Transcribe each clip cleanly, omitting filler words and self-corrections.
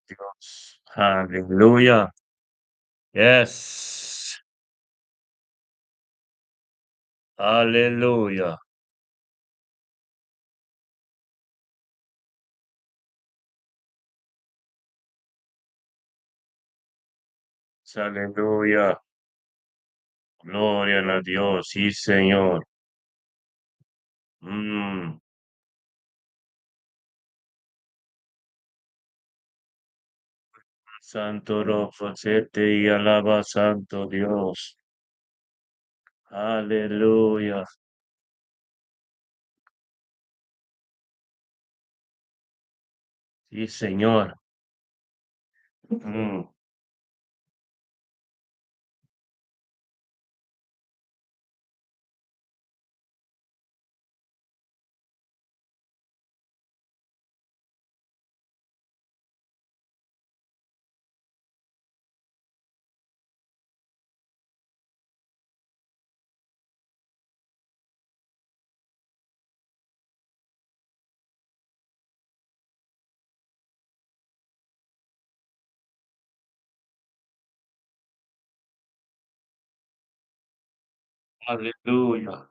Dios. Aleluya. Yes. Aleluya. Aleluya. Gloria a Dios. Sí, Señor. Santo Rofocete y alaba, Santo Dios. Aleluya. Sí, Señor. Aleluya.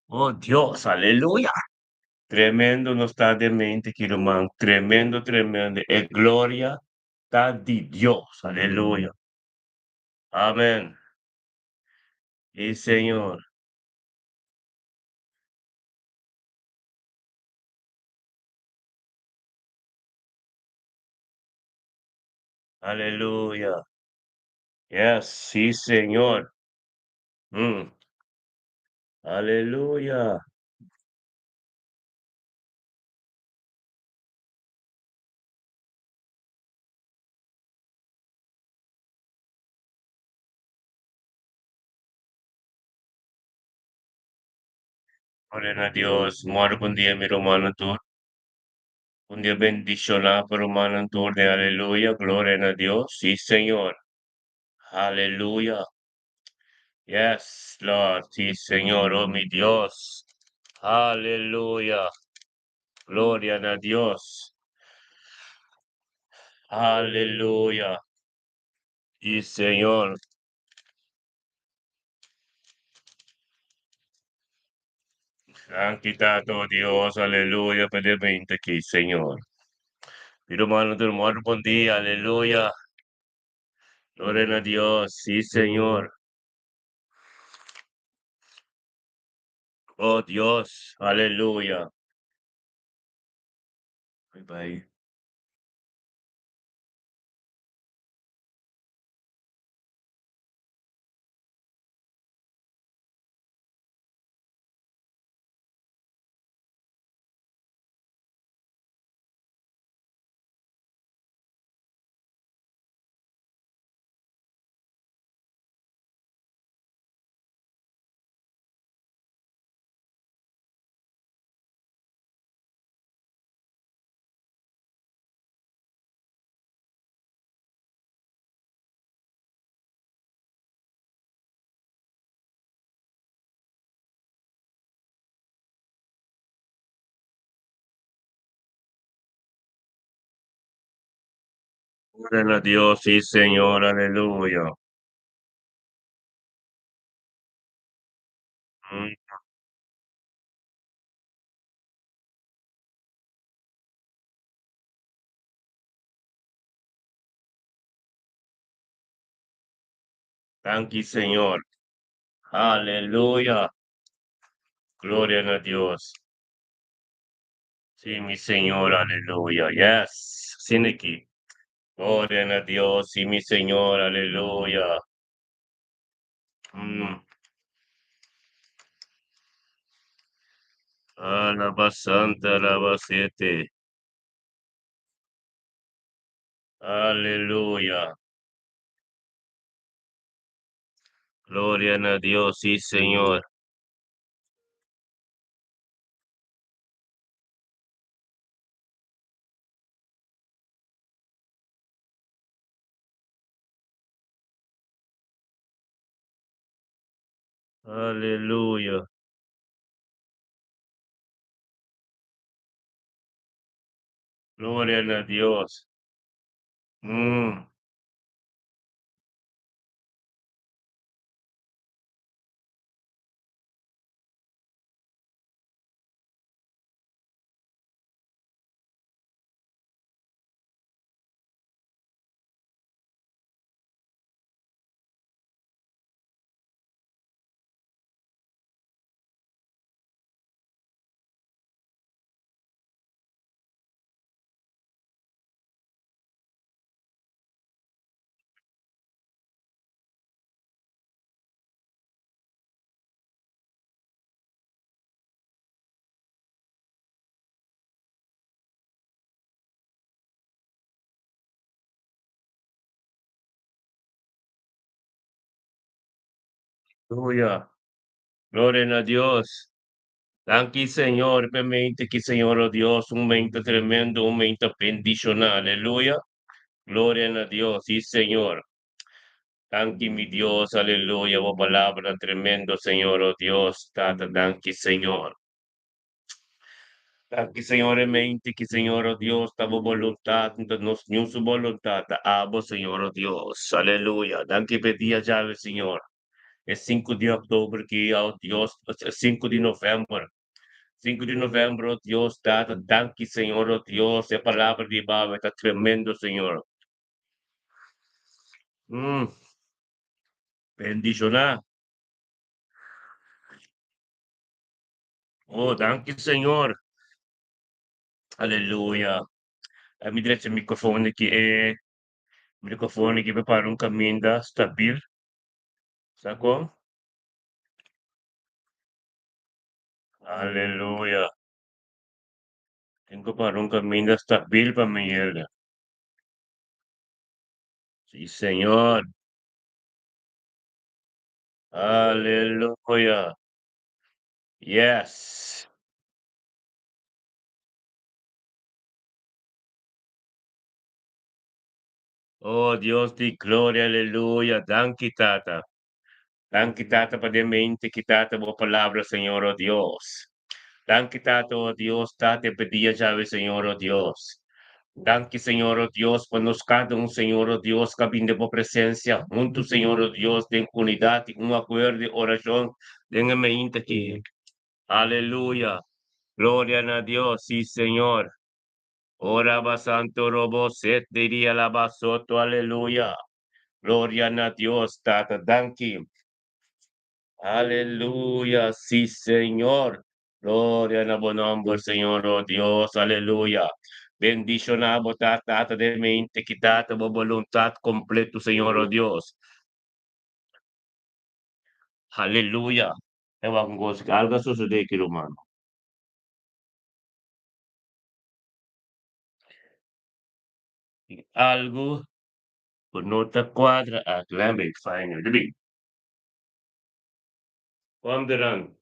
Oh Dios, aleluya. Tremendo no está de mente, man. Tremendo, tremendo. E gloria está de Dios. Aleluya. Amén. Y Señor. Aleluya. Yes, sí, Señor. Aleluya. Gloria a Dios. Muero un día, mi hermano, tú. Un día bendicionado por hermano tú de aleluya. Gloria a Dios. Sí, Señor. Aleluya. Yes, Lord. Sí, Señor. Oh, mi Dios. Aleluya. Gloria a Dios. Aleluya. Sí, Señor. Santidad, oh Dios. Aleluya. Pedimos aquí, Señor. Mi hermano, tu hermano, buen día. Aleluya. Gloria a Dios. Sí, Señor. Oh, Dios. Aleluya. Bye bye. Gloria a Dios, sí, Señor, aleluya. Danki Señor. Aleluya. Gloria na Dios. Sí, mi Señor, aleluya. Yes. Siniki. Gloria na Dios. Sí, mi Señor, aleluya. Alaba Santa, alaba siete. Aleluya. Gloria na Dios, sí, Señor. Aleluya. Gloria na Dios. Aleluya. Gloria na Dios. Danki, Señor, permite que, Señor, oh Dios, un momento tremendo, un momento bendicional. Aleluya. Gloria na Dios, sí, Señor. Danki, mi Dios, aleluya. Oh, palabra tremendo, Señor, oh Dios. Tata, danki, Señor. Danki, Señor, mente que, Señor, oh Dios, tabo voluntad, nos ni su voluntad, abo, Señor, oh Dios. Aleluya. Danki pedía llave, Señor. É 5 de outubro que, oh Dios, 5 de novembro. 5 de novembro, oh Dios, Tata, danki, Señor, oh Dios, a palavra de Baba está tremendo, Señor. Bendicionar. Oh, danki, Señor. Aleluya. A mi direita microfone que é microfone que prepara um caminho da stabil. Sacou? Aleluya. Tengo para un camino stabil para mi hija. Sí, Señor. Aleluya. Yes. Oh, Dios di gloria, aleluya. Danki, Tata. Danki, Tata, pa de mente que Tata, boa palavra, Senhor, oh Dios. Danki, Tata, oh Dios, Tata, pedia llave, Señor, oh Dios. Danki, Señor, oh Dios, por nos cada un, Señor, oh Dios, cabine de presencia, junto, Señor, oh Dios, de unidad, un acuerdo de oración, de mente aquí. Aleluya. Gloria a Dios, sí, Señor. Ora santo robo set diría la basoto, aleluya. Gloria a Dios, Tata, danki. Aleluya, sí, Señor. Gloria a buen nombre, Señor, oh Dios, aleluya. Bendicionamos, Tata, de mente, quitata, voluntad completo, Señor, oh Dios. Aleluya. Ewan ko, algo sucede aquí, hermano. Algo por nota cuadra a Glambic final. Wanderan.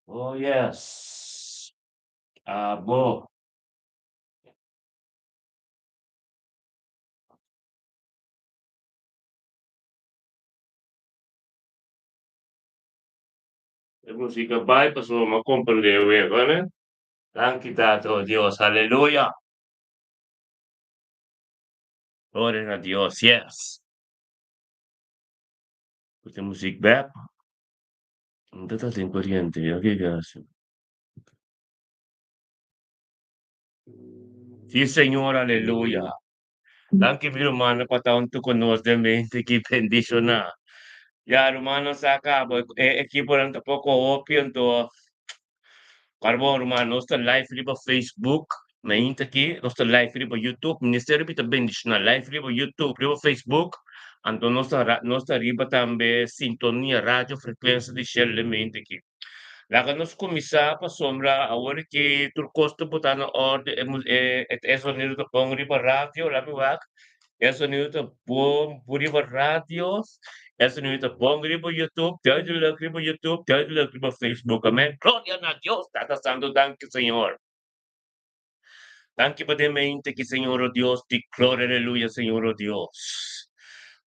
Oh, yes. Abo. E música vai passou uma compreender agora, né? Danke, Tato, Dios, aleluya. Gloria a Dios, yes. Questa music back. Non te in corriente, ok, grazie. Sí, Señor, aleluya. Danki mi rumannan pa ta huntu ku nos den mente ki bendishoná. Ya rumannan sa kaba e ekiponan ta poko hopi anto karbon ruman nos ta live riba Facebook mainta aki nos ta live riba YouTube Ministerio mi ta bendishoná live riba YouTube riba Facebook anto nos ta nos ta riba tambe Sintonia Radio Frekuensia di Shell den mente aki. Laga nos kuminsá pasobra awor ki tur kos ta botá na orde e e e sonido ta bon riba radio laga mi wak e sonido ta bon riba radio e sonido ta bon riba youtube duidelijk riba youtube duidelijk riba facebook amen gloria na Dios tata santo danki señor. Danki pa den mente ki Señor o Dios di gloria aleluya Señor o Dios.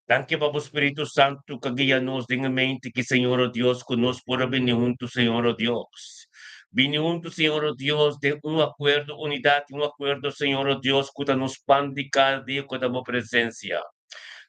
Danki pa bo Spiritu Santu ka guia nos den e mente ki Señor o Dios ku nos por a bini huntu Señor o Dios. Bini huntu Señor o Dios den un akuerdo unidat i un akuerdo Señor o Dios ku ta nos pan di kada dia ku ta bo presensia.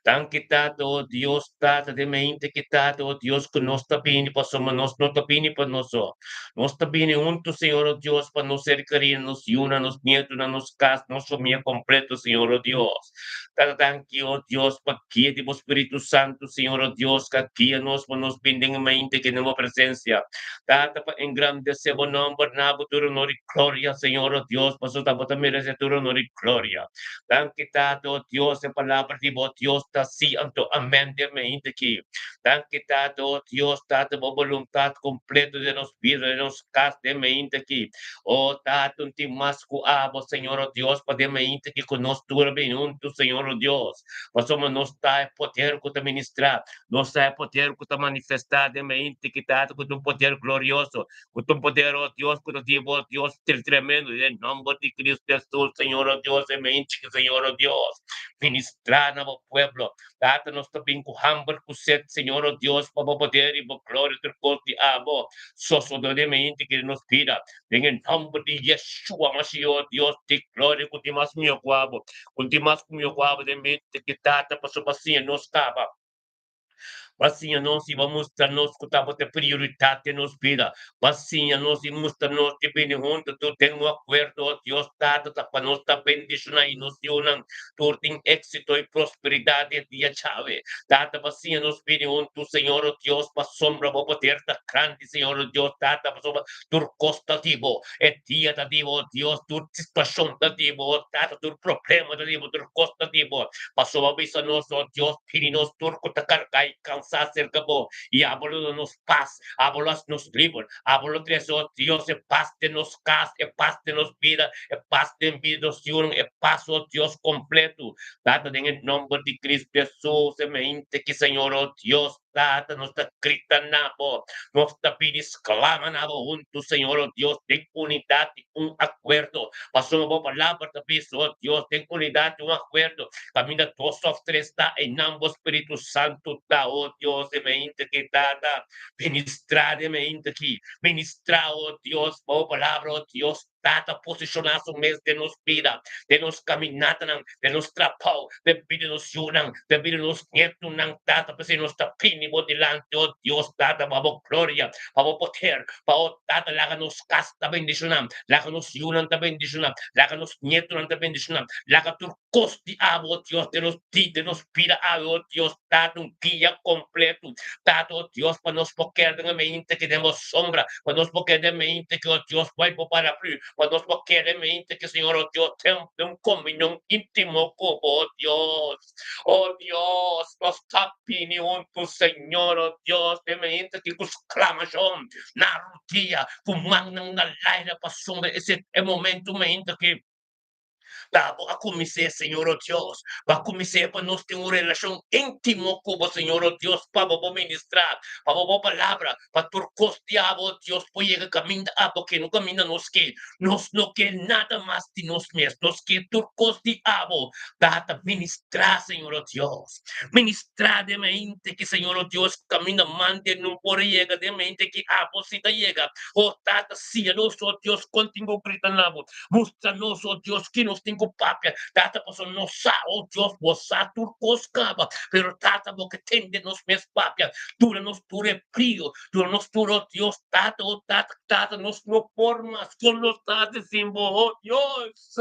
Danki Tata, o Dios Tata, den mente ki Tata, o Dios, ku nos ta bini pasobra nos no ta bini pa nos so. Nos ta bini huntu, Señor, o Dios, pa nos ser kerí, nos yunan, nos nietunan, nos kas, nos famia kompleto, Señor, o Dios. Tata, danki, o Dios, pa guia di bo Spiritu Santu, Señor, o Dios, ka guia nos pa nos bini den mente ki den bo presensia. Tata, pa engrandesé bo nòmber, na bo tur honor i gloria, Señor, o Dios, pasobra bo ta meresé tur honor i gloria. Danki Tata, o Dios, e palabra di bo Dios ta sí anto amèn den mainta aki. Danki Tata, o Dios, Tata, bo boluntat kompleto den nos bida, den nos kas den mainta aki. O Tata, un tin mas ku abo, Señor, o Dios, pa den mainta aki ku nos tur a bini huntu, Señor, o Dios, pasobra nos ta e poder ku ta ministrá, nos ta e poder ku ta manifestá den mainta aki, Tata, ku ta un poder glorioso, Ku ta un poder, o Dios, ku ta di bo, Dios tremendo, den nomber di Cristo Jesus, Señor, o Dios, e mente ki, Señor, o Dios, ministrá na bo pueblo. Tata, nos ta bin ku hamber, ku set, Señor, o Dios, pa bo poder i bo gloria tur kos di abo sosodó den mente ki den nos bida. Den e nomber di Yeshua Mashiach, o Dios di gloria, ku tin mas mihó ku abo, ku tin mas ku mihó ku abo den mente ki, Tata, pasobra siña nos kaba. Bo a siña nos i bo a mustra nos ku tabata e prioridat den nos bida. Bo a siña nos i mustra nos di bini huntu tur den un akuerdo, o Dios Tata, ta pa nos ta bendishoná i nos yunan tur tin éksito i prosperidat e dia djawe. Tata, bo a siña nos bini huntu, Señor, o Dios, pasobra bo poder ta grandi, Señor, o Dios Tata, pasobra tur kos ta di bo. E dia ta di bo, o Dios, tur situashon ta di bo, o Tata, tur problema ta di bo, tur kos ta di bo. Pasobra bo bisa nos, o Dios, Pidi nos tur ku ta kargá i kansá serka bo, i abo lo duna nos pas, abo lo hasi nos liber, abo lo trese, o Dios, e pas den nos kas, e pas den nos bida, e pas den bida di nos yunan, e pas, o Dios, kompletu. Tata, den e nòmber di Kristu Hesus, e mente ki, Señor, o Dios, Tata, nos ta grita na bo, nos ta pidi sklama na bo huntu, Señor, o Dios, den unidat i un akuerdo, pasobra bo palabra ta bisa, o Dios, den unidat i un akuerdo, Kaminda dos òf tres ta, einan bo Spiritu Santu ta, o Dios, den mainta ki, Tata, ministrá den mainta ki, ministrá, o Dios, bo Palabra, o Dios, Tata, posishoná su mes den nos bida, den nos kaminatanan, den nos trabou, den bida di nos yunan, den bida di nos nietunan, Tata, p'esei nos ta pini bo dilanti, o Dios, Tata, pa bo gloria, pa bo poder, pa, o Tata, laga nos kas ta bendishoná, laga nos yunan ta bendishoná, laga nos nietunan ta bendishoná, laga tur Kos di abo, o Dios, den nos di, den nos bida awe, o Dios, Tata, un guia kompletu, Tata, o Dios, pa nos por keda den e mente ki den bo sombra, pa nos por keda den e mente ki, o Dios, bai bo paraplü, pa nos por keda den e mente ki, Señor, o Dios, den un komunion íntimo ku bo, o Dios. O Dios, nos ta bini huntu, Señor, o Dios, den e mente ki ku sklamashon na rudia, ku mannan na laira, pasobra ese e momento mente ki. Ta bo a kumins'é, Señor o Dios. Bo a kumins'é pa nos tin un relashon íntimo ku bo, Señor o Dios, pa bo por ministrá, pa bo bo palabra, pa tur kos di abo, o Dios, por yega kaminda abo ke, no kaminda nos ke. Nos no ke nada mas di nos mes, nos ke tur kos di abo. Tata, ministrá, Señor o Dios. Ministrá den mente ki, Señor o Dios, kaminda mante no por yega den mente ki abo si ta yega. O Tata, siña nos, o Dios, kon tin ku grita na bo. Mustra nos, o Dios, ki nos tin ku. ku papia, Tata, pasobra nos sa, o Dios, bo sa tur kos kaba, pero Tata, bo ke tende nos mes papia, duna nos tur e brio, duna nos tur, o Dios, Tata, o Tata, Tata, nos no por mas kon nos ta hasi sin bo, o Dios,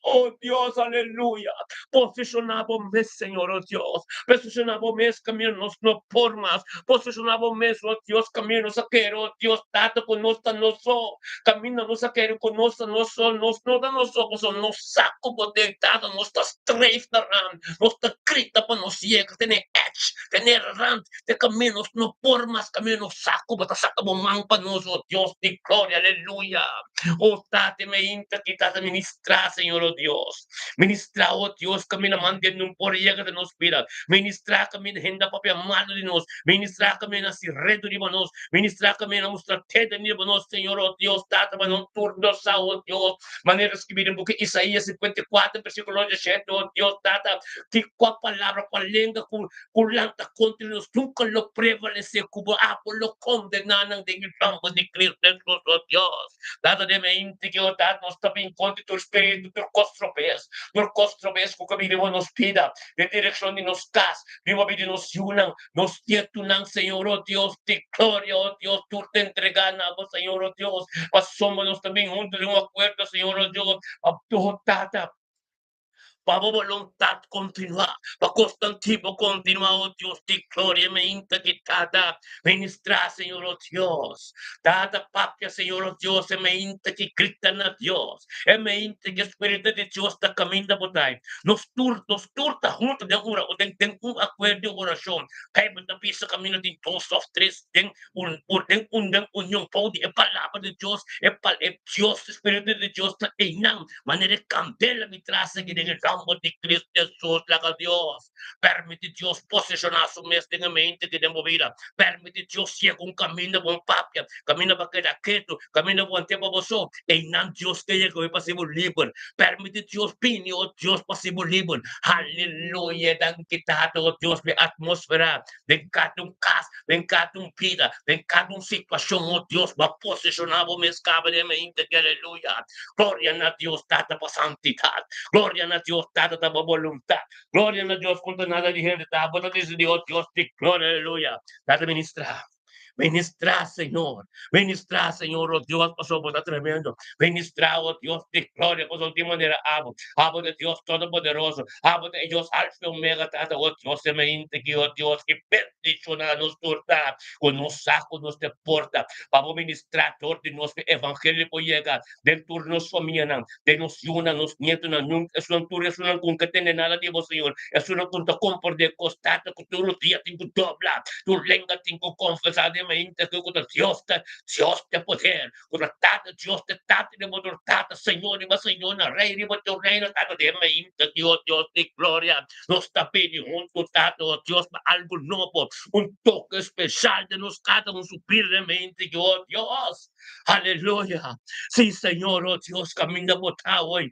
o Dios, aleluya, posishoná bo mes, Señor, o Dios, posishoná bo mes kaminda nos no por mas, posishoná bo mes, o Dios, kaminda nos a kere, o Dios, Tata, ku nos ta nos so, Kaminda nos a kere ku nos ta nos so, nos no ta nos so, pasobra nos sa ku bo den Tata, nos ta streef na rand, nos ta grita pa nos yega te na e edge, te na e rand, te kaminda nos no por mas, kaminda nos sa ku bo ta saka bo man pa nos, o Dios di gloria, aleluya. O Tata, mi ainda aki ta ministrá, Señor, o Dios. Ministrá, o Dios, kaminda mantende un por yega den nos bida. Ministrá kaminda hende a papia malu di nos. Ministrá kaminda hasi redu riba nos. Ministrá kaminda mustra tete riba nos, Señor, o Dios, Tata, pa nan tur nos sa, o Dios, manera skibí den buki Isaías 54, versíkulo 17, o Dios, Tata, ki kua palabra, kua lenga ku ku lanta kontra nos nunka lo prevalesé, ku bo abo lo kondená nan den e nòmber di Cristo Hesus, o Dios. Tata, den mente ki, o Tata, nos ta bin kontra tur spiritu, tur kos trobes, tur kos trobes ku ka bin riba nos bida, den direkshon di nos kas, riba bida di nos yunan, Nos nietunan, Señor, oh Dios di gloria, oh Dios, tur ta entregá na bo, Señor, oh Dios, pasobra nos ta bin huntu den un akuerdo, Señor, oh Dios, pa bo Tata, pa bo boluntat kontinuá, pa kosnan di bo kontinuá, oh Dios di gloria, mi inta ki Tata, ministrá, Señor, oh Dios, Tata, papia, Señor, oh Dios, e mi inta ki grita na Dios, e mi inta ki Spiritu di Dios ta kaminda bo tai. Nos tur, nos tur ta huntu den ora, den, den un akuerdo di orashon. Beibel ta bisa kaminda tin dos òf tres den un, un, den un, den union. Bou di e Palabra di Dios, e pal, e Dios, e Spiritu di Dios ta einan, manera e kandela mi tras aki den e nòmber di Cristo Jesus. Laga Dios permiti Dios poseshoná su mes den e mente aki den bo bida. Permiti Dios yega un kaminda bo papia, kaminda bo keda ketu, kaminda bo ante pa bo so. Einan Dios ke yega pa hasi bo liber. Permiti Dios bini, o Dios, pa hasi bo liber. Haleluya! Danki Tata, o Dios, pa e atmosfera den kada un kas, den kada un bida, den kada un situashon, o Dios, bo a poseshoná bo mes kaba den mainta aki. Aleluya! Gloria na Dios Tata pa santidat. Gloria na Dios Tata ta bo boluntat. Gloria na Dios konta nada di hende ta bo ta disidi, o Dios di gloria, aleluya. Tata ministra. Ministrá, Señor. Ministrá, Señor, o Dios, pasobra bo ta tremendo. Ministrá, o Dios di gloria, pasobra di manera abo. Abo ta Dios Todopoderoso. Abo ta e Dios Alfa i Omega, Tata, o Dios e mainta aki, o Dios, ki bendishoná nos tur ta, ku nos sa ku nos ta porta pa bo ministrá dor di nos, ku e evangelio por yega den tur nos famianan, den nos yunan, nos nietonan, nunka esunnan tur esunnan ku nunka tende nada di bo, Señor, esunnan ku no ta komprendé kos, Tata, ku tur rodia tin ku dobla, tur lenga tin ku konfesá den mente ku ta Dios ta Dios te poder, ku ta Tata Dios te Tata riba tur tata, Señor riba señornan, Rey riba tur reynan, Tata, den mente di o Dios di gloria, nos ta pidi huntu, Tata, o Dios, pa algu nobo, un toke speshal den nos kada un su bida den mente di o Dios. Aleluya! Sí, Señor, oh Dios, caminda bo ta hoy.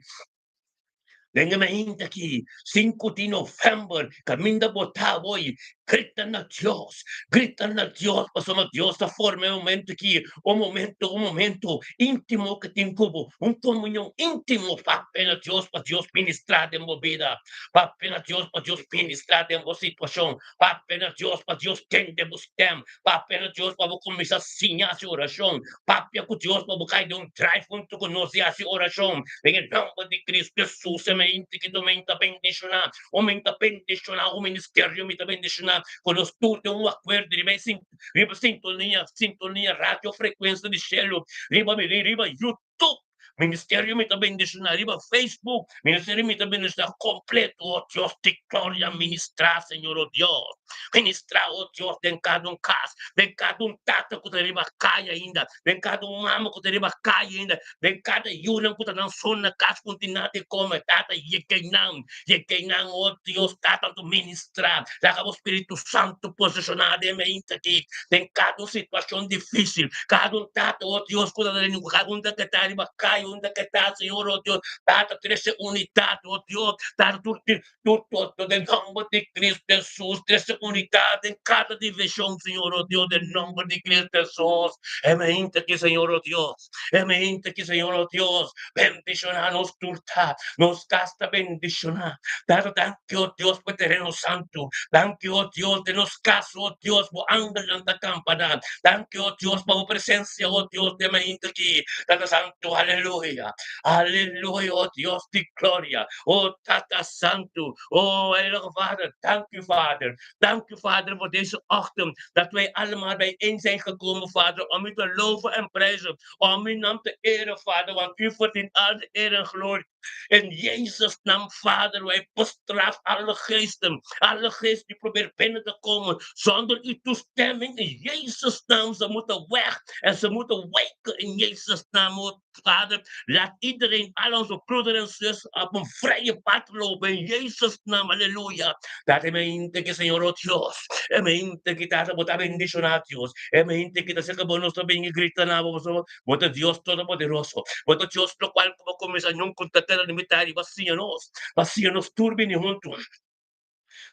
Den e mainta aki, 5 di november, caminda bo ta hoy. Grita na Dios, grita na Dios, pasobra Dios ta forma e momento aki, un momento, un momento íntimo que tin cu bo, un comunion íntimo. Papia na Dios pa Dios ministra den bo bida. Papia na Dios pa Dios ministra den bo situacion. Papia na Dios pa Dios tende bo stem. Papia na Dios pa bo kuminsá siña hasi orashon. Papia ku Dios pa bo kai den un drive huntu ku nos i hasi orashon. Den e nòmber di Kristu Hesus, e mente ki mi ta bendishoná, o mi ta bendishoná un ministerio, mi ta bendishoná ku nos tur den un akuerdo riba e riba sintonia, sintonia radio frekuensia di shelu, riba riba YouTube. Ministerio mi ta bendiciona riba Facebook. Ministerio mi ta bendiciona completo, oh Dios di gloria, ministra, Señor, oh Dios. Ministra, oh Dios, den cada un cas, den cada un tata cu ta riba caya ainda, den cada un mama cu ta riba caya ainda, den cada yunan cu ta nan son na cas cu no tin nada di come, Tata, yega einan, yega einan, oh Dios, Tata, tu ministra. Laga bo Spiritu Santo posiciona den mi ainda aki. Den kada un situashon difísil, kada un tata, oh Dios, ku ta den kada un ta ke ta riba kaya, un ta ke ta, Señor, oh Dios, Tata, trese unidat, oh Dios, Tata, tur tur tur tur den nòmber di Cristo Hesus, trese trese unidat den kada divishon, Señor, o Dios, den nòmber di Cristo Hesus. E mente aki, Señor, o Dios, e mente aki, Señor, o Dios, bendishoná nos tur ta, nos kas ta bendishoná. Tata, danki, o Dios, pa e tereno santu. Danki, o Dios, den nos kas, o Dios, bo angelnan ta kampa nan. Danki, o Dios, pa bo presensia, o Dios, den mente aki. Tata Santu, aleluya, aleluya, o Dios di gloria, o Tata Santu, o Heilige Vader, dank u, Vader. Dank u, Vader, voor deze ochtend, dat wij allemaal bijeen zijn gekomen, Vader, om u te loven en prijzen, om uw naam te eren, Vader, want u verdient al de eer en glorie. In Jezus' naam, Vader, wij bestraffen alle geesten, alle geesten die proberen binnen te komen zonder uw toestemming. In Jezus' naam, ze moeten weg en ze moeten wijken in Jezus' naam, oh, Vader. Laat iedereen, al onze broeders en zussen, op een vrije pad lopen. In Jezus' naam, halleluja. Dat e mente ku Señor, oh Dios, e mente ku Tata bo ta bendishoná, Dios, e mente ku ta seka bo nos ta bin i grita na bo, pasobra bo ta Dios Todopoderoso, bo ta Dios lokual ku bo kuminsá ñun ku ta tera limitá riba siña nos, pa siña nos tur bini huntu.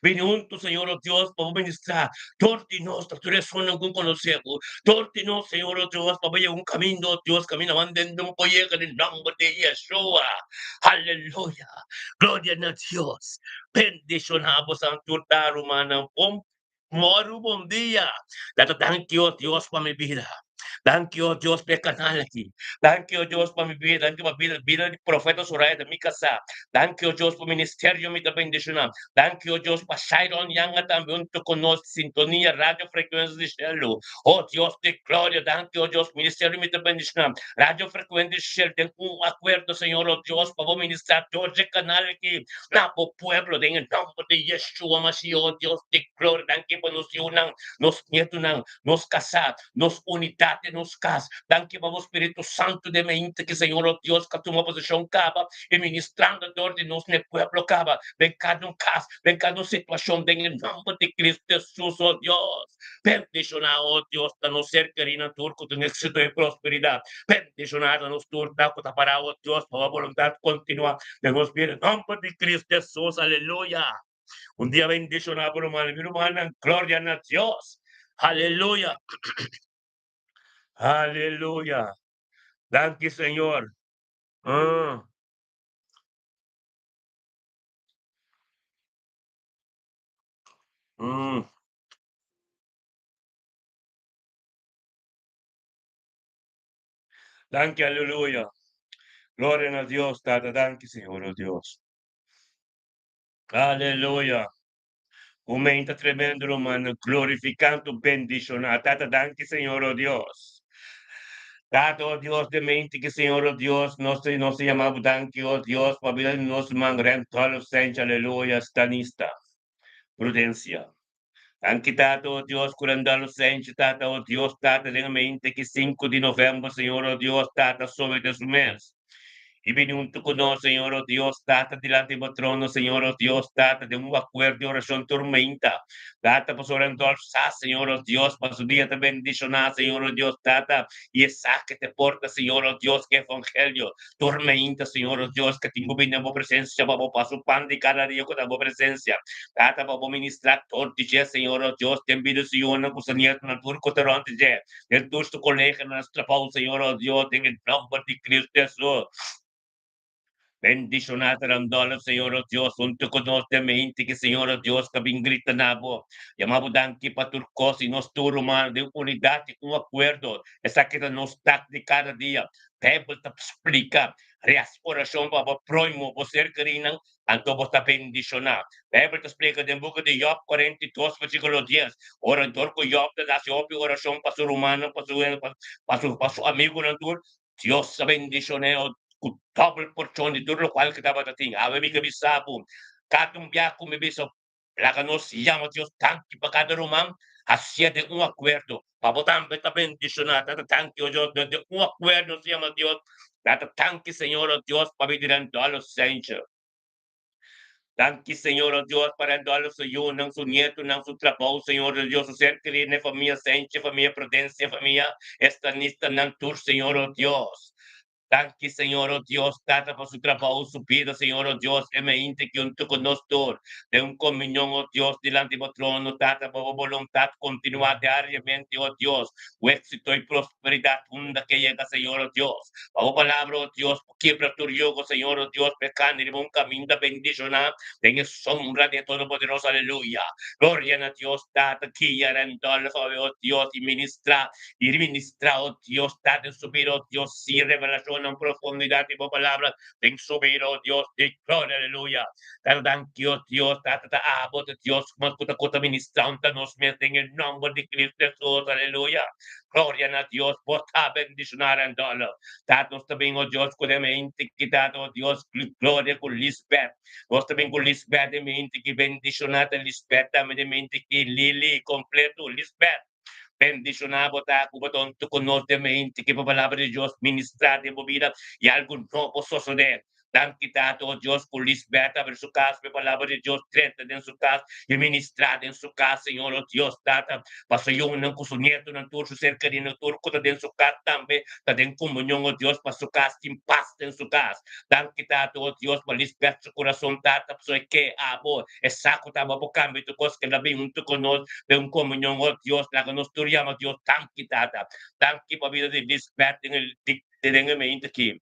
Bini huntu, Señor, oh Dios, pa bo ministrá dor di nos na tur esunnan ku konosé bo. Dor di nos, Señor, oh Dios, pa bo yega un kaminda, oh Dios, kaminda wan den un por yega den nòmber di Yeshua. Aleluya! Gloria na Dios! Bendishoná bosan tur ta, rumannan. Bon mòru, bon dia! Tata, danki, oh Dios, pa mi bida. Danki, oh Dios, pa e kanal aki. Danki, oh Dios, pa mi bida. Danki pa bida, bida di Profeta Soraya ta mi kasá. Danki, oh Dios, pa ministerio mi ta bendishoná. Danki, oh Dios, pa Shairon Yanga tambe huntu ku nos Sintonia Radio Frekuensia di Shelu. Oh Dios di gloria, danki, oh Dios, ministerio mi ta bendishoná. Radio Frekuensia di Shelu den un akuerdo, Señor, oh Dios, pa bo ministrá dor dje kanal aki na bo pueblo den e nòmber di Yeshua Mashiach, oh Dios di gloria. Danki pa nos yunan, nos nietunan, nos kasá, nos unidat den nos kas. Danki pa bo Spiritu Santu den mente ki Señor oh Dios ka tuma poseshon kaba i ministrando dor di nos na e pueblo kaba den kada un kas, den kada un situashon den e nòmber di Cristo Jesus oh Dios. Bendishoná oh Dios ta nos ser kerí nan tur ku tin éksito i prosperidat. Bendishoná ta nos tur ta ku ta pará oh Dios pa bo boluntat kontinuá den nos bida. Nòmber di Cristo Jesus aleluya. Un dia bendishoná bo rumannan, mi rumannan, gloria na Dios. Aleluya. Aleluya. Danki Señor. Ah. Danki, aleluya. Gloria na Dios, Tata. Danki, Señor, oh Dios. Aleluya. Un menta tremendo, rumannan, glorificando, bendiciona. Tata, danki, Señor, oh Dios. Tata, oh Dios, de mente que, Señor, oh Dios, nos te llamamos danki, oh Dios, pa vida de nos man Rentolo Sencha, aleluya, stanista, prudencia. Danki, Tata, oh Dios, ku Rentolo Sencha, Tata, oh Dios, Tata, den mente que 5 di november, Señor, oh Dios, Tata, sobre de su mes. I bini huntu ku nos, Señor, o Dios, Tata, dilanti bo trono, Señor, o Dios, Tata, den un akuerdo di orashon tur mainta. Tata, pasobra Randolph sa, Señor, o Dios, pa su dia ta bendishoná, Señor, o Dios, Tata, i e sa ke te porta, Señor, o Dios, ku evangelio tur mainta, Señor, o Dios, ke tin ku bini den bo presensia pa bo pa su pan di kada dia ku ta bo presensia. Tata, pa bo ministrá tur di dje, Señor, o Dios, den bida su yunan ku su nietunan tur ku ta rònt di dje. Den tur su coleganan na su trabou, Señor, oh Dios, den e nomber di Cristo Jesús. Bendiciona ta Randolph, Señor, oh Dios, hunto cu nos den mente ki, Señor, oh Dios, ka bin grita na bo. Yama bo danki pa tur cos y nos tur ruman den unidad y un acuerdo. Esaki ta nos tak di cada dia. Bijbel ta splica, Reza oracion pa bo proimo, bo ser kerinan, Anto bo ta bendishoná. Beibel ta splika den buki di Yòb 42 versíkulo 10, Ora dor ku Yòb ta hasi hopi orashon pa su rumannan, pa su pa su pa su amigunan tur, Dios a bendishon'é ku dòbel porshon di tur lokual ku tabata tin. Awe mi ke bisa bo, kada un biaha ku mi bisa laga nos yama Dios danki pa kada ruman, hasié den un akuerdo. Pa bo tambe ta bendishoná. Tata danki, o Dios, den un akuerdo nos yama Dios. Tata danki, Señor, o Dios, pa bini den dòler Senjor. Danki, Señor, o Dios, pa den dòler su yunan, su nietunan, su trabou, Señor, o Dios, su ser kerí, n'e famia Senjor, famia Prudencia, famia Estanistanan tur, Señor, o Dios. Danki, Señor, o Dios, Tata, pa su trabou, su bida, Señor, o Dios, e mainta aki huntu ku nos tur, den un komunion, o Dios, dilanti bo trono, Tata, pa bo boluntat kontinuá diariamente, o Dios, ku éksito i prosperidat unda ke yega, Señor, o Dios. Pa bo palabra, o Dios, por kibra tur yugo, Señor, o Dios, pa e kani riba un kaminda bendishoná den e sombra di e Todopoderoso, aleluya. Gloria na Dios, Tata, guia Randolph, o Dios, i ministrá I ministrá, o Dios, ta den su bida, o Dios, sin revelashonnan profundidat di bo palabra den su bida, o Dios di gloria, aleluya. Tata, danki, o Dios, Tata, ta abo ta Dios mas ku ta ku ta ministrá unta nos mes den e nòmber di Cristo Hesus, aleluya. Gloria na Dios, bo ta bendishoná Randolph. Tata, nos ta bin, o Dios, ku den mente ki Tata, o Dios, gloria ku Lisbeth. Nos ta bin ku Lisbeth den mente ki bendishoná ta Lisbeth tambe den mente ki Lily kompleto, Lisbeth. Bendishoná bo ta ku bo ta huntu ku nos den mente ki bo Palabra di Dios ministrá den bo bida i algu nobo sosodé. Danki Tata, o Dios, ku Lisbeth abri su kas pa e Palabra di Dios drenta den su kas i ministrá den su kas, Señor, o Dios, Tata, pa su yunan ku su nietonan tur, su ser kerinan tur ku ta den su kas tambe ta den komunion, o Dios, pa su kas tin pas den su kas. Danki Tata, o Dios, pa Lisbeth su kurason, Tata, pasobra e ke abo. E sa ku ta bo kambia tur kos keda bin huntu ku nos den un komunion. O Dios, laga nos tur yama Dios danki, Tata. Danki pa bida di Lisbeth den e den e mente aki.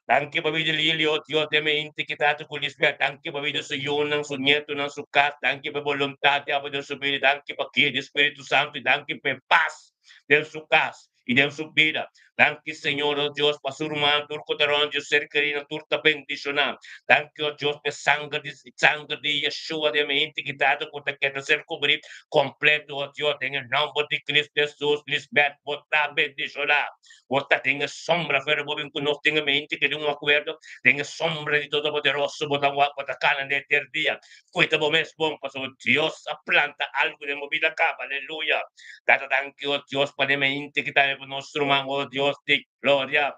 Danki pa bida di Lili, o Dios, den e mente aki, Tata, ku Lisbeth. Danki pa bida su yunan, su nietonan, su kas. Danki pa e boluntat di abo den su bida. Danki pa guia di Spiritu Santu i danki pa e pas den su kas i den su bida. Danki Señor, o Dios, pa su ruman tur ku ta rond dje ser kerinan tur ta bendishoná. Danki, o Dios, pa e sanger di sanger di Yeshua den mi henter kitado ku ta keda ser kubrí kompleto, o Dios, den e nòmber di Cristo Hesus. Lisbeth, bo ta bendishoná. Bo ta den e sombra, pero bo bin ku nos den e mi henter keda un akuerdo den e sombra di Todopoderoso. Bo ta wak, bo ta kana den e ter dia. Kuida bo mes bon, pasobra Dios a planta algu den bo bida kaba. Aleluya! Tata, danki, o Dios, pa den mente ki ta pa nos ruman, o Dios di gloria.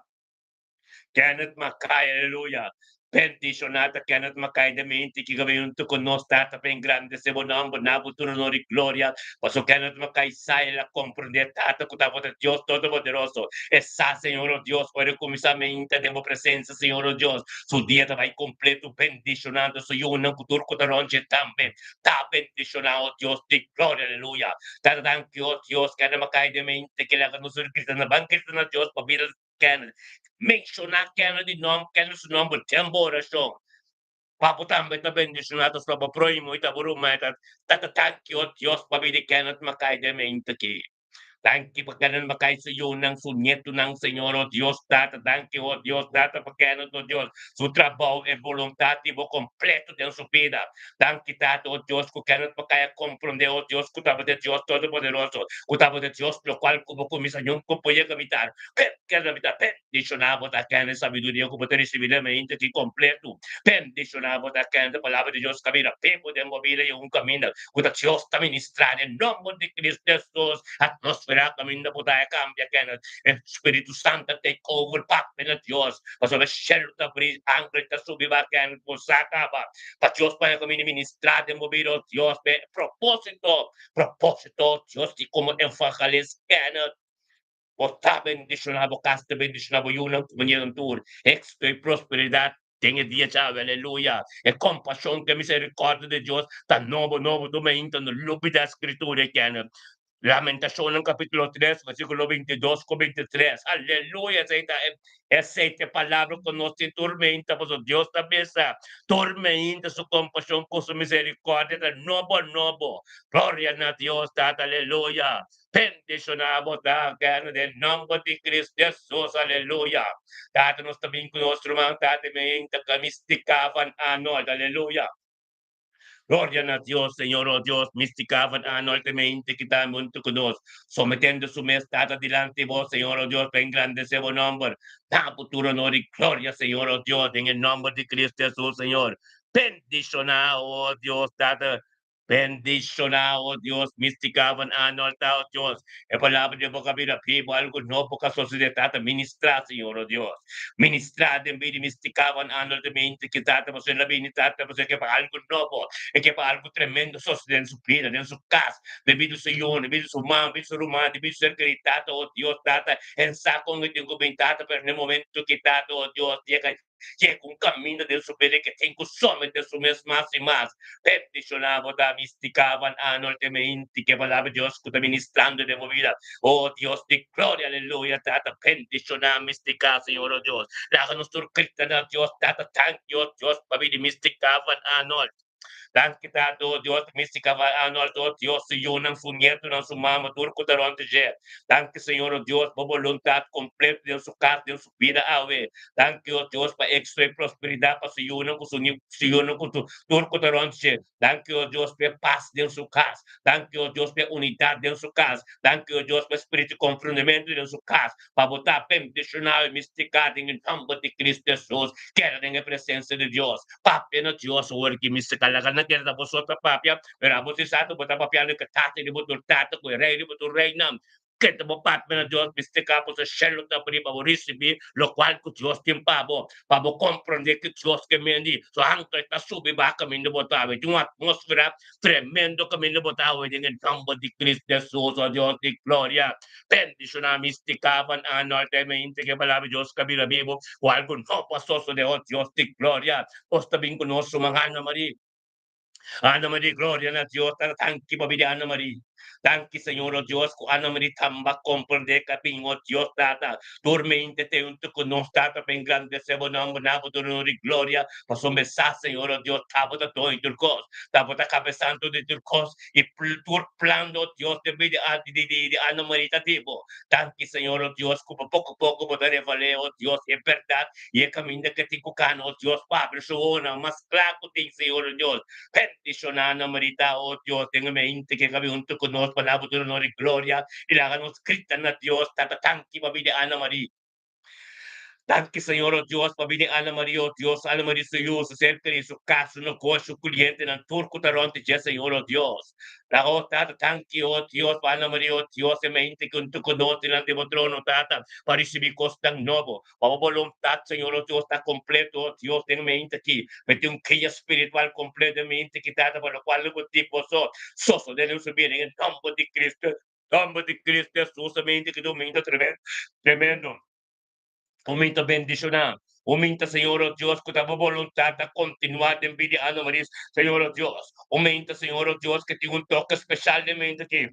Kenneth Mackay, aleluya. Bendishoná ta Kenneth Mackay den mente ki ka bin huntu ku nos, Tata, pa engrandesé bo nòmber, na bo tur honor i gloria. Pasobra Kenneth Mackay sa, el a komprendé, Tata, ku tabata Dios Todopoderoso. E sa, Señor, o Dios, ora e kuminsá meinta den bo presensia, Señor, o Dios, su dia ta bai kompleto bendishonando su yunan ku tur ku ta rònt dje tambe ta bendishoná, o Dios di gloria, aleluya. Tata, danki, o Dios, kende a kai den mente ke laga nos grita na ban grita na Dios pa bira kende. Menshoná kende di nòmber, kende su nòmber den bo orashon. Pa bo tambe ta bendishoná ta sla bo próhimo i ta bo ruman. Tata, danki, o Dios, pa bira kende a kai den mente aki. Danki pa Kenneth Mackay su yunan, su nietunan, Señor, oh Dios Tata, danki, oh Dios Tata, pa Kenneth, oh Dios, su trabou e boluntat di bo kompleto den su bida. Danki, Tata, oh Dios, ku Kenneth Mackay a komprondé, oh Dios, ku tabata e Dios Todopoderoso, ku tabata e Dios lokual ku bo kuminsá ñun ku por yega mitar. Keda mitar. Bendishoná bo ta Kenneth sabiduria ku bo ta risibí den mente aki kompleto. Bendishoná bo ta Kenneth palabra di Dios kabira pepo den bo bida i un kaminda ku ta Dios ta ministrá den nòmber di Cristo Hesus. Atmosfera kaminda bo ta a kambia Kenneth. E Spiritu Santu a take over papia na Dios pasobra shelu ta abrí angel ta subi ba Kenneth bo sa kaba pa Dios paña kaminda ministrá den bo bida o Dios p'e propósito propósito Dios di komo evangelist Kenneth. Bo ta bendishoná bo kas, ta bendishoná bo yunan ku manera tur éksito i prosperidat den e dia djawe. Aleluya! E kompashon ku e miserikòrdia di Dios ta nobo nobo tur mainta. No lubidá Skritura e kende. Lamentashonnan kapítulo 3, versíkulo 22 ku 23. Aleluya! Esei ta e esei ta e palabra ku nos tin tur mainta, pasobra Dios ta bisa tur mainta su kompashon ku su miserikòrdia ta nobo nobo. Gloria na Dios Tata! Aleluya! Bendiciona bo ta Kenneth den nomber di Cristo Jesus aleluya Tata nos ta bin cu nos ruman Tata mi ta ka Mistica van Arnold aleluya Gloria na Dios Señor oh Dios Mistica van Arnold ta mente ki ta hunto cu nos sometendo su mes Tata dilanti bo Señor oh Dios pa engrandece bo nomber na bo tur honor y gloria Señor oh Dios den e nomber di Cristo Jesus Señor bendiciona oh Dios Tata. Bendishoná, o Dios, Mystica van Arnold ta, o Dios. E palabra di bo a bira bibu, algu nobo ku a sosodé, Tata. Ministrá, Señor, o Dios. Ministrá den bida di Mystica van Arnold den mente ku Tata, pasobra el a bini, Tata, pasobra e ke pa algu nobo, e ke pa algu tremendo sosodé den su bida, den su kas, den bida di su yu, den bida di su mama, bida di su ruman, den bida di su ser kerí, Tata, o Dios, Tata. E sa kon e tin ku bin, Tata, pero na e momento ki, Tata, o Dios, yega Yega un kaminda den su bida ke tin ku someté su mes mas i mas. Bendishoná bo ta Mystica van Arnold te meinti ke palabra di Dios ku ta ministrando den bo bida. O Dios di gloria aleluya Tata bendishoná Mystica Señor o Dios. Laga nos tur grita na Dios Tata tanki o Dios pabia di Mystica van Arnold. Danki Tata, o Dios, Mystica van Arnold, o Dios, su yunan, su nietonan, su mama, tur ku ta rònt dje. Danki, Señor, o Dios, bo boluntat kompleto den su kas, den su bida awe. Danki, o Dios, pa éksito i prosperidat pa su yunan ku su su yunan ku su tur ku ta rònt dje. Danki, o Dios, pa e pas den su kas. Danki, o Dios, pa e unidat den su kas. Danki, o Dios, pa e spiritu di konfrondementu den su kas. Pa bo ta bendishoná i mistiká den e nòmber di Kristu Hesus. Keda den e presensia di Dios. Papia na Dios ora ki mistiká. Laga nan kere ta bo so ta papia, pero abo si sa ku bo ta papiando ku e Tata riba tur tata, ku e Rei riba tur reinan. Keda bo papia na Dios, mistiká pasobra shelu ta abrí pa bo risibí lokual ku Dios tin pa bo, pa bo komprondé ku Dios ke mendi. Su angel ta subi baha kaminda bo ta awe. Tin un atmósfera tremendo kaminda bo ta awe den e nòmber di Kristu Hesus, o Dios di gloria. Bendishoná Mystica van Arnold e mente ke palabra Dios ka bira bibu ku algu nobo a sosode oh Dios di gloria bos ta bin ku nos ruman Ana Marie Ana Marie gloria na Dios ta danki pa bida Ana Marie danki Señor oh Dios ku Ana Marie tamba komprende ka bin oh Dios tata tur mente te huntu ku nos tata pa engrandese bo nomber na bo tur honor i gloria pasobra mi sa Señor oh Dios tabata doño tur kos tabata kabesanto di tur kos I tur plan do Dios den bida di di di Ana Maria ta di bo. Danki Señor o Dios ku pa poko poko bo ta revel'é o Dios e bèrdat i e kaminda ke tin ku kana o Dios pa abri su ohonan mas kla ku tin Señor o Dios. Bendishoná Ana Marita o Dios den e mente ke kabi huntu ku nos pa na bo tur honor i gloria i laga nos grita na Dios Tata danki pa bida Ana Maria. Danki Señor o Dios pa bini Ana Maria o Dios, Ana Maria su yu, su ser keri, su kas, su negoshi, su klientenan, tur ku ta rònt di dje Señor o Dios. Laga o Tata danki o Dios pa Ana Maria o Dios e mente ku ta konos dilanti bo trono Tata pa risibí kosnan nobo. Pa bo boluntat Señor o Dios ta kompleto o Dios den e mente aki. Mete un kria spiritual kompleto den e mente aki Tata pa lokual lo bo di boso sosodé den su bida den e nòmber di Cristo. Nomber di Cristo Jesus mente ki domingo tremendo tremendo un minta bendiciona un minta Señor oh Dios cu ta bo voluntad ta continua den bida di Ana Maris Señor oh Dios un minta Señor oh Dios ki tin un toke special den mente aki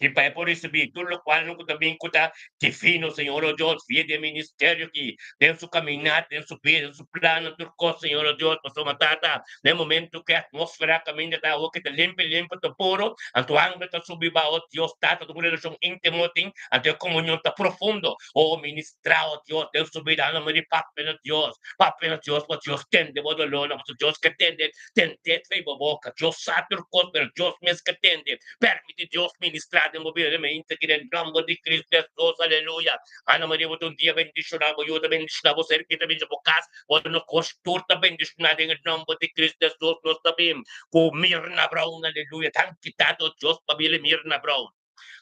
y pa e por ricibi tur locual no cu ta bin cu ta divino Señor oh Dios via di e ministerio aki den su caminata den su bida den su plano tur cos Señor oh Dios pasobra Tata Na e momento ku e atmósfera kaminda ta awo ke ta limpi limpi ta puro, anto angel ta subi bao Dios Tata ta un relashon íntimo tin, anto e komunion ta profundo. O ministrá, o Dios, den su bida nan mari papia na Dios, papia na Dios pa Dios tende bo dolónan, pasobra Dios ke tende, tend'é trei bo boka. Dios sa tur kos, pero Dios mes ke tende. Permití Dios ministrá den bo bida den mente aki den nòmber di Cristo Hesus. Aleluya. Ana Maria, bo ta un dia bendishoná, bo yu ta bendishoná, bo ser ki ta bendishoná, bo kas, Bo no kos tur ta bendishoná den e nòmber di Cristo Hesus. Nos ta bin ku Mirna Brown, aleluya. Danki Tata, o Dios, pa bira Mirna Brown.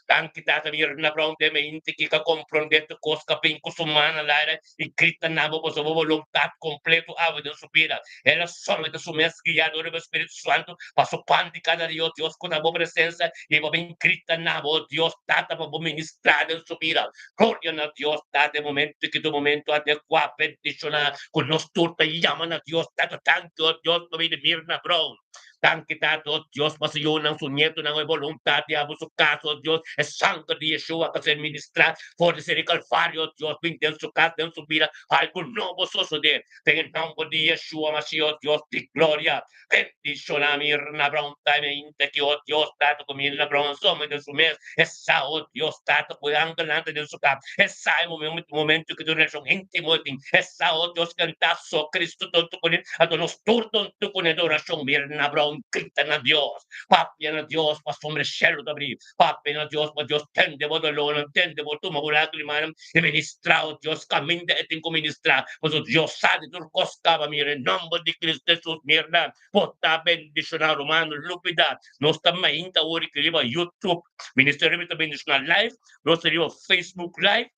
Danki Tata, Mirna Brown den mente ki ka komprondé tur kos ka bin ku su man al aire i grita na bo pasobra bo boluntat kompleto awe den su bida. El a somete su mes guiá dor di bo Spiritu Santu pa su pan di kada dia, o Dios, ku ta bo presensia i bo bin grita na bo, o Dios Tata, pa bo ministrá den su bida. Gloria na Dios ta den momento ki ta un momento adekuá bendishoná ku nos tur ta yama na Dios Tata danki o Dios pa bini Mirna Brown danki Tata o Dios pa su yunan su nietonan e boluntat di abo su kas o Dios e sanger di Yeshua ka ser ministrá for di seri Kalvario o Dios bin den su kas den su bida algu nobo sosodé den e nomber di Yeshua Mashiach o Dios di gloria. Bendiciona Mirna Brown ta e mente ki o Dios Tata ku Mirna Brown soma den su mes e sa o Dios Tata ku e angelnan ta den su kap e sa e momento ki ta un intimo tin e sa o Dios kanta so Cristo tonto kuné anto nos tur tonto kuné den oracion Mirna Brown. un grita na Dios. Papia na Dios pasobra e shelu ta abrí. Papia na Dios pa Dios tende bo dolónan, tende bo tuma bo lágrimanan i ministrá, o Dios, kaminda e tin ku ministrá. Pasobra Dios sa di tur kos kaba. Mira, e nòmber di Kristu Hesus, mira, bo ta bendishoná. Rumannan, lubidá, nos ta mainta awor aki riba YouTube. Ministerio mi ta bendishoná live, nos ta riba Facebook live.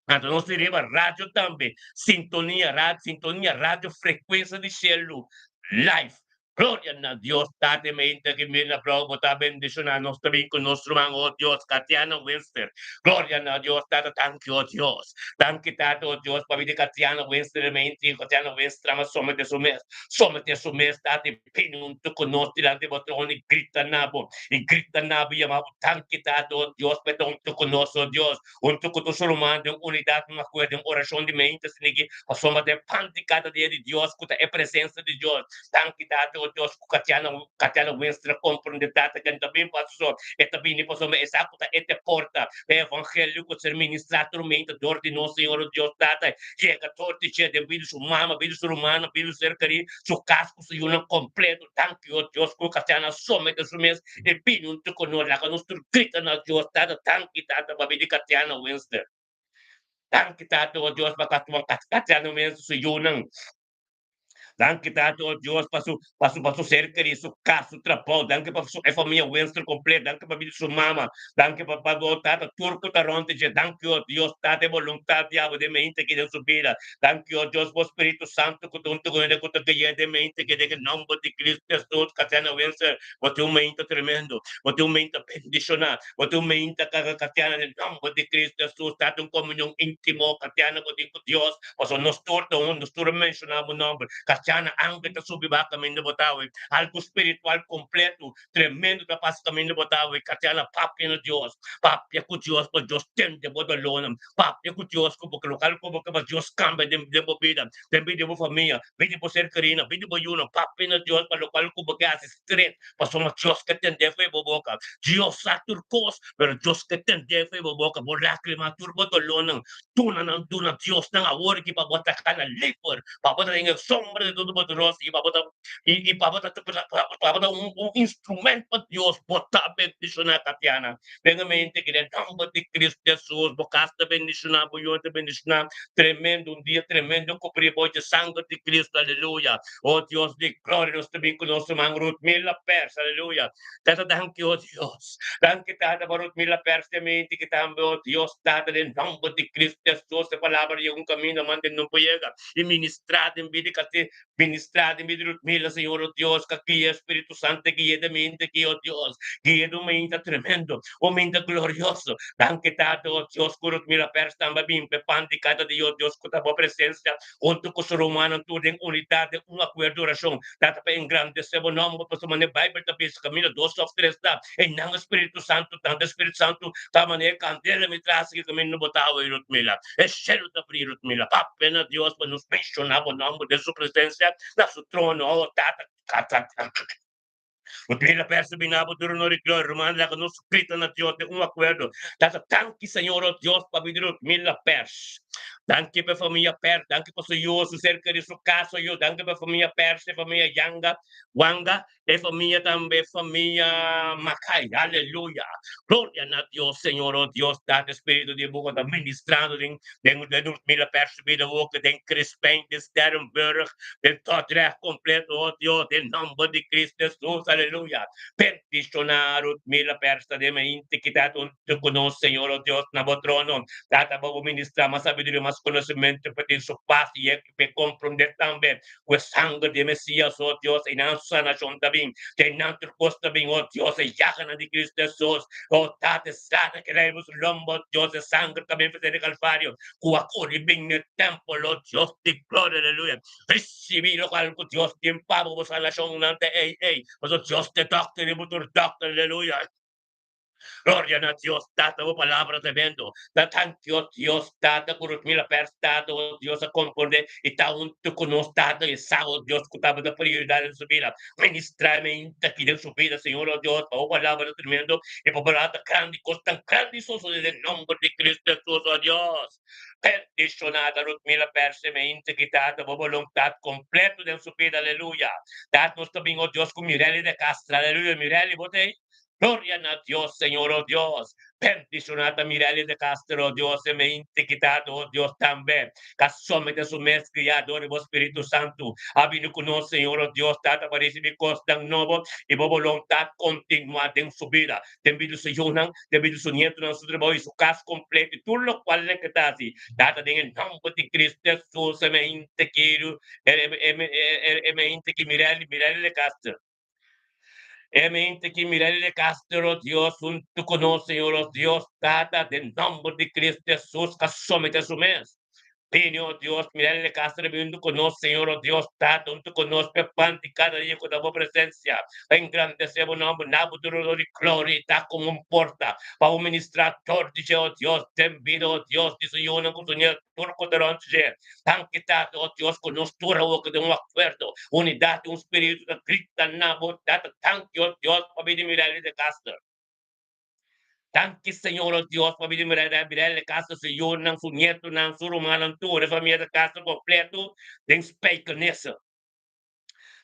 Anto nos tin riba radio tambe, Sintonia Radio, Sintonia Radio Frecuencia di Cielo live. Gloria na Dios, Tata mente ki mira prou bo ta bendiciona nos ta bin cu nos ruman, oh Dios, Katiana Winster. Gloria na Dios, Tata, danki, oh Dios. Danki, Tata, oh Dios, pabia di Katiana Winster mente, Katiana Winster ama somete su mes, somete su mes, Tata, y bini hunto cu nos dilanti bo trono y grita na bo, y grita na bo y yama bo, danki, Tata, oh Dios, pa e ta hunto cu nos, oh Dios. Huntu ku tur su ruman den unidat, un akuerdo, den orashon di mente sinigi pasobra ta e pan di kada dia di Dios ku ta e presensia di Dios. Danki Tata o Dios ku Katiana Katiana Wenstra komprende Tata ken ta bin pa su e ta bini pasobra e sa ku ta e te porta pa e evangelio ku ser ministrá tur mente dor di nos Señor o Dios Tata yega dor di dje den bida su mama bida su rumannan bida su ser kerí su kas ku su yunan kompleto. Danki o Dios ku Katiana somete su mes E bini un tuko no laga nos tur grita na Dios Tata danki Tata pa bini Katiana Winston danki Tata o Dios pa Katiana Winston su yunan danki Tata o Dios pa su pa su pa su ser keri su kas su trabou danki pa su e famia Winston kompleto danki pa bini su mama danki pa pa bo Tata tur ku ta rond di dje danki o Dios Tata e boluntat di abo den mente aki den su bida danki o Dios bo Spiritu Santo ku ta huntu ku hende ku ta guia den mente aki den e nomber di Cristo Jesus Katiana Winston Bo tin un meinta tremendo, bo tin un meinta bendishoná, bo tin un meinta katiana den nomber di Cristo Jesus. Tata un komunion íntimo katiana bo tin ku Dios, pasobra nos tur ta un, nos tur a menshoná bo nomber. Katiana angel ta subi baha kaminda bo ta awe. Algu spiritual kompleto, tremendo ta pasa kaminda bo ta awe. Katiana papia na Dios, papia ku Dios pa Dios tende bo dolónan, papia ku Dios ku bo lokal ku bo ke pa Dios kambia den bo bida. Den bida di bo famia, bida di bo ser kerina, bida di bo yunan, papia na Dios pa lokual ku bo ke hasi stret, pasobra Dios ke tende for bo boka. Dios sa tur kos, pero Dios ke tende for bo boka. Bo lagrima, tur bo dolónan, duna nan, duna Dios nan awor aki pa bo ta kana liber, pa bo ta den e sombra di Todopoderoso i pa bo ta i pa bo ta pa bo ta un instrument pa Dios. Bo ta bendishoná, Tatiana. Den e mente ki den nomber di Cristo Jesus bo cas ta bendiciona, bo yunan ta bendiciona, tremendo un dia tremendo cubri bo dje sanger di Cristo, aleluya. Oh Dios di gloria nos ta bin cu nos ruman Ruthmila Pers, aleluya. Tata danki oh Dios, danki Tata pa Ruthmila Pers den mente ki tambe oh Dios Tata den nomber di Cristo Jesus e palabra yega un caminda mande no por yega y ministra den bida casi Ministrá den mi Ludmila, Señor, oh Dios, ka guia Spiritu Santo guia den mi hende aki, oh Dios, guia den un mainta tremendo, un mainta glorioso. Danki, Tata, oh Dios, ku Ludmila Pers tambe a bin p'e pan di kada dia, oh Dios, ku ta bo presensia huntu ku su rumannan tur den unidat, den un akuerdo orashon, Tata, pa engrandesé bo nòmber, pasobra manera Beibel ta bisa, kaminda dos òf tres ta, einan e Spiritu Santu, tantu e Spiritu Santu ta manera e kandela mi tras aki kaminda bo ta awe, Ludmila. E shelu ta bri Ludmila. Papia na Dios pa nos menshoná bo nòmber den su presensia, na su trono. Oh, Tata, Ludmila persebi na bo tur honor i gloria. Ruman, laga nos grita na Dios den un akuerdo. Tata, danki, Señor, oh Dios, pa bida di Ludmila Pers. Danki pa e famia Pers. Danki pa su yu, su ser kerí, su kasa, yu. Danki pa e famia Pers, e famia Yanga, Wanga, E famia tambe famia Makai. Aleluya. Gloria na Dios, Señor, oh Dios, Tata, Spiritu di bo ta ministrando den den den nos mila percibida ook den Crispijn, den Sterrenburg, den Dordrecht completo, oh Dios, den nomber di Cristo Jesus, aleluya. Bendiciona Ruth Mila Persa den me intikitat hunto cu nos, Señor, oh Dios, na bo trono. Tata, bo bo ministra mas sabiduria, mas conocimento pa tin su paz y Pe komprondé tambe ku e sanger di e Mesías, o Dios, ei nan sanashon ta bin, te nan tur kos ta bin, o Dios, e yaganan di Cristo Hesus, o Tata, e slana ku rei boso lomba, o Dios, e sanger ta bin for di Kalvario, ku a kore bin n'e tempel, o Dios di gloria, aleluya. Risibí lokual ku Dios tin pa bo, bo sanashonnan ta ei ei, pasobra Dios ta e dòkter i bo tur dòkter, aleluya. Gloria na Dios Tata, bo palabra tremendo. Ta thank you, Dios Tata, ku Rutmila Pers Tata, o Dios a komprondé i ta huntu ku nos Tata i sa, o Dios, ku tabata prioridat den su bida. Ministrá meinta aki den su bida, Señor, o Dios, pa bo palabra tremendo i pa bo palabra grandi, kos tan grandi sosodé den nomber di Cristo Jesus, o Dios. Bendishoná ta Rutmila Pers e meinta ki Tata bo boluntat kompleto den su bida, aleluya. Tata, nos ta bin, o Dios, ku Mirelli de Castro, aleluya. Mirelli, bo ta ei? Gloria na Dios, Señor, oh Dios. Bendiciona ta Mirelli de Castro, oh Dios, e mente kitado, oh Dios, tambe. Ka somete su mes guiá dor di bo Spiritu Santu. A bini ku nos, Señor, oh Dios, Tata, pa ricibi cosnan nobo i bo boluntad continua den su bida, den bida di su yunan, den bida di su nietonan, su trabou i su cas completo i tur locual nan ke ta haci. Tata, den e nomber di Cristo Jesus, e mente kerido, e mente ki Mirelli, Mirelli de Castro. E mente ki Mirelli de Castro, Dios huntu ku nos, Señor, os Dios Tata, den nomber di Cristo Jesus, ka somete su mes. Bini, o Dios, Mirelli de Castro bin huntu ku nos, Señor, o Dios Tata, huntu ku nos p'e pan di kada dia ku ta bo presencia, pa engrandece bo nomber na bo trono di gloria i ta komo un porta pa bo ministra dor di dje, o Dios, den bida, o Dios, di su yunan ku su nietu, tur ku ta rond dje. Danki Tata, o Dios, ku nos tur awor ku den un akuerdo, unidat i un spiritu ta grita na bo Tata, danki, o Dios, pabia di Mirelli de Castro. Danki, Señor, o Dios, pabia di Mirelli de Castro, su yunan, su nietunan, su rumannan, tur e famia de Castro kompleto den Spijkenisse.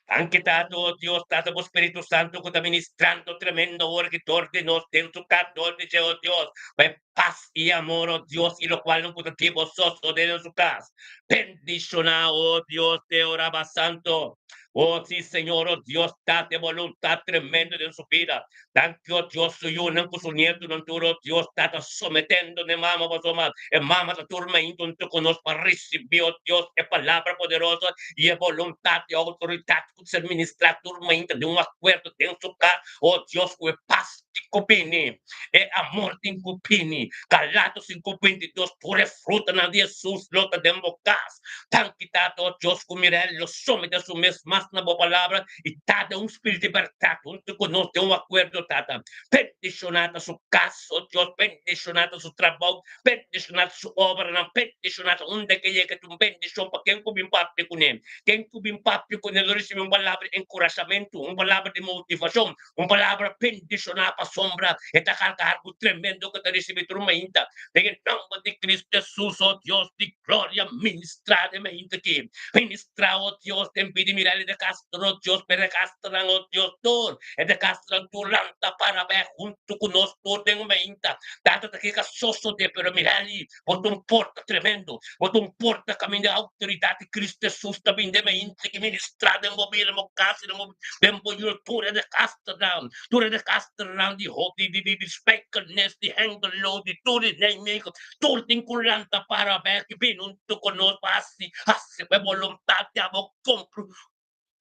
Danki Tata, o Dios, Tata, bo Spiritu Santu ku ta ministrando tremendo awor aki dor di nos den su kas, dor di dje, o Dios, pa e pas i amor, o Dios, i lokualnan ku ta tin bo sosodé den su kas. Bendishoná, o Dios, te oraba santo. O si, Señor, o Dios, Tata, e boluntat tremendo den su bida. Danki, o Dios, su yunan ku su nietunan tur, o Dios, Tata, sometendo n'e mama pasobra e mama ta tur mainta huntu ku nos pa risibí, o Dios, e palabra poderoso i e boluntat i outoridat ku ta ser ministrá tur mainta den un akuerdo den su kas, o Dios, ku e pas tin ku bini, e amor tin ku bini. Galatos 5:22, Tur e frutanan di Hesus lo ta den bo kas. Danki, Tata, o Dios, ku mira el lo someté su mes mas na bo palabra i Tata, un spiritu di bèrdat huntu ku nos den un akuerdo, Tata. Bendishoná ta su kas, o Dios, bendishoná ta su trabou, bendishoná ta su obranan, bendishoná ta unda ke yega ta un bendishon pa ken ku bin papia kuné. Ken ku bin papia kuné lo risibí un palabra di enkurashamentu, un palabra di motivashon, un palabra bendishoná pasobra e ta karga algu tremendo ku ta risibí tur mainta. Den e nòmber di Cristo Hesus, o Dios di gloria, ministrá den mainta aki. Ministrá, o Dios, den bida Mirelli de Castro, o Dios, pa e de Castronan, o Dios, tur e de Castronan tur lanta para bek huntu ku nos tur den mainta. Tata ta keka sosodé, pero Mirelli, bo ta un porta tremendo, bo ta un porta kaminda e outoridat di Cristo Hesus ta bin den mainta ki ministrá den bo bida, den bo kas, den bo den bo yu, tur e de Castronan, tur e de Castronan di di di di Spijkenisse, di Hengelo, di tur di Nijmegen, Tur tin ku lanta para bek i bini huntu ku nos pa hasi hasi ku e boluntat di abo kumpli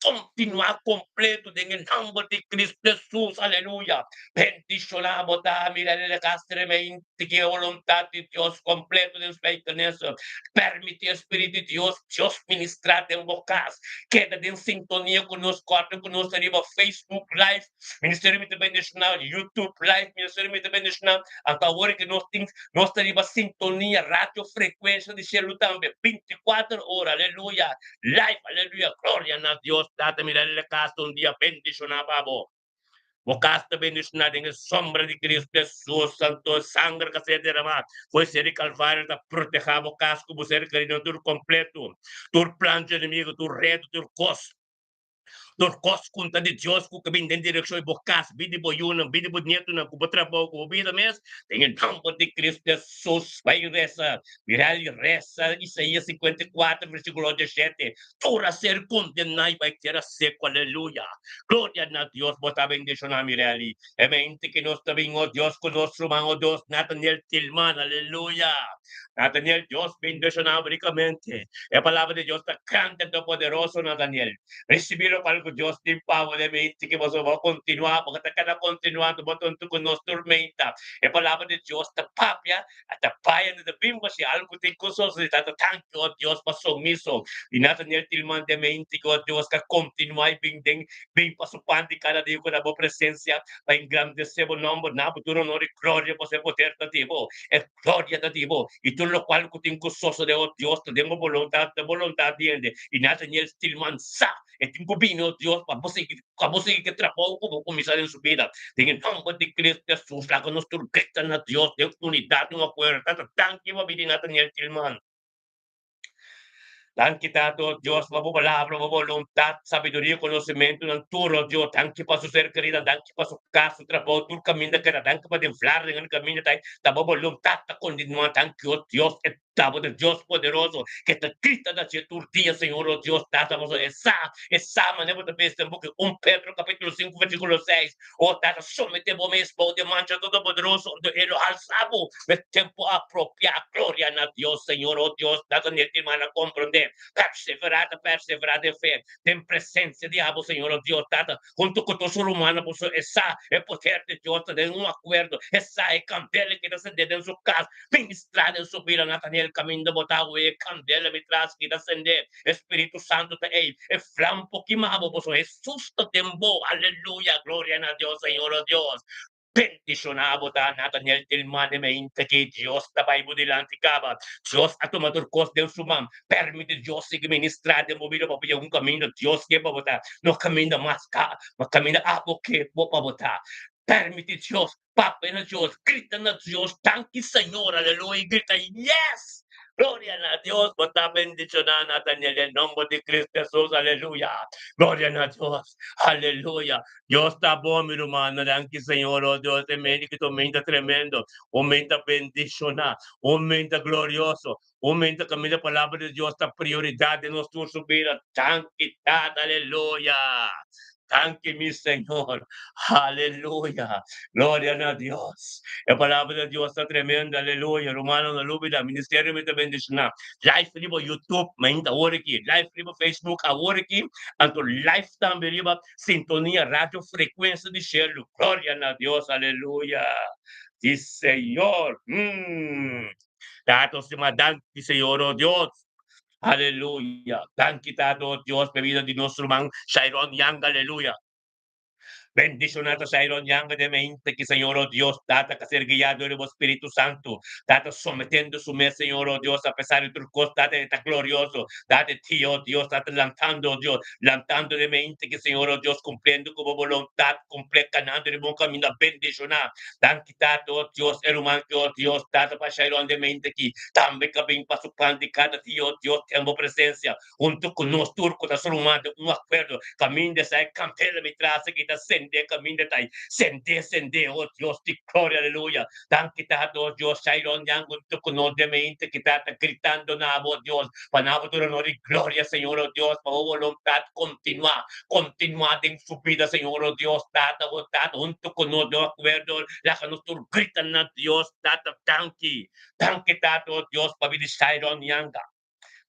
kontinuá kompleto den e nòmber di Kristu Hesus. Aleluya! Bendishoná bo ta, Mirelli de Castro Meinti, ki e boluntat di Dios kompleto den Spijkenisse. Permití e Spiritu di Dios Dios ministrá den bo kas. Keda den sintonia ku nos. Kòrda ku nos ta riba Facebook Live. Ministerio mi ta bendishoná, YouTube Live, Ministerio mi ta bendishoná. Anto awor ke nos tin, nos ta riba sintonia, radio frekuensia di shelu tambe, 24 ora, aleluya, live, aleluya, gloria na Dios. Tata mira el kas un dia bendishoná pa bo. Bo kas ta bendishoná den e sombra di Cristo Jesus, santo sanger ka ser deramá for e ser di Kalvario ta protehá bo kas ku bo ser kerido tur kompleto, tur plan dje enemigo, tur reto, tur kos. Tur kos ku ta di Dios ku ka bin den direkshon di bo kas, bida di bo yunan, bida di bo nietunan, ku bo trabou, ku bo bida mes, den e nòmber di Kristu Hesus, bai resa. Mira el resa Isaías 54 versíkulo 17, Tur a ser kondená i bai tera seku. Aleluya! Gloria na Dios! Bo ta bendishoná, Mirelly. E mente ku nos ta bin, o Dios, ku nos ruman, o Dios, Nathaniel Tilman. Aleluya! Nathaniel, Dios bendishoná bo rikamente. E palabra di Dios ta grandi anto poderoso, Nathaniel. Risibí lokual ku Dios tin pa bo den mente ki boso bo kontinuá, bo ta keda kontinuá anto bo ta huntu ku nos turmenta. E palabra di Dios ta papia, ta bai anto ta bin bo si algu tin ku sosodé. Ta tanki, o Dios, pa sumiso di Nathaniel Tilman den mente ki, o Dios, ka kontinuá i bin den bin pa su pan di kada dia ku ta bo presensia pa engrandesé bo nòmber. Na bo tur honor i gloria, pasobra e poder ta di bo. E Gloria ta di bo, i tur lokual ku tin ku sosodé, o Dios, ta den bo boluntat, ta boluntat di hende. I Nathaniel Stillman sa e tin ku bini, o Dios, pa bo sigui, pa bo sigui ku e trabou ku bo kuminsá den su bida. Den e nòmber di Cristo Hesus, laga nos tur grita na Dios den unidat, den un akuerdo. Tata, danki pa bini Nathaniel Stillman. Danki Tata, o Dios, pa bo palabra, bo boluntat, sabiduria, konosementunan tur, o Dios. Danki pa su ser kerinan, danki pa su kas, su trabou, tur kaminda keda. Danki pa den Vlaardingen kaminda ta ta bo boluntat ta kontinuá. Danki, o Dios, e ta bo ta Dios poderoso ke ta grita na dje tur dia, Señor, o Dios, Tata, pasobra e sa, e sa manera bo ta bisa den buki un Pedro kapítulo sinku versíkulo seis. O Tata, someté bo mes bou di mancha Todopoderoso, anto E lo halsá bo na tempu apropiá. Gloria na Dios, Señor, o Dios, data mi e timana komprondé. Perseverá ta perseverá den fe, den presensia di abo, Señor, o Dios, Tata, huntu ku tur su rumannan, pasobra e sa e poder di Dios ta den un akuerdo, e sa e kandela ki ta sendé den su kas, ministrá den su bida. Nataniel, kaminda bo ta awe, e kandela mi tras ki ta sendé. E Spiritu Santu ta ei, e flam por kima bo, pasobra Hesus ta den bo. Aleluya! Gloria na Dios, Señor, o Dios. Bendishoná bo ta, Nataniel Tilman, e meinta ki Dios ta bai bo dilanti kaba. Dios a tuma tur kos den su man. Permiti Dios sigui ministrá den bo bida pa bo yega un kaminda Dios ke pa bo ta, no kaminda mas ka, ma kaminda abo ke bo pa bo ta. Permiti Dios Papia na Dios, grita na Dios, Danki Señor, aleluya, y grita, Yes! Gloria na Dios, bo ta bendiciona Nathaniel den nomber di Cristo Jesus, aleluya. Gloria na Dios, aleluya. Dios ta bon, mi rumannan, danki Señor, oh Dios, e mente ki ta un mente tremendo, un mente bendiciona, un mente glorioso, un mente caminda palabra di Dios ta prioridad den nos tur su bida. Danki Tata, aleluya. Danki mi Señor. Aleluya. Gloria na Dios. E palabra di Dios ta tremendo. Aleluya. Rumannan no lubida. Ministerio mi ta bendiciona. Live riba YouTube mainta awor aki. Live riba Facebook awor aki. Anto live tambe riba Sintonia Radio Frecuencia di Cielo. Gloria na Dios. Aleluya. Si Señor. Hmm. Tato stima danki Señor oh Dios. Aleluya. Danki Tata oh Dios pa e bida di nos ruman Shairon Yang. Aleluya. Bendiciona ta Shairon Yang den mente ki Señor oh Dios Tata ka ser guia dor di bo Spiritu Santo. Tata sometendo su mes Señor oh Dios a pesar di tur cos Tata e ta glorioso. Tata e tio oh Dios Tata lantando oh Dios lantando den mente ki Señor oh Dios cumpliendo cu bo boluntad cumple canando den bon caminda bendiciona. Danki Tata oh Dios e ruman ki oh Dios Tata pa Shairon den mente ki tambe ka bin pa su pan di kada dia oh Dios ten bo presencia hunto ku nos tur ku ta su ruman den un akuerdo kaminda esei kandela mi tras aki ta sende kaminda ta sende sende oh Dios di gloria aleluya danki Tata oh Dios Shairon Yang hunto ku nos den mente ki Tata gritando na bo oh Dios pa na bo tur honor y gloria Señor oh Dios pa bo voluntad continua Kontinuá den su bida, Señor, o Dios, Tata, o Tata, huntu ku nos den un akuerdo, laga nos tur grita na Dios, Tata, danki. Danki, Tata, o Dios, pabia di Shairon Yanga.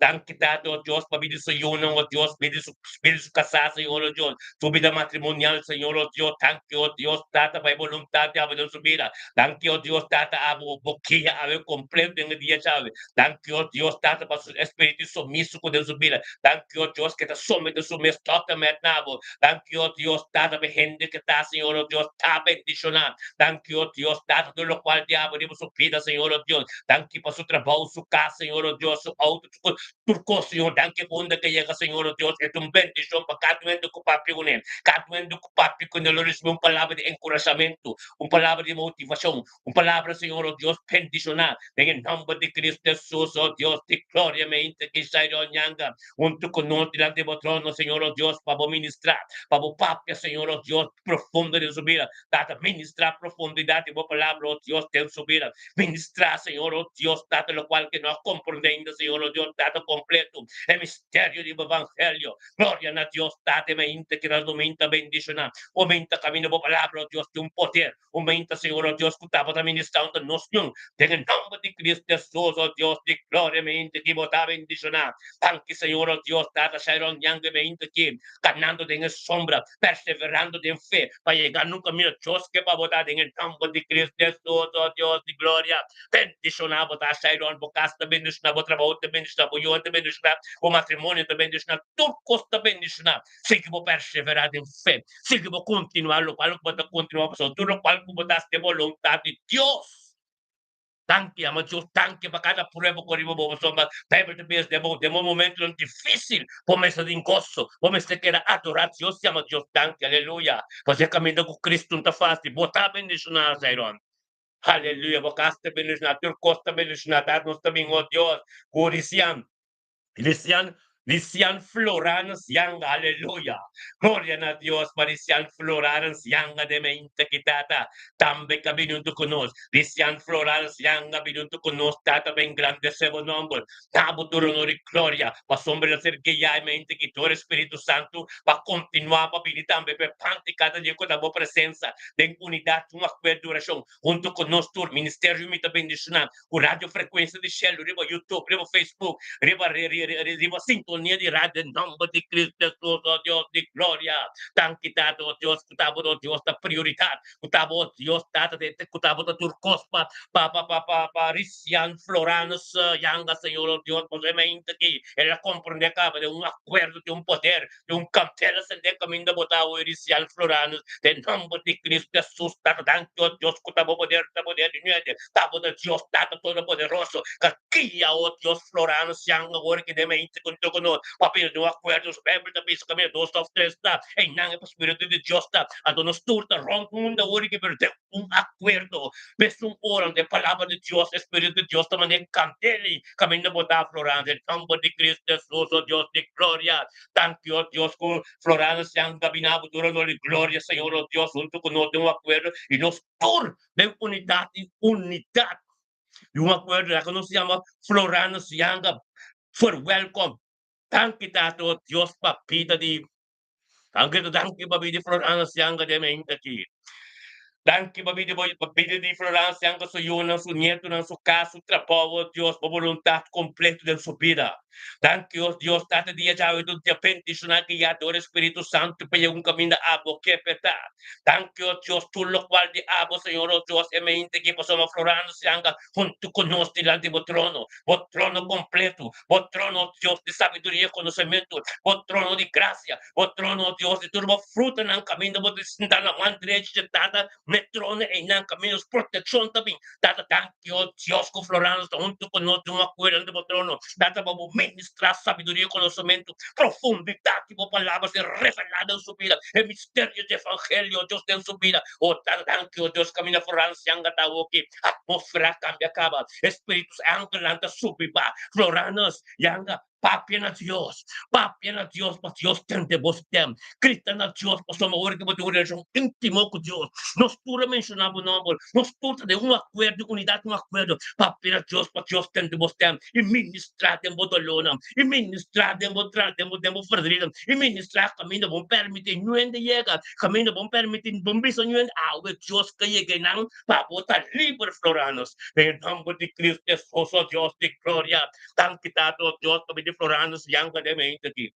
Danki, Tata, o Dios, pabia di su yunan, o Dios, bida di su, bida di su kasá, Señor, o Dios, su bida matrimonial, Señor, o Dios, danki, o Dios, Tata, pa e boluntat di abo den su bida. Danki, o Dios, Tata, abo bo kia awe kompleto den e dia djawe. Danki, o Dios, Tata, pa su espiritu sumiso ku den su bida. Danki, o Dios, ke ta somete su mes totalmente na bo. Danki, o Dios, Tata, pa e hende ke ta, Señor, o Dios, ta bendishoná. Danki, o Dios, Tata, tur lokual di abo riba su bida, Señor, o Dios. Danki pa su trabou, su kas, Señor, o Dios, su outo, su kos, tur kos, Señor. Danki pa unda ke yega, Señor, o Dios. E ta un bendishon pa kada un hende ku papia kuné. Kada un hende ku papia kuné lo risibí un palabra di enkurashamentu, un palabra di motivashon, Un palabra, Señor, oh Dios, bendiciona den e nomber di Cristo Jesus, oh Dios di gloria, me inta ki Shairon Yanga, hunto cu nos dilanti bo trono, Señor, oh Dios, pa bo ministra, pa bo papia, Señor, oh Dios, profundo den su bida. Tata, ministra profundidad di bo palabra, oh Dios, den su bida. Ministra, Señor, oh Dios, Tata, locual que no a comprende ainda, Señor, oh Dios, Tata, kompleto, e misterio di Evangelio. Gloria na Dios Tata, mainta ku nos mainta bendishoná. Un mainta kaminda bo palabra, oh Dios, tin un poder. Un mainta, Señor, oh Dios, ku tabata ministrando nos ñon. Den nòmber di Cristo Jesus, oh Dios di gloria, mainta ku bo ta bendishoná. Danki, Señor, oh Dios, Tata Sharon Yang mainta aki, kanando den sombra, perseverando den fe, pa yega nunka mira Dios ke pa bo ta den nòmber di Cristo Jesus, oh Dios di gloria. Bendishoná bo ta Sharon, bo kas ta bendishoná, bo trabou ta bendishoná, bo yu ta bendishoná, bo matrimonio ta bendishoná, tur kos ta bendishoná. Sigui bo perseverá den fe, sigui bo kontinuá lokual ku bo ta kontinuá, pasobra tur lokual ku bo ta hasi ta e boluntat di Dios. Danki, ama Dios, danki pa kada prueba ku riba bo, pasobra Beibel ta bisa den bo den bo momentunan difísil bo mester tin goso, bo mester keda adorá Dios i ama Dios. Danki, aleluya, pasobra e kaminda ku Kristu no ta fásil. Bo ta bendishoná, Zairon. Aleluya, bo kas ta bendishoná, tur kos ta bendishoná. Tata nos ta bin, o Dios, ku risian Lisian, Lisian Florans Yanga, aleluya! Gloria na Dios pa Lisian Florans Yanga den mente ki Tata tambe ka bini huntu ku nos. Lisian Florans Yanga bini huntu ku nos, Tata pa engrandesé bo nòmber. Na bo tur honor i gloria, pasobra el a ser guiá e mente ki dor e Spiritu Santu pa kontinuá pa bini tambe pa e panti kada dia ku ta bo presensa den unidat, un akuerdo di orashon huntu ku nos tur. Ministerio mi ta bendishoná ku radio frekuensia di shelu riba YouTube, riba Facebook, riba riba sintonia di radio den nòmber di Cristo Jesus, o Dios di gloria. Danki Tata, o Dios, ku ta bo, o Dios, ta prioridat, ku ta bo, o Dios, Tata, ku ta bo ta tur kos pa pa pa pa pa pa Risian Floranus Yanga, Señor, o Dios, pasobra e mainta aki el a komprendé kaba den un akuerdo, tin un poder, di un kandela sendé kaminda bo ta oe Risial Floranus den nòmber di Cristo Jesus. Tata, danki o Dios ku ta bo poder ta poder di nuebe ta bo ta Dios Tata Todopoderoso ka guia o Dios Floranus yan awor ki den mente kunto ku nos papia di un akuerdo. Nos Beibel ta bisa kaminda dos òf tres ta einan e Spiritu di Dios ta. Anto nos tur ta rònt mundu awor ki pero den un akuerdo mesun ora den palabra di Dios e Spiritu di Dios ta manda e kandela kaminda bo ta Floranus den nòmber di Cristo Jesus o Dios di gloria. Danki, o Dios, ku Floranus Jan Gabina bo dura nos di gloria, Señor, o Dios, huntu ku nos den un akuerdo i nos tur den unidat i unidat di un akuerdo, ya ku nos yama Floranus Yanga verwelkom. Danki, Tata, o Dios, pa bida di Danki, danki pa bida di Floranus Yanga den mente aki. Danki pa bida pa bida di Floranus Yanga, su yunan, su nietunan, su kas, su trabou, o Dios, bo boluntat kompleto den su bida. Danki, o Dios, Tata di djawe ta un dia bendishoná guiá dor e Spiritu Santu pa yega un kaminda abo ke p'e ta. Danki, o Dios, tur lokual di abo, Señor, o Dios, e mente aki pasobra Floranus Yanga huntu ku nos dilanti bo trono, bo trono kompleto, bo trono, o Dios, di sabiduria i konosementu, bo trono di grasia, Bo trono, o Dios, di tur bo frutanan kaminda bo ta sinta na man drechi dje Tata, n'e trono einan kaminda nos protekshon ta bin. Tata, danki, o Dios, ku Floranus ta huntu ku nos den un akuerdo ante bo trono. Tata, pa bo ministrá sabiduria i konosementu, profundidat di bo palabra ser revelá den su bida, e misterio dje evangelio, o Dios, den su bida. O Tata, danki, o Dios, kaminda Floranus yanga ta awoki, atmósfera a kambia kaba, e spiritus angelnan ta subi ba. Floranus yanga Papia na Dios, papia na Dios pa Dios tende bo stem. Grita na Dios pasobra ora ku bo tin un relashon íntimo ku Dios, nos tur a menshoná bo nòmber, nos tur ta den un akuerdo, unidat, un akuerdo. Papia na Dios pa Dios tende bo stem i ministrá den bo dolónan, i ministrá den bo tra, den bo, den bo verdrietnan, i ministrá kaminda bo permití ñuende yega, kaminda bo permití, bo bisa ñuende, awe Dios ka yega einan pa bo ta liber, Floranus. Den e nòmber di Cristo Hesus, o Dios di gloria. Danki Tata, o Dios, pa bini Floranus Yanga den mente aki.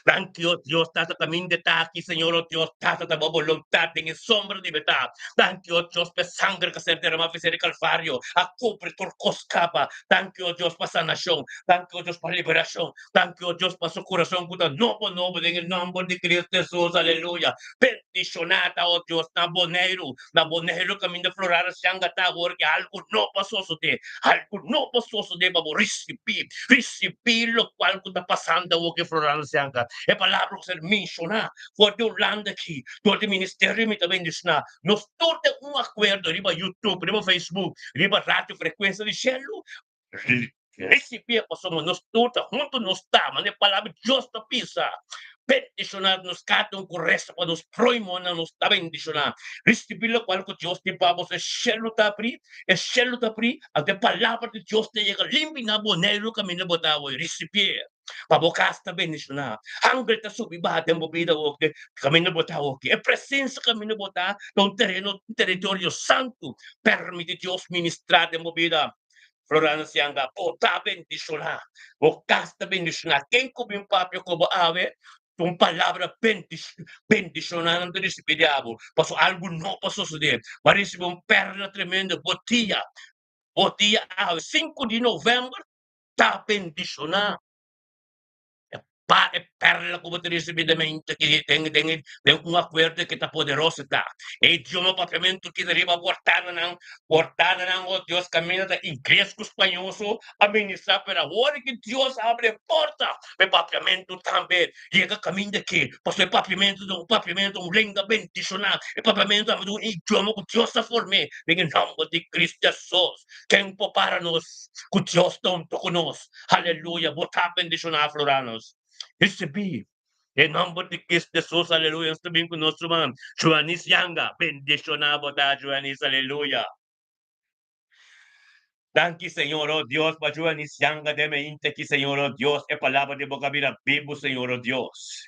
Danki, o Dios, Tata, kaminda ta aki, Señor, o Dios, Tata, ta bo boluntat den e sombra di beta. Danki, o Dios, pa e sangre ku a ser derama for di Kalvario, a kubri tur kos kaba. Danki, o Dios, pa sanashon. Danki, o Dios, pa liberashon. Danki, o Dios, pa su kurason ku ta nobo nobo den e nòmber di Cristo Hesus. Aleluya. Bendishoná ta, o Dios, na Boneiru. Na Boneiru kaminda Floranus Yanga ta awor ke algu nobo a sosodé. Algu nobo a sosodé pa bo risibí, risibí lokual ku ta pasando awor ke Floranus Yanga. E palabra ku ser menshoná for di Hulanda aki dor di ministerio mi ta bendishoná. Nos tur den un akuerdo riba YouTube, riba Facebook, riba Radio Frekuensia di Shelu. Risibí pasobra nos tur ta huntu nos ta, manera e palabra di Dios ta bisa. Bendishoná nos kada un ku resa pa nos próhimonan, nos ta bendishoná. Risibí lokual ku Dios tin pa bos, e shelu ta abrí, e shelu ta abrí, anto e palabra di Dios ta yega limpi na Boneiru kaminda bo ta awor. Risibié pa bo kas ta bendishoná. Angel ta subi baha den bo bida awor kaminda bo ta awor. E presensia kaminda bo ta ta un tereno, un teritorio santu. Permití Dios ministrá den bo bida. Florana Sianga, bo ta bendishoná, bo kas ta bendishoná. Ken ku bin papia ku bo awe, un palabra bendishoná nan ta risibí di abo, pasobra algu nobo a sosodé. Bo a risibí un pèrla tremendo. Bo dia, bo dia awe, sinku di novèmber, ta bendishoná. E pa e perla ku bo ta risibí den mente ki den den den un akuerdo ki ta poderoso ta e idioma papiamentu ki ta riba portadanan portadanan o Dios kaminda ta ingles ku spañó so a ministrá pero awor ki Dios a abri e porta pa e papiamentu tambe yega kaminda ki pasobra e papiamentu ta un papiamentu un lenga bendishoná e papiamentu tambe ta un idioma ku Dios a form'é den e nòmber di Cristo Hesus. Ken por para nos ku Dios ta hunto ku nos? Aleluya! Bo ta bendishoná, Floranos. Risibí den nòmber di Cristo Hesus. Aleluya! Nos ta bin ku nos ruman Joanis Yanga. Bendishoná bo ta, Joanis. Aleluya! Danki, Señor, o Dios, pa Joanis Yanga den e inta aki, Señor, o Dios. E palabra di bo ka bira bibu, Señor, o Dios.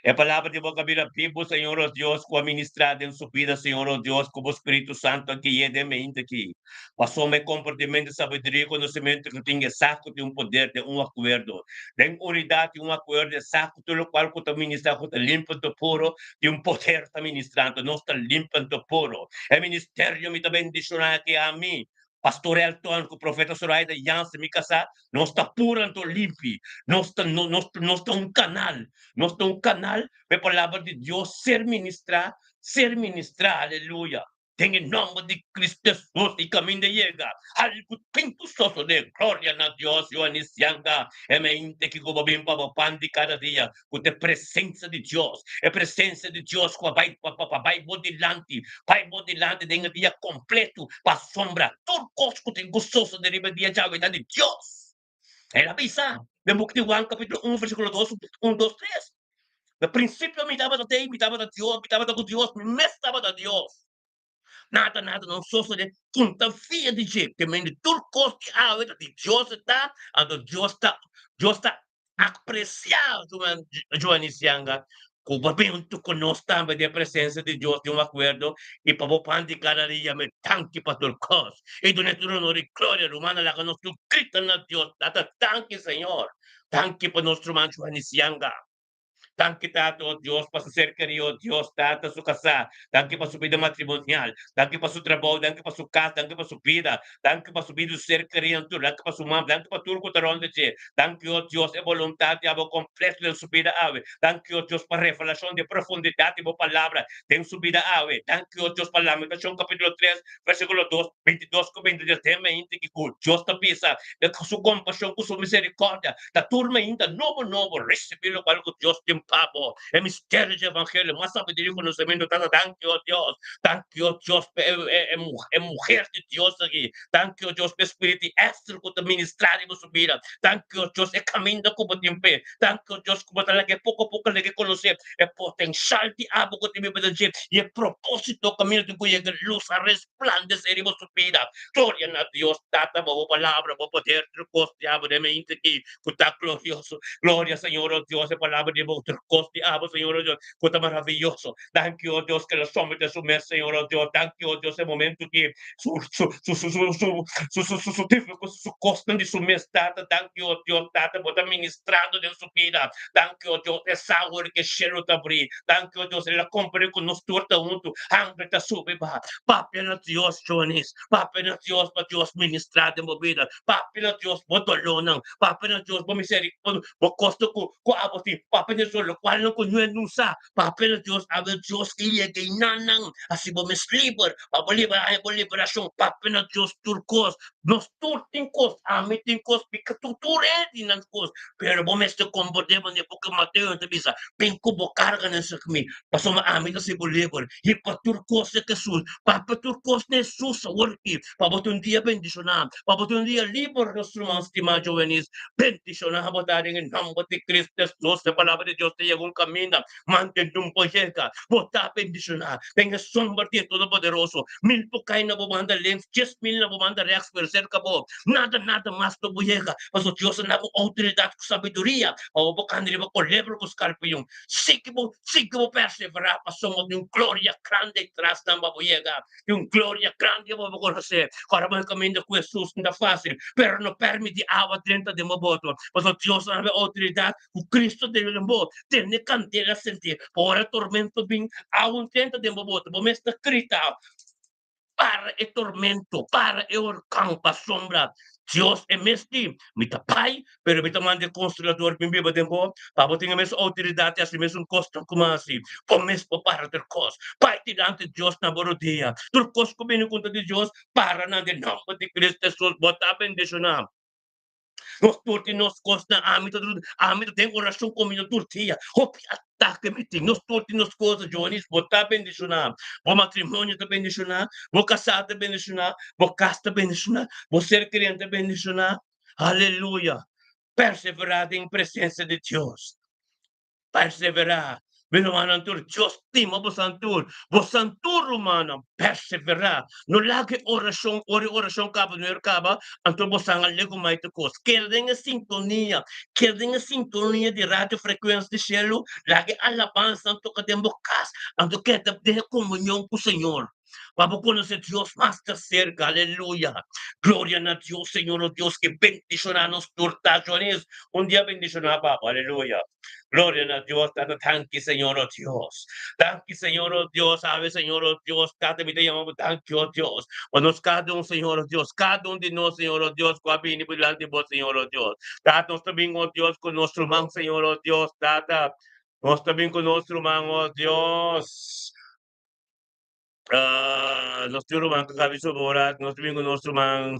E palabra di bo ka bira bibu, Señor nos Dios, ku a ministrá den su bida, Señor nos Dios, ku bo Spiritu Santu a gui'é den mente aki. Pasobra e kompartimentu di sabiduria i konosementu ku tin e sa ku tin un poder den un akuerdo. Den unidat tin un akuerdo, e sa ku tur lokual ku ta ministrá ku ta limpi anto puro, tin un poder ta ministrá. Anto nos ta limpi anto puro. E ministerio mi ta bendishoná aki ami, Pastor Elton ku Profeta Zoraida Jansen, mi kasá, nos ta puro anto limpi. Nos ta nos nos ta un kanal. Nos ta un kanal pa e palabra di Dios ser ministrá, ser ministrá, aleluya. Den e nòmber di Cristo Hesus i kaminda yega, algu tin ku sosodé. Gloria na Dios, Joanis Yanga, e mente ki ku bo bin pa bo pan di kada dia, ku ta e presensia di Dios, e presensia di Dios ku a bai pa pa bai bo dilanti, bai bo dilanti den e dia kompletu pa asombra tur kos ku tin ku sosode riba e dia djawe ta di Dios. El a bisa den buki di Juan kapitulo un versíkulo dos, un, dos, tres, Na prinsipio mi tabata tei, mi tabata Dios, mi tabata ku Dios, mi mes tabata Dios. Nada, nada no sosode ku ta fia di dje. Te mende tur kos di awe ta di Dios e ta, anto Dios ta, Dios ta apresiá Joanis Yanga ku bo bin huntu ku nos tambe den presensia di Dios den un akuerdo i pa bo pan di kada dia yam'é danki pa tur kos i dun'é tur honor i gloria. Rumannan laga nos tur grita na Dios, Tata danki Señor, danki pa nos ruman Joanis Yanga. Danki Tata, o Dios, pa su ser kerí, o Dios, Tata, su kasá. Danki pa su bida matrimonial. Danki pa su trabou, danki pa su kas, danki pa su bida. Danki pa su bida di su ser kerí en tur. Danki pa su mama, danki pa tur ku ta rònt di dje. Danki, o Dios, e boluntat di abo kompleto den su bida awe. Danki, o Dios, pa revelashon di e profundidat di bo palabra den su bida awe. Danki, o Dios, pa Lamentashon kapítulo tres, versíkulo dos, bintidos ku bintitres, den mente ki ku Dios ta bisa ku su kompashon, ku su miserikòrdia. Ta tur mainta nobo nobo ricibi locual cu Dios tin pa bo. E misterio dje evangelio mas sabiduria y conocemento tata danki o Dios. Danki o Dios pa e muher di Dios aki. Danki o Dios pa e spirit di Esther cu ta ministra riba su bida. Danki o Dios e caminda cu bo tin p'e. Danki o Dios cu bo ta laga e poco a poco laga e conoce e potencial di abo cu tin biba den dje y e proposito caminda tin cu yega luz a resplandece riba su bida. Gloria na Dios Tata pa bo palabra, bo poder tur kos di abo den mente aki ku ta glorioso. Gloria Señor o Dios e palabra di bo tur kos di abo Señor o Dios ku ta maraviyoso. Danki o Dios ke lo somete su mes Señor o Dios. Danki o Dios e momento ki su su su su su su su su su su su kosnan di su mes Tata. Danki o Dios Tata bo ta ministrando den su bida. Danki o Dios e sa ora ke shelu ta bri. Danki o Dios el a komprende ku nos tur ta huntu. Hamber ta subi baha. Papia na Dios, Jonis. Papia na Dios pa Dios ministrá den bo bida. Papia na Dios bo dolónan. Papia na Dios bo miserikòrdia, bo kosto ku ku abo tin. Papia na Dios lokualnan ku no e no sa. Papia na Dios abo Dios ke yega einannan. Hasi bo mes liber pa bo libra haña bo liberashon. Papia na Dios tur kos. Nos tur tin kos. Ami tin kos. Mi ka tur tur hende tin nan kos. Pero bo mester komprendé manera porque Mateo ta bisa, Bin ku bo karganan serka mi. Pasobra ami ta sibu liber i pa tur kos na Hesus, pa tur kos na Hesus awor aki, pa bo ta un dia bendishoná, pa bo ta un dia liber, nos ruman stimá Jovenis, bendishoná bo ta den e nòmber di Cristo Hesus, e palabra di Dios. Dios ta yega un kaminda, mantente un por yega. Bo ta bendishoná den e somber di e Todopoderoso. Mil por kai na bo banda links, 10,000 na bo banda rèks, pero serka bo nada, nada mas lo por yega, pasobra Dios a na bo outoridat ku sabiduria pa bo por kanda riba kolebra ku skarpion. Sigui bo, sigui bo perseverá, pasobra tin un gloria grandi tras nan pa bo yega. Tin un gloria grandi pa bo konosé. Ora bo a kaminda ku Hesus no ta fásil, pero no pèrmití awa drenta den bo boto, pasobra Dios a duna bo e outoridat ku Cristo debe den bo. Tene kandela sentí pa ora tormento bin, awa no drenta den bo boto. Bo mes ta grita, Para e tormento, para e orkan, pasobra Dios e mes di, Mi ta bai, pero mi ta manda e Konsolador bin biba den bo, pa bo tin e mes outoridat i hasi mesun kosnan ku mi a hasi. Bo mes por para tur kos. Bai dilanti Dios na bo rodia. Tur kos ku bini kontra di Dios, para nan den nòmber di Cristo Hesus. Bo ta bendishoná. Nos tur tin nos kosnan. Ami ta ami ta den orashon ku mi tur dia. Hopi atake mi tin. Nos tur tin nos kos. Jonis, bo ta bendishoná. Bo matrimonio ta bendishoná. Bo kasá ta bendishoná. Bo kas ta bendishoná. Bo ser kerí ta bendishoná. Aleluya! Perseverá den presensia di Dios. Perseverá. Mi rumannan tur, Dios stima bosan tur. Bosan tur, rumannan, perseverá. No laga e orashon, ora e orashon kaba, no er kaba, anto bosan a legumai tur kos. Keda den e sintonia, keda den e sintonia di radio frekuensia di shelu, laga e alabansanan toka den bo kas, anto keda den e komunion ku Señor. Pa bo conoce Dios mas ta cerca, aleluya. Gloria na Dios, Señor, oh Dios, que bendiciona nos tur ta Jonis. Un dia bendiciona papa, aleluya. Gloria na Dios, tata, danki, Señor, oh Dios. Danki, Señor, oh Dios, ave, Señor, oh Dios, tata, mi ta yama bo, danki, oh Dios. Pa nos cada un, Señor, oh Dios, cada un di nos, Señor, oh Dios, cu a bini por dilanti bo, Señor, oh Dios. Tata, nos ta bin, oh Dios, cu nos ruman, Señor, oh Dios, tata. Nos ta bin cu nos ruman, oh Dios. Nos tin un ruman ku Gaby Sobora, nos tin ku nos ruman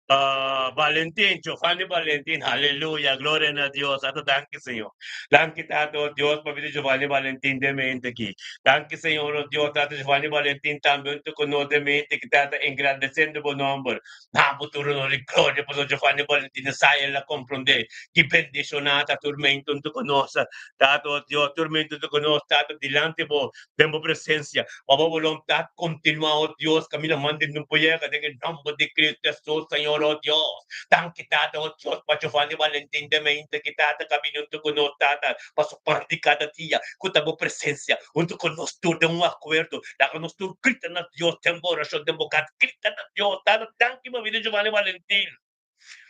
Valentin, Giovanni Valentin, aleluya, gloria na Dios, ata danki Señor. Danki Tata oh Dios pa bida Giovanni Valentin den mente aki. Danki Señor oh Dios, Tata Giovanni Valentin tambe hunto ku nos den mente aki, Tata, engrandeciendo bo nomber. Na bo tur honor i gloria pasobra Giovanni Valentin a sa i el a komprondé ki bendishoná ta tur mente hunto ku nos, Tata oh Dios, tur mente hunto ku nos, Tata, dilanti bo. Den bo presencia, pa bo voluntad continua, oh Dios, camina manda den bo yega den e nomber di Cristo Jesus, Señor, oh Dios. Danki, Tata, oh Dios, pa Giovanni Valentin de Meinte ki Tata camina hunto cu nos, Tata, pa su pan di cada dia, cu ta bo presencia hunto cu nos tur den un acuerdo. Laga nos tur grita na Dios den bo oracion, den bo cas, grita na Dios, Tata, danki pa vida di Giovanni Valentin.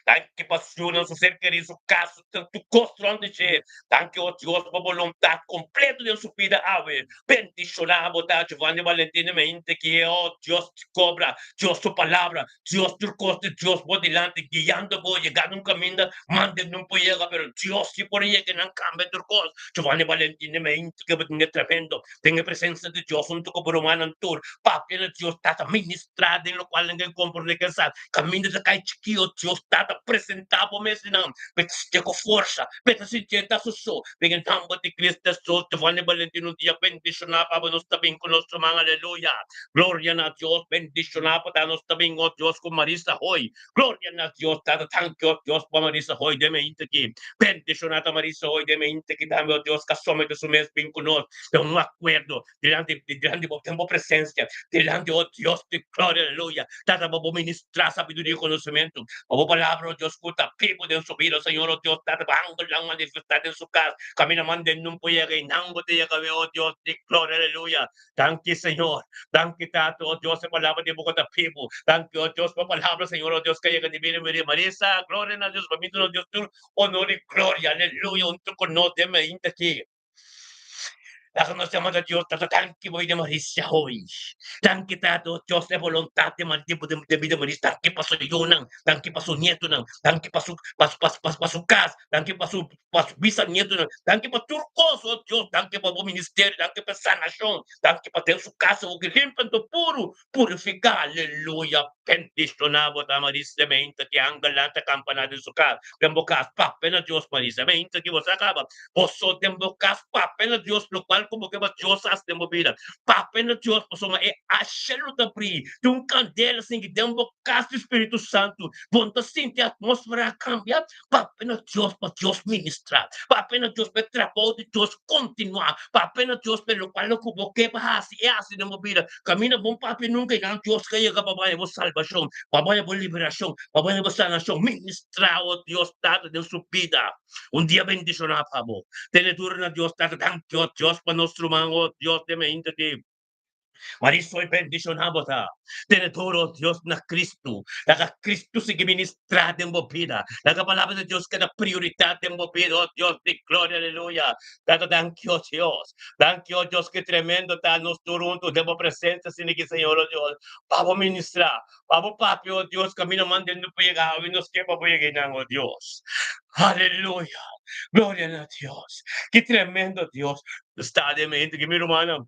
Danki pa su su ser kerí, su kas, su tur kos rònt di dje. Danki, o Dios, pa boluntat kompleto den su bida awe. Bendishoná bo ta, Giovanni Valentino Meinte, ki e, o Dios, kobra Dios su palabra, Dios tur kos di Dios bo dilanti, guiando bo, yegando un kaminda mande nun por yega, pero Dios si por yega i nan kambia tur kos. Giovanni Valentino Meinte, ke bo tin e tremendo den e presensia di Dios huntu ku bo rumannan tur, papia na Dios Tata, ministrá den lokual nan ke komprondé ke sa. Kaminda ta kai chikí, o Dios Tata, presentá bo mes di nan. Bo ta sintié ku forsa, bo ta sintié ta su so. Den e nòmber di Cristo Hesus, Giovanni Valentino, un dia bendishoná pa bo. Nos ta bin ku nos ruman, aleluya. Gloria na Dios, bendishoná pa ta nos ta bin, o Dios, ku Marisa Hoy. Gloria na Dios, Tata, tanki, o Dios, pa Marisa Hoy den mente aki. Bendishoná ta Marisa Hoy den mente aki tambe, o Dios, ka somete su mes bin ku nos den un akuerdo. Dilanti dilanti bo den bo presencia, dilanti, oh Dios di gloria, aleluya. Tata, pa bo ministra sabiduria i konosementu, pa bo palabra, oh Dios, ku ta bibu den su bida, Señor, oh Dios, Tata, pa angelnan manifestá den su kas, kaminda manda nan por yega i nan bo ta yega awe, oh Dios di gloria, aleluya. Danki, Señor. Danki, Tata, oh Dios, e palabra di bo ku ta bibu. Danki, oh Dios, pa palabra, Señor, oh Dios, ku a yega di bida mi Marisa. Gloria na Dios, pa mi duna Dios tur honor i gloria, aleluya, huntu ku nos den mainta aki. Laga nos yama na Dios, Tata, danki bo vida Marisa hoy. Danki, Tata, oh Dios, e boluntat di Marisa, di vida Marisa. Danki pa su yunan, danki pa su nietonan, danki pa su, pa su, pa su, pa su kas, danki pa su, pa su bisanietonan, danki pa tur kos, oh Dios, danki pa bo ministerio, danki pa sanashon, danki pa den su kas awor ki limpi anto puru, purifiká, aleluya. Bendishoná bo ta Marisa, meinta ki angelnan ta kampaná den su kas, den bo kas, papia na Dios, Marisa, meinta ki bo sa kaba. Boso den bo kas papia na Dios lokual. lokual ku bo ke pa Dios hasi den bo bida. Papia na Dios pasobra e ashelu ta bri di un kandela sinti den bo kas di Spiritu Santu. Bo no ta sinti e atmósfera a kambia? Papia na Dios pa Dios ministrá. Papia na Dios pa e trabou di Dios kontinuá. Papia na Dios pa e lokual ku bo ke pa hasi, e hasi den bo bida. Kaminda bon papia nunka i nan Dios ka yega pa baña bo salbashon, pa baña bo liberashon, pa baña bo sanashon. Ministrá, o Dios Tata, den su bida. Un dia bendishoná pa bo. Tene duru na Dios Tata. Danki, o Dios, pa nos ruman, o Dios, den mainta di Marisol bendishoná bo ta. Tene duru, o Dios, na Kristu. Laga Kristu sigui ministrá den bo bida. Laga Palabra di Dios keda prioridat den bo bida, o Dios di gloria. Aleluya. Tata, danki, o Dios. Danki, o Dios, ki tremendo ta nos tur huntu den bo presensia, siniki, Señor, o Dios, pa bo ministrá, pa bo papia, o Dios, kaminda manden no por yega awe, nos ke pa bo yega einan, o Dios. Aleluya! Gloria na Dios! Ki tremendo, Dios! Sta den mente ki mi rumannan.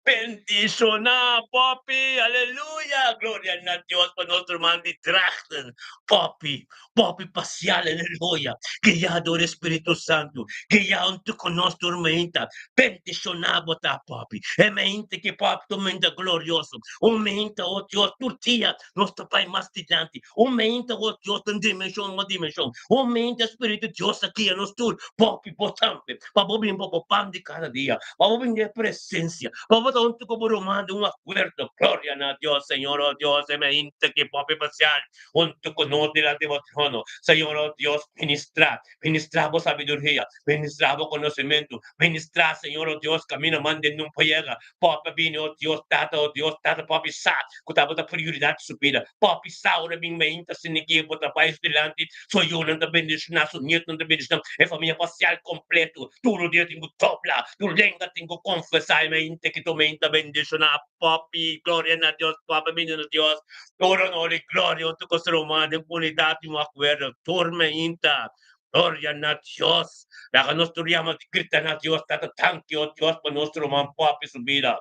Bendishoná, Poppy! Aleluya! Gloria na Dios pa nos ruman di Drachten. Poppy, Poppy Pasial, aleluya! Guiá dor e Spiritu Santu, guiá huntu ku nos tur meinta. Bendishoná bo ta, Poppy. E meinta ki Poppy ta un meinta glorioso, un meinta, oh Dios, tur dia nos ta bai mas dilanti. Un meinta, oh Dios, den dimenshon mas dimenshon. Un meinta Spiritu Dios ta guia nos tur. Poppy, bo tambe. pa bo bin pa bo pan di kada dia, pa bo bin den e presencia, pa bo ta huntu ku bo ruman den un akuerdo. Gloria na Dios, Señor, oh Dios, e mente ki papia spesial huntu ku nos dilanti bo trono. Señor, oh Dios, ministra, ministra bo sabiduria, ministra bo konosementu, ministra, Señor, oh Dios, kaminda manden nun por yega. Papia bini, oh Dios, Tata, oh Dios, Tata, papia sa ku tabata prioridat di su bida. Papia sa ora bin meinta sinigi bo ta bai su dilanti, su yunan ta bendishoná, su nietunan ta bendishoná, e famia pasial kompleto. Tur dia tin ku dobla, tur lenga tin ku konfesá e meinta ki tur meinta bendishoná. Papia, gloria na Dios, papia bini na Dios. Tur honor i gloria huntu ku ser humano den unidat i un akuerdo. Tur meinta, gloria na Dios. Laga nos tur yama di grita na Dios, Tata, danki, oh Dios, pa nos ruman papia su bida.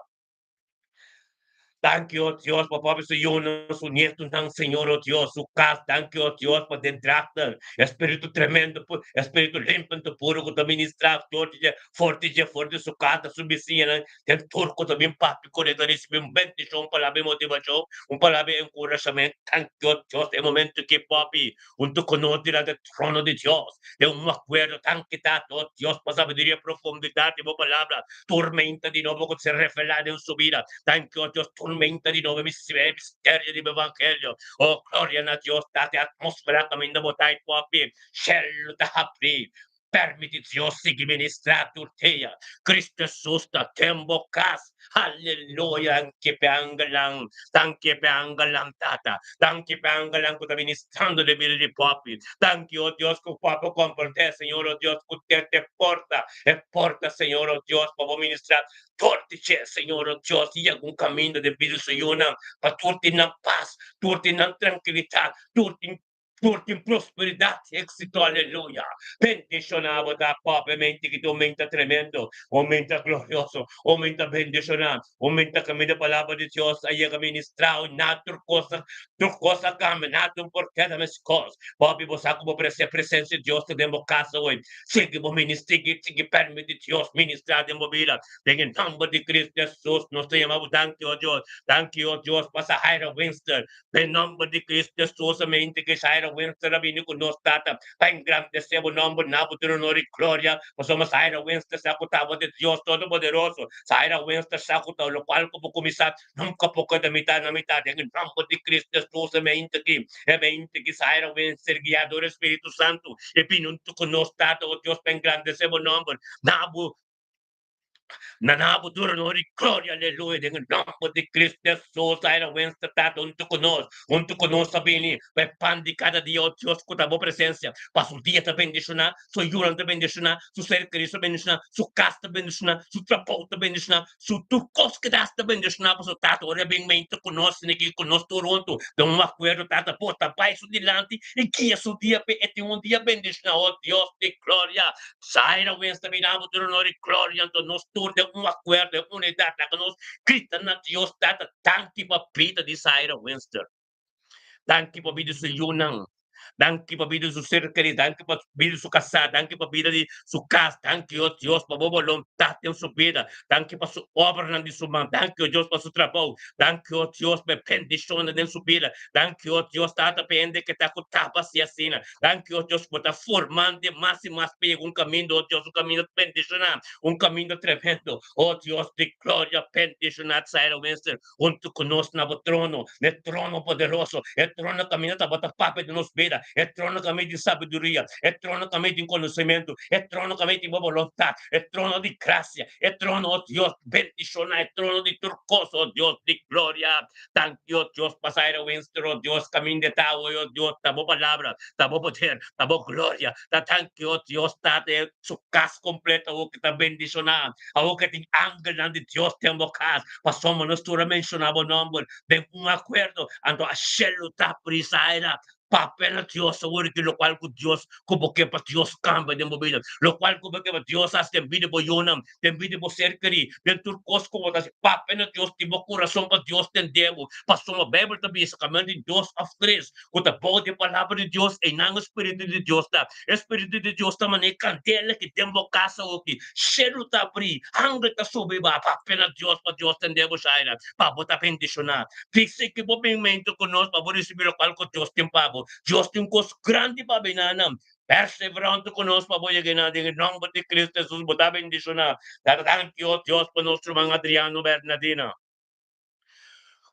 Danki, oh Dios, pa papia su yunan, su nietunan, Señor, oh Dios, su kas. Danki, oh Dios, pa den drachten, e spiritu tremendo, e spiritu limpio puro ku ta ministrá forti dje, forti dje, forti su kas, su bisiñanan, den tur ku ta bin papia ku e ta risibí un bendishon, un palabra di motivashon, un palabra di enkurashament. Danki, oh Dios, e momento ki papia huntu ku nos dilanti e trono di Dios, den un akuerdo tan kitá, oh Dios, pa sabiduria i profundidat di bo Palabra turmenta di nobo ku ta ser revelá den su bida. Danki, oh Dios, turmenta di nobo e misterio di bo evangelio. Oh, gloria na Dios, Tata, e atmósfera kaminda bo ta i papia, shelu ta habrí. Permiti Dios sigui ministrá tur dia. Cristo Jesus ta den bo kas. Aleluya! Danki p'e angelnan. Danki p'e angelnan, Tata. Danki p'e angelnan ku ta ministrando den bida di Poppy. Danki, o Dios, ku Poppy a komprendé, Señor, o Dios, ku te te porta, e porta, Señor, o Dios, pa bo ministrá tur di dje, Señor, o Dios, i algun kaminda den bida di su yunan, pa tur tin nan pas, tur tin nan trankilidat, tur tin Tur tin prosperidat i éksito, aleluya! Bendishoná bo ta pobre mente ki ta un mente tremendo, un mente glorioso, un mente bendishoná, un mente kaminda palabra di Dios a yega ministrá i nada tur kos a tur kos a kambia, nada un por keda meskos. Pobre bo sa ku bo prese presensia di Dios ta den bo kasa awor. Sigui bo ministri, sigui sigui permiti Dios ministrá den bo bida. Den e nòmber di Cristo Hesus nos ta yama bo danki, o Dios. Danki, o Dios, pa Sahaira Winston. Den nòmber di Cristo Jesus, amen. Te Shaira Winston a bini ku nos, Tata, pa engrandesé bo nòmber na bo tur honor i gloria, pasobra Shaira Winston sa ku ta bo di Dios Todopoderoso. Shaira Winston sa ku ta lokual ku bo kuminsá nunka por keda mitá na mitá. Den e nòmber di Cristo Jesus, amen. Te ki, amen. Te ki Shaira Winston, guiá dor e Spiritu Santu, e bini huntu ku nos, Tata, o Dios, pa engrandesé bo nòmber na bo. Na nan bo dura honor i gloria, aleluya, den e nòmber di Cristo Hesus. Aira wens ta Tata huntu ku nos, huntu ku nos ta bini pa e pan di kada dia, o Dios, ku ta bo presensia. Pa su dia ta bendishoná, su yunan ta bendishoná, su ser kerido ta bendishoná, su kas ta bendishoná, su trabou ta bendishoná, su tur kos ku ta hasi ta bendishoná, pasobra Tata ora e bin meinta ku nos, tene ku nos tur huntu den un akuerdo, Tata, bo ta bai su dilanti i guia su dia p'e e tin un dia bendishoná, o Dios di gloria. Zaira wens ta bira bo tur honor i gloria, anto nos tur den un akuerdo, den unidat, laga nos grita na Dios Tata, danki pa bida di Zaira Winster, danki pa bida di su yunan, Danki pa bida di su ser kerí, danki pa bida di su kasá, danki pa bida di su kas, danki, o Dios, pa bo boluntat den su bida, danki pa su obranan di su man, danki, o Dios, pa su trabou, danki, o Dios, pa e bendishonnan den su bida, danki, o Dios, Tata, pa e hende ke ta ku taba hasi asina, danki, o Dios, ku bo ta formando mas i mas pa yega un kaminda, o Dios, un kaminda bendishoná, un kaminda tremendo, o Dios di gloria, bendishoná Tsaira Winston, Huntu ku nos na bo trono, e trono poderoso, e trono kaminda tabata papia di nos bida, e trono kaminda tin sabiduria, e trono kaminda tin konosementu, e trono kaminda tin bo boluntat, e trono di grasia, e trono, o Dios, bendishoná, e trono di tur kos, o Dios di gloria. Danki, o Dios, pa Zaira Winston, o Dios, kaminda e ta awe, o Dios, ta bo palabra, ta bo poder, ta bo gloria. Ta danki, o Dios, Tata, e su kas kompleto awo ku ta bendishoná. Awor ke tin angelnan di Dios den bo kas, pasobra nos tur a menshoná bo nòmber den un akuerdo, anto a shelu ta prisa aira. Papia na Dios awor ki lokual ku Dios ku bo ke pa Dios kambia den bo bida, lokual ku bo ke pa Dios hasi den bida di bo yunan, den bida di bo ser kerí, den tur kos ku bo ta hasi. Papia na Dios di bo kurason pa Dios tende bo, pasobra Beibel ta bisa kaminda di dos òf tres ku ta bou di e palabra di Dios, einan e spiritu di Dios ta. E spiritu di Dios ta manera e kandela ki den bo kas awoki. Shelu ta abrí, hangre ta subi ba. Papia na Dios pa Dios tende bo, Shaira, pa bo ta bendishoná. Fiksi ki bo bin mento ku nos pa bo risibí lokual ku Dios tin pa bo. Dios tin kos grandi pa bina nan. Perseverante ku nos pa bo yega einan. Den e nòmber di Kristu Hesus bo ta bendishoná. Tata, danki, o Dios, pa nos ruman Adriano Bernadina.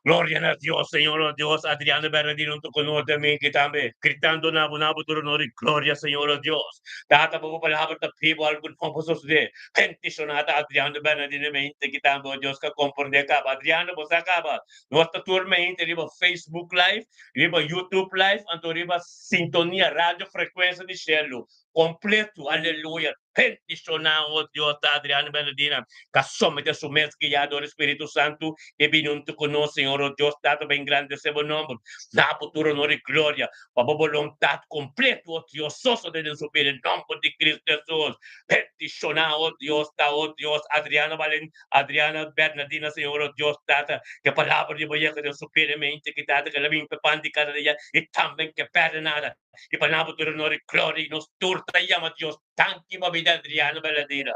Gloria na Dios, Señor, oh Dios, Adriano Bernardino hunto cu nos den mi tambe, gritando na bo, na bo tur honor y gloria, Señor, oh Dios. Tata, bo palabra ta bibo, algo nobo sosode. Bendiciona ta Adriano Bernardino mente ki tambe, oh Dios, ka comprende caba. Adriano, bo sa caba. Nos ta tur mente riba Facebook Live, riba YouTube Live, anto riba Sintonia Radio Frecuencia di Cielo. Completo, aleluya. Bendiciona, oh Dios, ta Adriano Bernardina, ca somete su mes guia dor e Spiritu Santu y bini hunto cu nos, Señor, oh Dios, Tata, pa engrandece bo nomber. Da bo tur honor y gloria, pa bo boluntad completo, oh Dios, sosode den su bida, en nomber di Cristo Jesus. Bendiciona, oh Dios, ta, oh Dios, Adriano Valen, Adriana Bernardina, Señor, oh Dios, Tata, ke palabra di bo yega den su bida, mente, ki Tata, ke la bin pa pan di cada dia, y tambe ke perde nada. I pa nan bo tur honor i gloria i nos tur ta yama Dios danki pa bida Adriano Bernardino.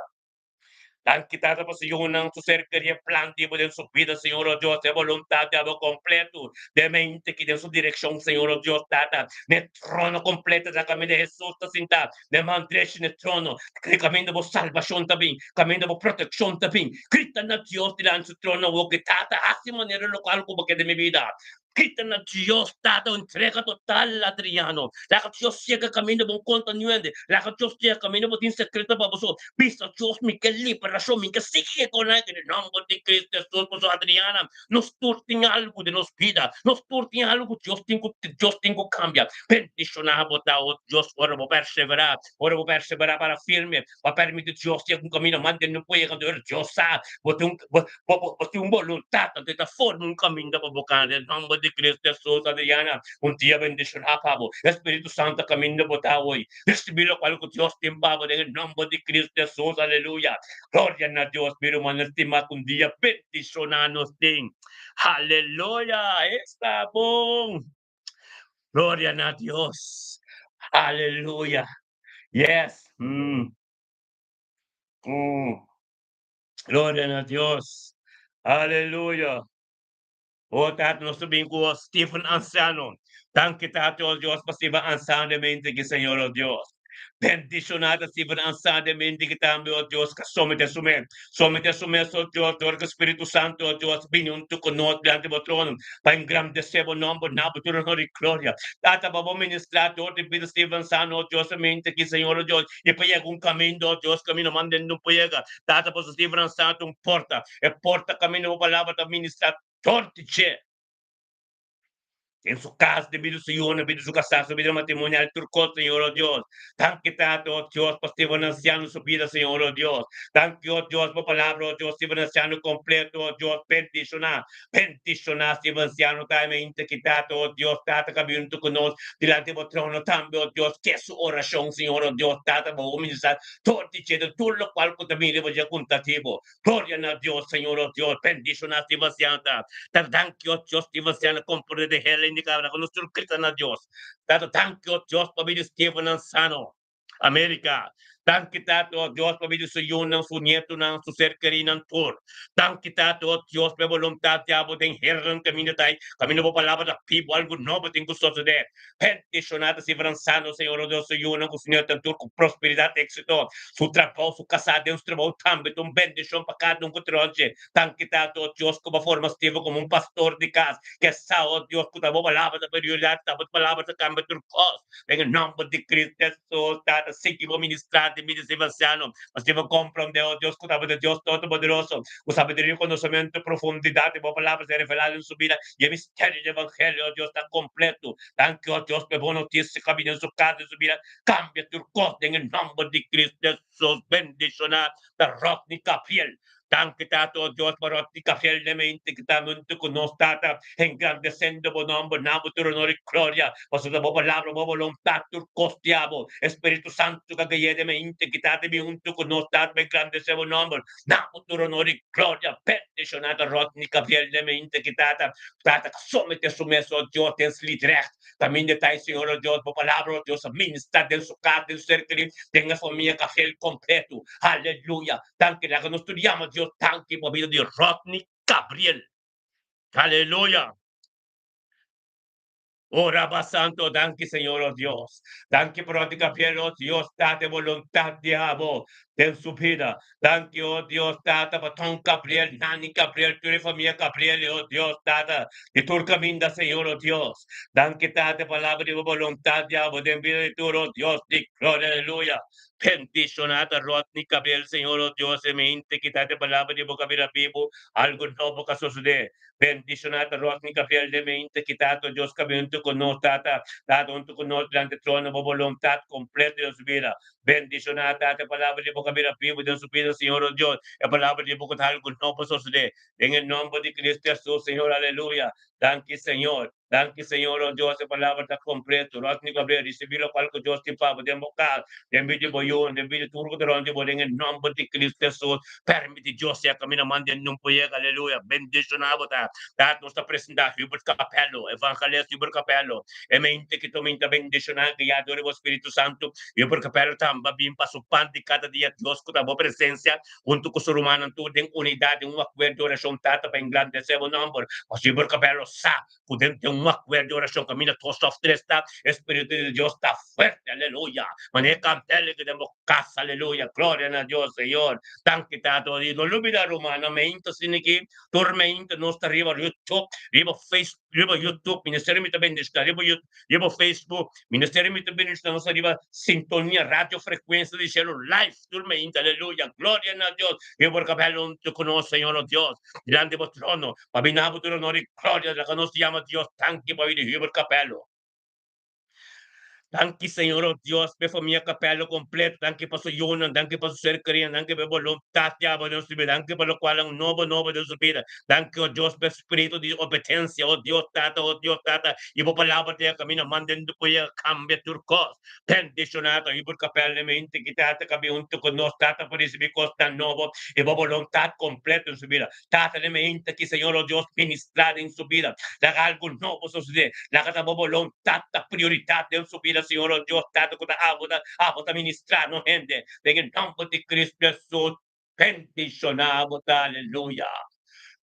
Danki Tata pa su yunan, su ser kerí e plan di bo den su bida Señor o Dios e boluntat di abo kompleto den mente ki den su direkshon Señor o Dios Tata n'e trono kompleto ta kaminda Hesus ta sinta n'e man drechi n'e trono kaminda bo salbashon ta bin kaminda bo protekshon ta bin grita na Dios dilanti su trono awor ki Tata hasi manera lokual ku bo ke den mi bida Grita na Dios, Tata, un entrega total, Adriano. Laga Dios yega kaminda bo konta niun hende. Laga Dios yega kaminda bo tin sekreto pa bo so. Bisa Dios, mi ke liberashon, mi ke sigui kon nan den e nòmber di Cristo Hesus. Pasobra Adriana, nos tur tin algu den nos bida. Nos tur tin algu Dios tin ku Dios tin ku kambia. Bendishoná bo ta, o Dios, ora bo perseverá. Ora bo perseverá para firme, bo permiti Dios yega un kaminda mas den no por yega. Anto Dios sa bo tin un bo Bo bo tin un boluntat, anto e ta forma un kaminda pa bo kana den nòmber di Kristu Hesus. Adriana, un dia bendishoná pa bo. E Spiritu Santu a kaminda bo ta awor. Risibí lokual ku Dios tin pa bo den e nòmber di Kristu Hesus. Aleluya! Gloria na Dios, mi rumannan stimá, ku un dia bendishoná nos tin. Aleluya! Esta bon! Gloria na Dios! Aleluya! Yes! Mm. Mm. Gloria na Dios. Aleluya. O Tata, nos ta bin ku Stephen Anciano. Danki Tata, o Dios, pa Stephen Anciano den mente ki Señor, o Dios. Bendiciona ta Stephen Anciano den mente ki tambe, o Dios, ka somete su mes. Somete su mes, o Dios, dor ku Spiritu Santo, o Dios, bini huntu ku nos dilanti bo trono pa engrandece bo nomber na bo tur honor i gloria. Tata, pa bo ministra dor di bida Stephen Anciano, o Dios, den mente ki Señor, o Dios, i pa yega un kaminda, o Dios, kaminda manden no por yega. Tata, pasobra si Abraham ta un porta, e porta kaminda bo palabra ta ministrá tur di dje. Den su kas, debido su yunan, debido su kasá, su bida matrimonial, tur kos, Señor, o Dios. Danki, Tata, o Dios, pa Steven Anciano su bida, Señor, o Dios. Danki, o Dios, bo palabra, o Dios, Steven Anciano kompleto, o Dios, bendishoná, bendishoná Steven Anciano tambe, inta ki, Tata, o Dios, Tata, ka bin huntu ku nos dilanti bo trono tambe, o Dios, ke su orashon, Señor, o Dios, Tata, bo ministrá Tur di dje tur lokual ku ta bini riba dje ku ta tibo. Gloria na Dios, Señor, o Dios, bendiciona Sebastian ta. Ta danki, o Dios, Sebastian a komprende de hel. hende kaba laga nos tur grita na Dios. Tata danki o Dios pa bida Stevennan sano. America. Danki Tata o Dios pa bida su yunan, su nietonan, su ser kerinan tur. Danki Tata o Dios pa e boluntat di abo den hernan kaminda ta ei, kaminda bo palabra ta pibo algu nobo tin ku sosode. Bendiciona ta Stevennan sano Señor o Dios su yunan ku su nietonan tur ku prosperidat exito. Su trabou, su kasá den su trabou tambe ta un bendicion pa kada un ku tronche. Danki Tata o Dios ku bo a forma Steven komo un pastor di kas. Ke sa o Dios ku ta bo palabra ta prioridad, ta bo palabra ta kambia tur kos. Den e nomber di Cristo Jesus, Tata, sigui bo ministra den bida Steven anciano, pa Steven comprende o Dios ku ta bo Dios Todopoderoso, ku sabiduria i konosementu i profundidat di bo palabra ser revelado den su bida i e misterio di evangelio o Dios ta kompleto. Danki o Dios pa e bon notisia ku a bini den su kas den su bida. Kambia tur kos den e nomber di Cristo Jesus. Bendiciona ta Rodney Gabriel. Danki Tata, o Dios, pa ròt di fielmente ku ta huntu ku nos, Tata, engrandesendo bo nòmber, na bo tur onor i gloria, pasobra bo palabra, bo boluntat tur kos di abo. Spiritu Santu ka gui'é den mente ki ta bin huntu ku nos, Tata, pa engrandesé bo nòmber, na bo tur onor i gloria. Bendishoná ta Rodney Gabriel den mente ki Tata, Tata, ka someté su mes, o Dios, den sliedrecht. Kaminda ta e Señor, o Dios, bo palabra, o Dios, a ministrá den su kas, den su ser kerí, den e famia Gabriel kompletu. Aleluya! Danki laga nos tur yama Dios danki pa bida di Rodney Gabriel. Aleluya. Oh Rabba Santo, danki Señor, oh Dios. Danki pa Rodney Gabriel, oh Dios, Tata, e voluntad di abo den su bida. Danki, oh Dios, Tata, pa Tom Gabriel, Nani Gabriel, tur e famia Gabriel, oh Dios, Tata, di tur caminda, Señor, oh Dios. Danki, Tata, e palabra di bo voluntad di abo den bida di tur, oh Dios di gloria, aleluya. Bendiciona ta Rodney Cabel, Señor, oh Dios, e mente kita te palabra di boca bira bibu, algo nobo ka sosode. Bendiciona ta Rodney Cabel, de mente kita to Dios ka bin hunto cu nos, Tata, Tata hunto cu nos delante trono bo boluntad completo den su bida. Bendiciona ta e palabra di boca bira bibu den su bida, Señor, oh Dios, e palabra di boca ta algo nobo sosode. Den e nomber di Cristo Jesus, Señor, aleluya. Danki, Señor. Danki Señor, oh Dios, e palabra ta completo. Rodney Gabriel, ricibi locual cu Dios tin pa bo den bo cas, den bida di bo yunan, den bida di tur cu ta rond di bo, den e nomber di Cristo Jesus. Permiti Dios sea camina man den nun por yega. Aleluya. Bendiciona bo ta. Tata, nos ta presenta Hubert Capello, Evangelist Hubert Capello. E mente ki tominta bendiciona, guia dor di bo Spiritu Santo. Hubert Capello tamba bin pa su pan di cada dia, Dios cu ta bo presencia, hunto cu su rumannan tur den unidad, den un acuerdo di oracion, Tata, pa engrandece bo nomber. Pasobra Hubert Capello sa cu den den un acuerdo di oracion caminda dos of tres ta, e Spiritu di Dios ta fuerte, aleluya, manera e candela cu den bo casa, aleluya, gloria na Dios, Señor, danki Tata, y no lubida rumannan, meinta asina aki, tur meinta nos ta riba YouTube, riba Facebook, riba YouTube, Ministerio Mi Ta Bendiciona, riba YouTube, riba Facebook, Ministerio Mi Ta Bendiciona, nos ta riba Sintonia Radio Frecuencia di Cielo live tur meinta, aleluya, gloria na Dios, riba Capella hunto cu nos, Señor, oh Dios, dilanti bo trono, Pa bina bo tur honor i gloria, laga nos yama Dios danki pa bini Hubert Capello. Danki Señor oh Dios pa e famia Capello completo, danki pa su yunan, danki pa su ser kerinan, danki pa e boluntad di abo den su bida, danki pa locual nan nobo nobo den su bida, danki oh Dios pa e spiritu di obedencia, oh Dios Tata, oh Dios Tata, i bo palabra ta yega camina mandando por yega cambia tur cos. Bendiciona ta Hubert Capello e mente ki Tata ka bin hunto cu nos Tata pa ricibi cosnan nobo i bo boluntad completo den su bida. Tata den meinta ki Señor o Dios ministrá den su bida. Laga algu nobo sosodé. Laga ta bo boluntat ta prioridat den su bida, Señor o Dios, Tata ku ta abo ta abo ta ministrá no hende. Den e nomber di Cristo Jesus, bendishoná bo ta. Aleluya.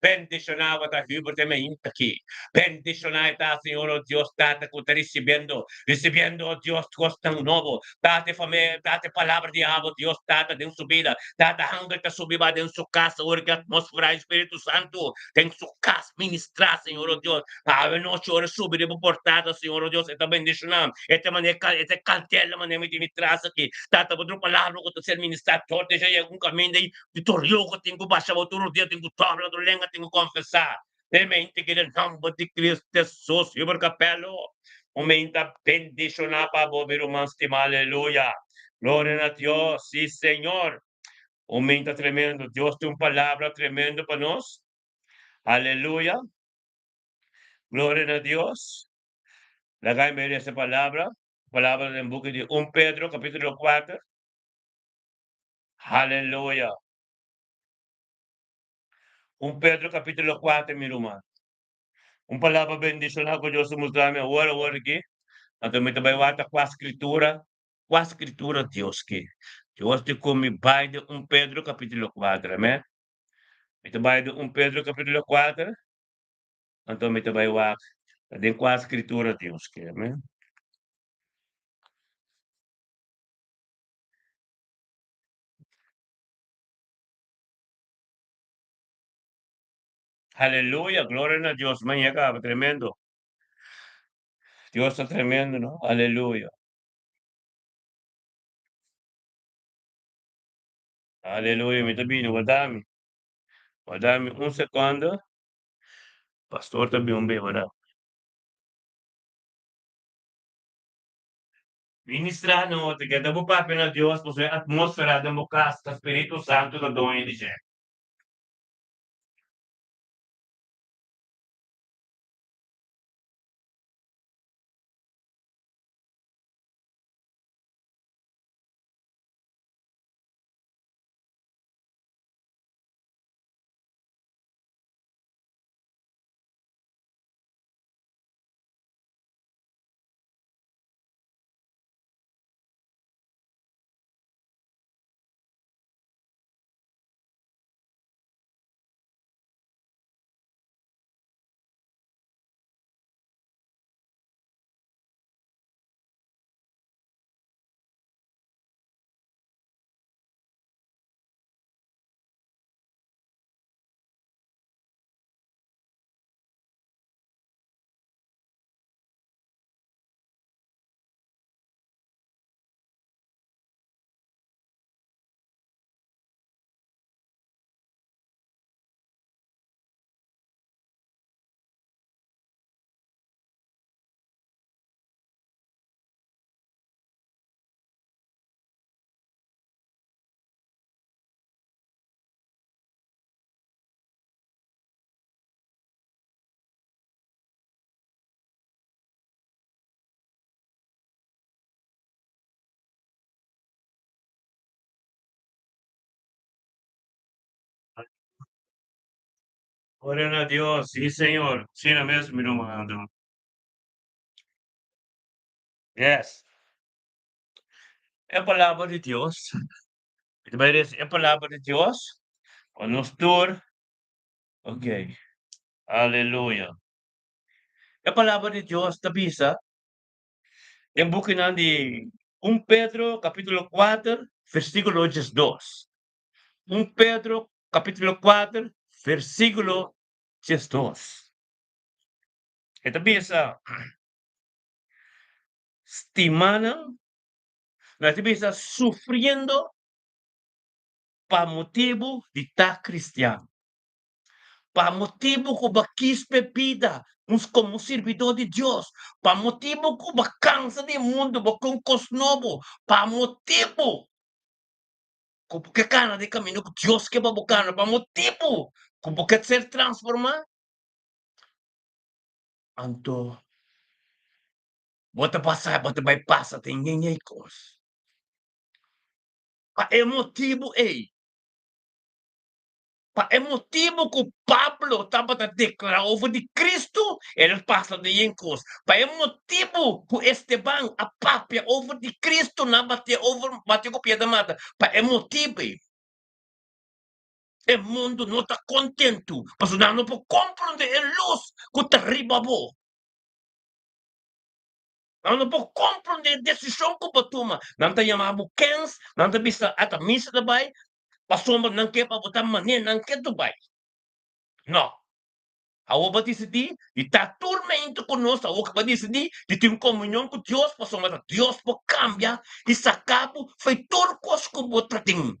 Bendishoná bo ta Hubert den meinta ki. Bendishoná e ta, Señor o Dios, Tata ku ta risibiendo, risibiendo, o Dios, kosnan nobo. Tata e famia, tata e palabra di abo, Dios Tata den su bida. Tata angel ta subi ba den su cas ora ki atmosfera di Spiritu Santu den su cas ministra, Señor o Dios. Awe nochi ora subi riba portada, Señor o Dios, e ta bendiciona. E ta manera e ta cantela manera mi tin mi tras aki. Tata bo otro palabra cu ta ser ministra tur desha yega un caminda di tur rio cu tin cu basha bo tur dia tin cu dobla otro lenga tin cu confesa. Realmente ke den nomber di Cristo Jesus, Hubert Capello, un menta bendiciona pa bo, mi ruman stima, aleluya. Gloria na Dios, si Señor. Un menta tremendo, Dios tin un palabra tremendo pa nos. Aleluya. Gloria na Dios. Laga mi lesa palabra, palabra den buki di 1 Pedro capítulo 4. Aleluya. 1 Pedro capítulo 4, mi ruman. Un palabra bendishoná ku Dios a mustra mi awor awor aki. Anto mi ta bai wak ta kua skritura, kua skritura Dios ke. Dios di ku mi bai den un Pedro kapítulo kuater, amèn. Mi ta bai den un Pedro kapítulo kuater, anto mi ta bai wak ta den kua skritura Dios ke, amèn. Aleluya, gloria na Dios. Maña caba, tremendo. Dios ta tremendo, no? Aleluya. Aleluya, mi ta bini, wardami. Wardami un secondo. Pastor ta bin un be, wardami. Ministra no, te keda bo papia na Dios, pasobra e atmósfera den bo kas ta Spiritu Santu ta doño di dje. Gloria na Dios, sí Señor, asina mes mi ruman Andro. Yes. E palabra di Dios, mi ta bai resa e palabra di Dios pa nos tur. Ok, aleluya. E palabra di Dios ta bisa den bukinan di un Pedro kapítulo kuater versíkulo diesdos. Un Pedro kapítulo kuater versíkulo diesdos. E ta bisa, Stimanan, no e ta bisa sufriendo pa motibu di ta kristian. Pa motibu ku bo a kis p'e bida komo sirbidó di Dios, pa motibu ku bo a kansa di e mundu, bo ke un kos nobo, pa motibu ku bo ke kana den kaminda ku Dios ke pa bo kana, pa motibu ku bo ke ser transformá, anto bo ta pasa, bo ta bai pasa den ñeñe kos. Pa e motibu ei, Pa e motibu ku Pablo tabata deklará over di Kristu, el a pasa den yen kos. Pa e motibu ku Esteban a papia over di Kristu, nan a batié over, batié ku piedra mata. Pa e motibu ei, e mundu no ta kontentu, pasobra nan no por komprondé e lus ku ta riba bo. Nan no por komprondé e desishon ku bo tuma. Nan ta yama bo kens, nan ta bisa ata misa ta bai, pasobra nan ke pa bo ta manera nan ke tu bai. No. Awor bo a disidí di ta tur meintu ku nos, awor ku bo a disidí di tin komunion ku Dios, pasobra ta Dios por kambia i saka bo fo'i tur kos ku bo ta tin.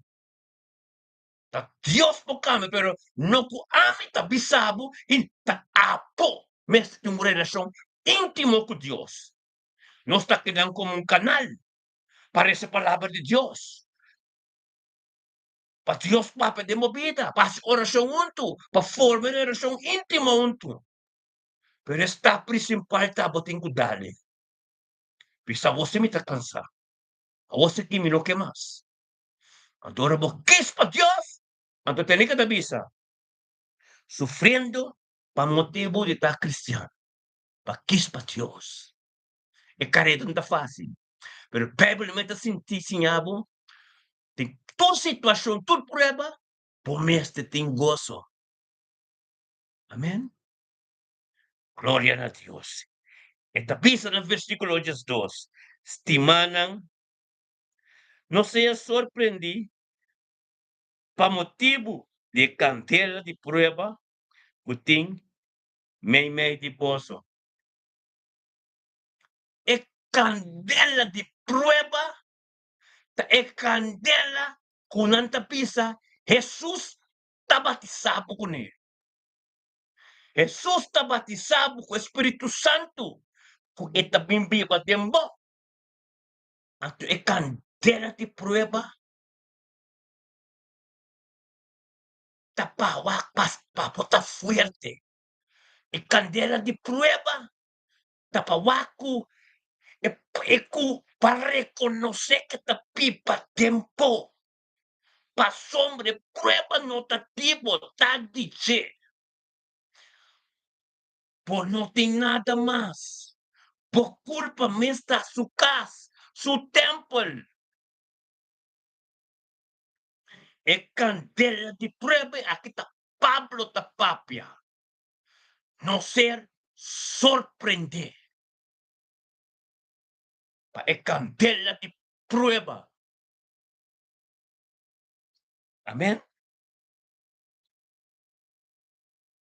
Ta Dios por kambia, pero no ku ami ta bisa bo i ta abo mester tin un relashon íntimo ku Dios. Nos ta keda komo un kanal pa resa palabra di Dios. Pa Dios papia den bo bida, pa hasi orashon huntu, pa forma un relashon íntimo huntu. Pero e stap prinsipal ta bo tin ku dale. Bisa awor si mi ta kansá, awor si mi no ke mas. Anto ora bo kis pa Dios, anto tene ke ta bisa, sufriendo. Pa motibu di ta kristian, pa kis pa Dios. E kareda no ta fásil, pero Beibel mester sinti siña bo den tur situashon, tur prueba, bo mester tin goso. Amen. Gloria na Dios. E ta bisa na versíkulo 12, Stimanan, no sea sorprendí pa motibu di e kandela di prueba ku tin meimei di boso. E kandela di prueba ta e kandela ku nan ta bisa Hesus ta batisá bo kuné. Hesus ta batisá bo ku e spiritu santu ku e ta bin biba den bo. Anto e kandela di prueba ta pa wak pa bo ta fuerte. E kandela di prueba ta pa wak ku e ku pa rekonosé ke ta biba den bo. Pasobra e prueba no ta di bo, ta di dje. Bo no tin nada mas. Bo kurpa mes ta su kas, su tèmpel. E kandela di prueba aki ta Pablo ta papia. No ser sorprendé pa e kandela di prueba. Amen.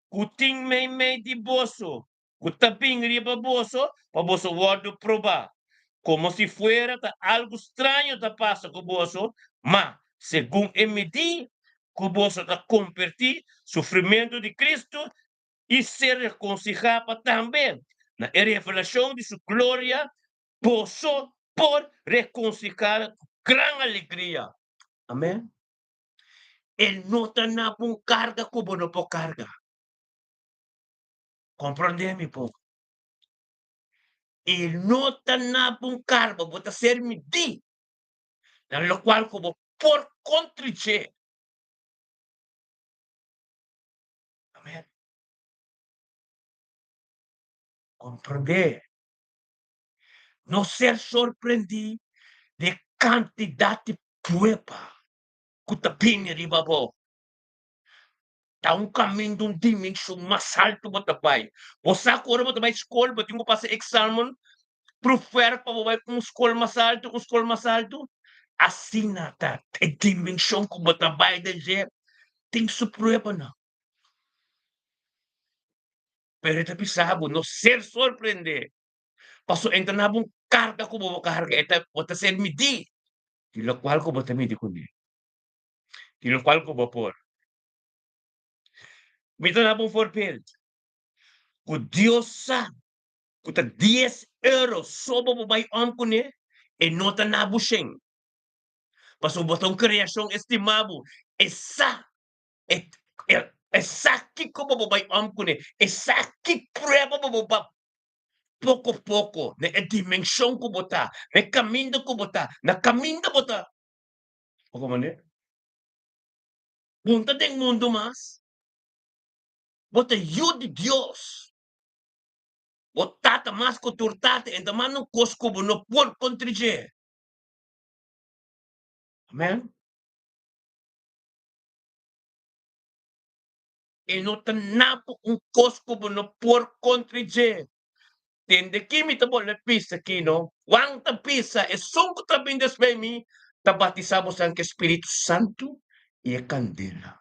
Ku tin meimei di boso ku ta bin riba boso pa boso wòrdu probá, komo si fuera ta algu straño ta pasa ku boso, ma segun e midí ku boso ta kompartí sufrimentu di Kristu i ser rekonsihá pa tambe na e revelashon di su gloria, boso por rekonsihá ku gran alegria. Amen. E no ta na bo un karga ku bo no por karga. Komprondé mi poko. E no ta na bo un karga, bo ta ser midí na lokual ku bo por kontrich'é. Amen. Komprondé. No ser sorprendí di e kantidat di prueba ku ta bini riba bo. Ta un kaminda, un dimenshon mas altu bo ta bai. Bo sa ku ora bo ta bai skol bo tin ku pasa eksamen, proefwerk pa bo bai un skol mas altu, un skol mas altu. Asina ta e dimenshon ku bo ta bai den dje tin su pruebanan. Pero e ta bisa bo no ser sorprendé, pasobra e ta na bo un karga ku bo bo karga, e ta bo ta ser midí di lokual ku bo ta midi kuné, di lokual ku bo por. Mi ta daba un voorbeeld, ku Dios sa ku ta dies euro so bo por bai om kuné, e no ta na bo shen, pasobra bo ta un kreashon estimá bo, e sa, e e sa kiko bo por bai om kuné, e sa ki prueba bo por ba poko poko na e dimenshon ku bo ta, na e kaminda ku bo ta, na kaminda bo ta. Bo komprendé? Bo no ta den mundu mas. Bo ta yu di Dios. Bo tata mas ku tur tata, e ta manda un kos ku bo no por kontra dje. Amen. E no ta nabo un kos ku bo no por kontra dje. Tende ki mi ta bolbe bisa ki no. Juan ta bisa, Esun ku ta bin despues di mi ta batisá boso ku e Spiritu Santu i e kandela.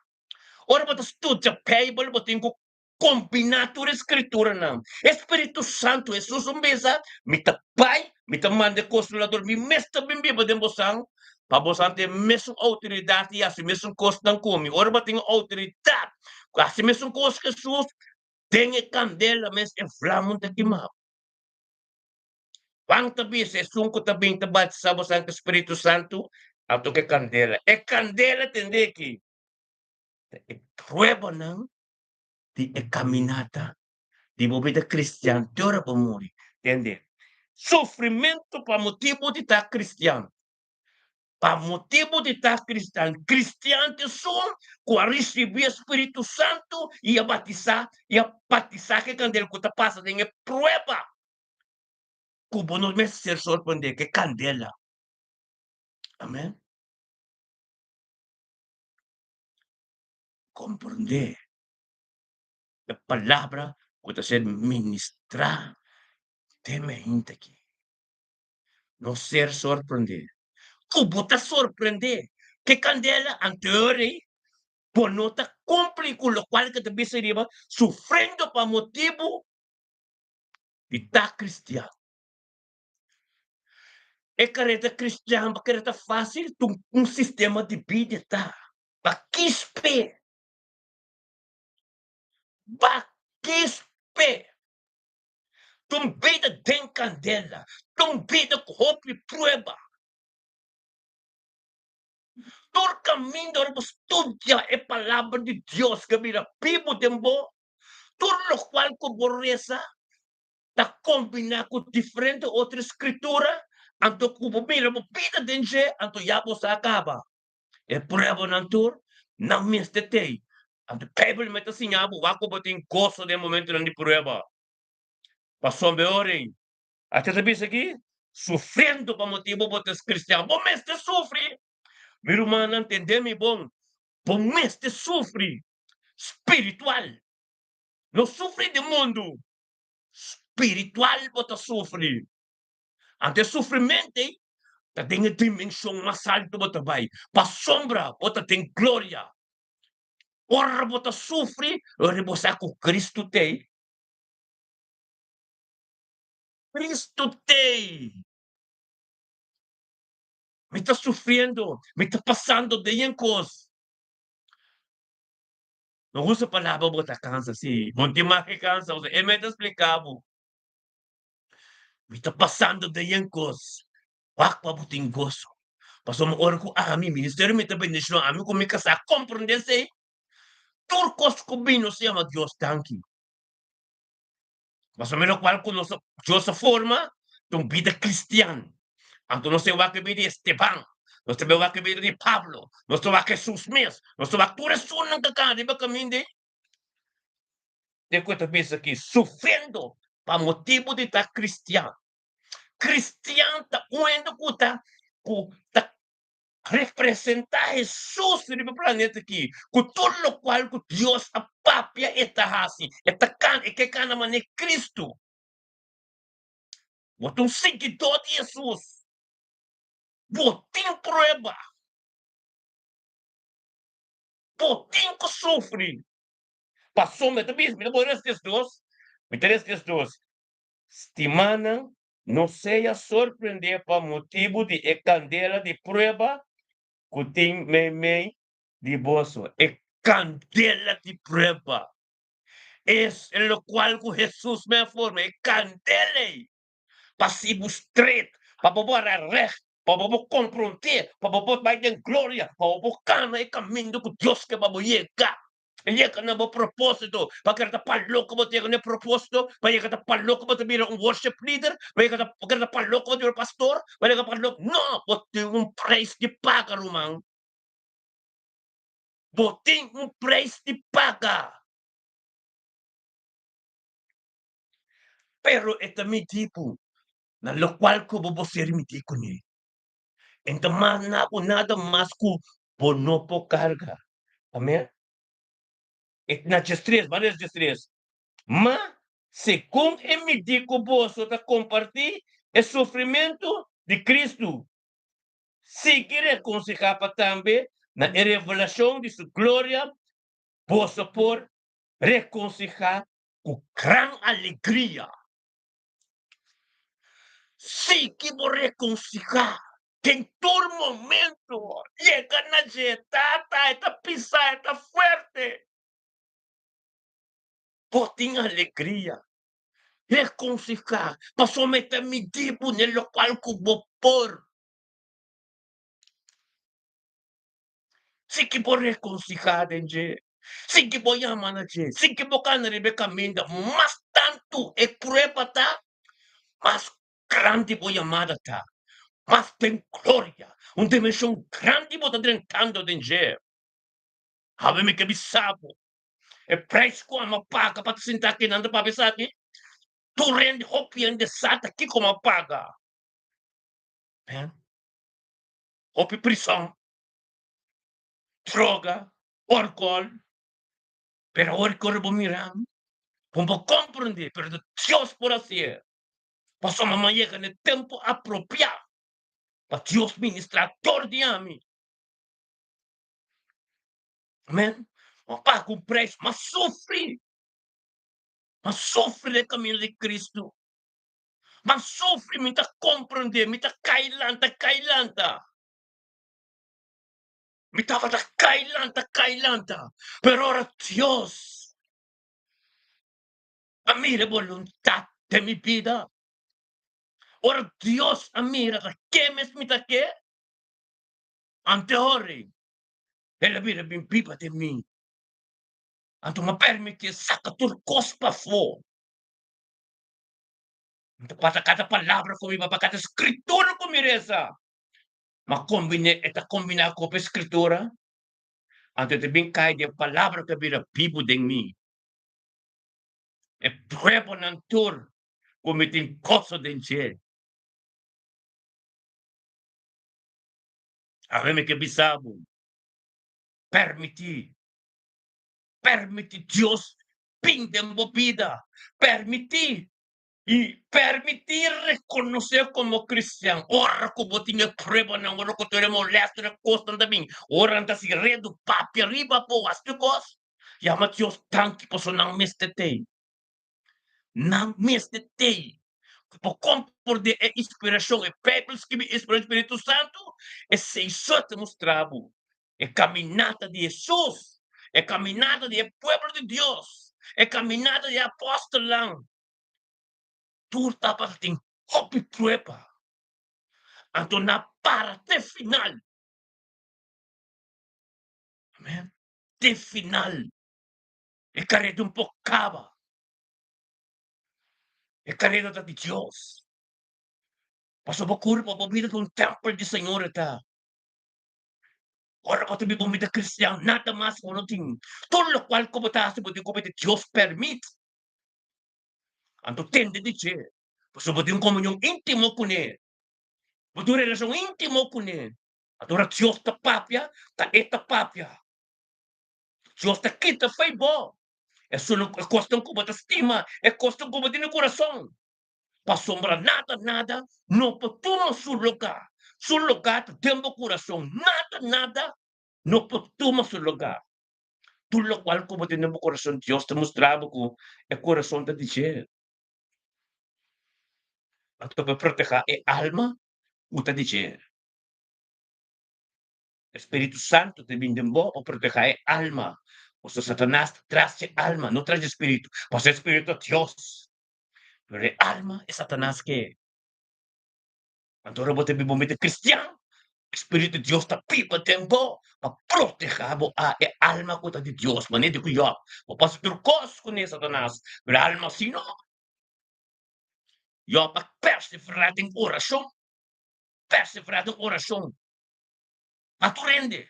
Ora bo ta studia Beibel, bo tin ku kombiná tur e skrituranan. E Spiritu Santu, Hesus un bisa, Mi ta bai, mi ta manda e Konsolador, mi mes ta bin biba den bosan, pa bosan tin e mesun outoridat i hasi mesun kosnan ku mi. Ora bo tin outoridat ku hasi mesun kos ku Hesus, Den e kandela mes e vlamun ta kima. Juan ta bisa, Esun ku ta bin ta batisá boso ku Spiritu Santu, anto ku e kandela. E kandela tende aki ta e pruebanan di e kaminata di bo bida kristian te ora bo muri. Tende, sufrimentu pa motibu di ta kristian. Pa motibu di ta kristian. Kristian ta esun ku a risibí e Spiritu Santu i a batisá i a batisá ku e kandela ku ta pasa den e prueba ku bo no mester sorprendé ku e kandela. Amen. Komprendé e palabra ku ta ser ministrá den mi hende aki. No ser sorprendé. Ku bo ta sorprendé ku e kandela anterior ei bo no ta kumpli ku lokual ku ta bisa riba sufriendo pa motibu di ta kristian. E kareta kristian pa kere ta fásil ta un sistema di bida ta. Ba kispe. Ba kispe. Ta un bida den kandela, ta un bida ku hopi prueba. Tur kaminda ora bo studia e Palabra di Dios ku a bira bibu den bo, tur lokual ku bo resa ta kombiná ku diferente otro skritura, anto ku bo mira bo bida den dje, anto ya bo sa kaba. E pruebanan tur nan mester tei. Anto Bijbel me ta siña bo wak ku bo tin goso den momentonan di prueba. Pasobra e ora ei, ata ta bisa aki, sufriendo pa motibu bo ta kristian. Bo mester sufri! Mi rumannan, tende mi bon, bo mester sufri spiritual. No sufri di mundu, spiritual bo ta sufri. Anto e sufrimentu ei ta den e dimenshon mas altu bo ta bai, pasobra bo ta den gloria. Ora bo ta sufri, ora bo sa ku Kristu t'ei. Kristu t'ei. Mi ta sufriendo, mi ta pasando den e kos. No usa palabra bo ta kansa, si. Bo no tin mas ke kansa, e mester ta splika bo. Mi ta pasando den yen kos, wak pa bo tin goso. Pasobra ora ku ami, ministerio mi ta bendishon, ami ku mi kasá komprendé esei, tur kos ku bini nos ta yama Dios danki. Pasobra lokual ku nos Dios a forma ta un bida kristian. Anto nos ta wak e bida di Esteban, nos ta wak e bida di Pablo, nos ta wak Hesus mes, nos ta wak tur esunnan ku a kana riba kaminda ei. Te ku e ta bisa aki, sufriendo pa motibu di ta kristian. Kristian ta un hende ku ta ku ta representá Hesus riba e planeta aki, ku tur lokual ku Dios a papia e ta hasi, e ta kana, e ke kana manera Kristu. Bo ta un siguidó di Hesus. Bo tin prueba. Bo tin ku sufri. Pasobra mi ta bisa, mi ta pone res 2, mi ta res 2, Stimanan, no sea sorprendé pa motibu di e kandela di prueba ku tin meimei di boso. E kandela di prueba es e lokual ku Hesus me a forma, e kandela ei. pa si bo stret, pa bo por a recht, pa bo por komprondé, pa bo por bai den gloria, pa bo por kana e kaminda ku Dios ke pa bo yega. Yega na bo propósito, pa keda ta pa loko bo ta yega na e propósito, pa yega ta pa loko bo ta bira un worship leader, pa yega ta pa keda ta pa loko bo ta bira pastor, pa yega pa loko, no, bo tin un preis di paga ruman. Bo tin un preis di paga. Pero e ta midi bo na lokual ku bo bo ser midi kuné. E no ta manda bo nada mas ku bo no por karga. Amen. E na diestres, ban lees diestres. Ma segun e midi ku boso ta kompartí e sufrimentu di Kristu, sigui rekonsehá pa tambe na e revelashon di su gloria boso por rekonsehá ku gran alegria. Sigui bo rekonsihá den tur momento. Yega na dje, Tata, e ta pisá, e ta fuerte. Bo tin alegria. Rekonsihá, pasobra e ta midí bo n'e lokual ku bo por. Si ki bo rekonsihá den dje, si ki bo yama na dje, si ki bo kana riba e kaminda, mas tantu e prueba ta, mas grandi bo yamada ta, mas den gloria. Un dimenshon grandi bo ta drentando den dje. Awe mi ke bisa bo, e preis ku amo a paga pa ta sinta aki nan ta papia esaki, tur hende, hopi hende sa ta kiko mi a paga. Amen. Hopi prison, droga, alcohol, pero awor ki ora bo mira mi, bo no por comprende, pero ta Dios por haci'e. Pasobra mi a yega na e tempo apropiá pa Dios ministrá dor di ami. Amen. Mi a paga un preis, mi a sufri, mi a sufri den e kaminda di Cristo. Mi a sufri, mi ta comprende, mi ta kai lanta, kai lanta. Mi tabata kai lanta, kai lanta, pero ora Dios a mira e boluntat den mi bida, ora Dios a mira ta ke mes mi ta ke, anteori el a bira bin biba den mi. Anto mi a permitié saka tur kos pafó. Mi ta pasa kada palabra ku mi papia, kada skritura ku mi resa. Ma kombiné, e ta kombiná ku hopi skritura, anto e ta bin kai den palabra ku a bira bibu den mi. E pruebanan tur ku mi tin goso den dje. Awe mi ke bisa bo, permití, permití Dios bin den bo bida, permití I permití rekonosé komo kristian ora ku bo tin e pruebanan, ora ku tur e molèster, e kosnan ta bin, ora nan ta hasi redu, papia riba bo, hasi tur kos. Yama Dios danki pasobra nan mester t'ei. Nan mester t'ei. Ku bo komprondé e inspirashon, e Beibel skibí inspirashon di Spiritu Santu, esei so ta mustra bo e kaminata di Hesus, e kaminata di e pueblo di Dios, e kaminata di e apòstelnan. Tur tabata tin hopi prueba. Anto nan a para te final. Amen. Te final. E kareda un por kaba. E kareda ta di Dios. Pasobra bo kurpa, bo bida ta un tèmpel di Señor e ta. Ora bo ta biba un bida kristian, nada mas bo no tin. Tur lokual ku bo ta hasi, bo tin ku pidi Dios pèrmit. Anto tende di dje, pasobra bo tin un komunion íntimo kuné, bo tin un relashon íntimo kuné. Anto ora Dios ta papia, ta e ta papia. Dios ta kita fe bo esun e kosnan ku bo ta stima, e kosnan ku bo tin na kurason. Pasobra nada, nada no por tuma su lugá. Su lugá ta den bo kurason. Nada, nada no por tuma su lugá. Tur lokual ku bo tin den bo kurason, Dios ta mustra bo ku e kurason ta di dje. Anto pa protehá e alma ku ta di dje. E Spiritu Santu ta bin den bo pa protehá e alma. Pasobra Satanas ta tras dje alma, no tras dje spiritu. Pasobra e spiritu ta Dios, pero e alma e Satanas ke. Anto ora bo ta biba un bida kristian, e Spiritu di Dios ta biba den bo pa protehá bo a e alma ku ta di Dios. Manera di ku Yòb, bo pasa tur kos kuné Satanas, pero e alma si no. Yòb a perseverá den orashon, perseverá den orashon pa tur hende.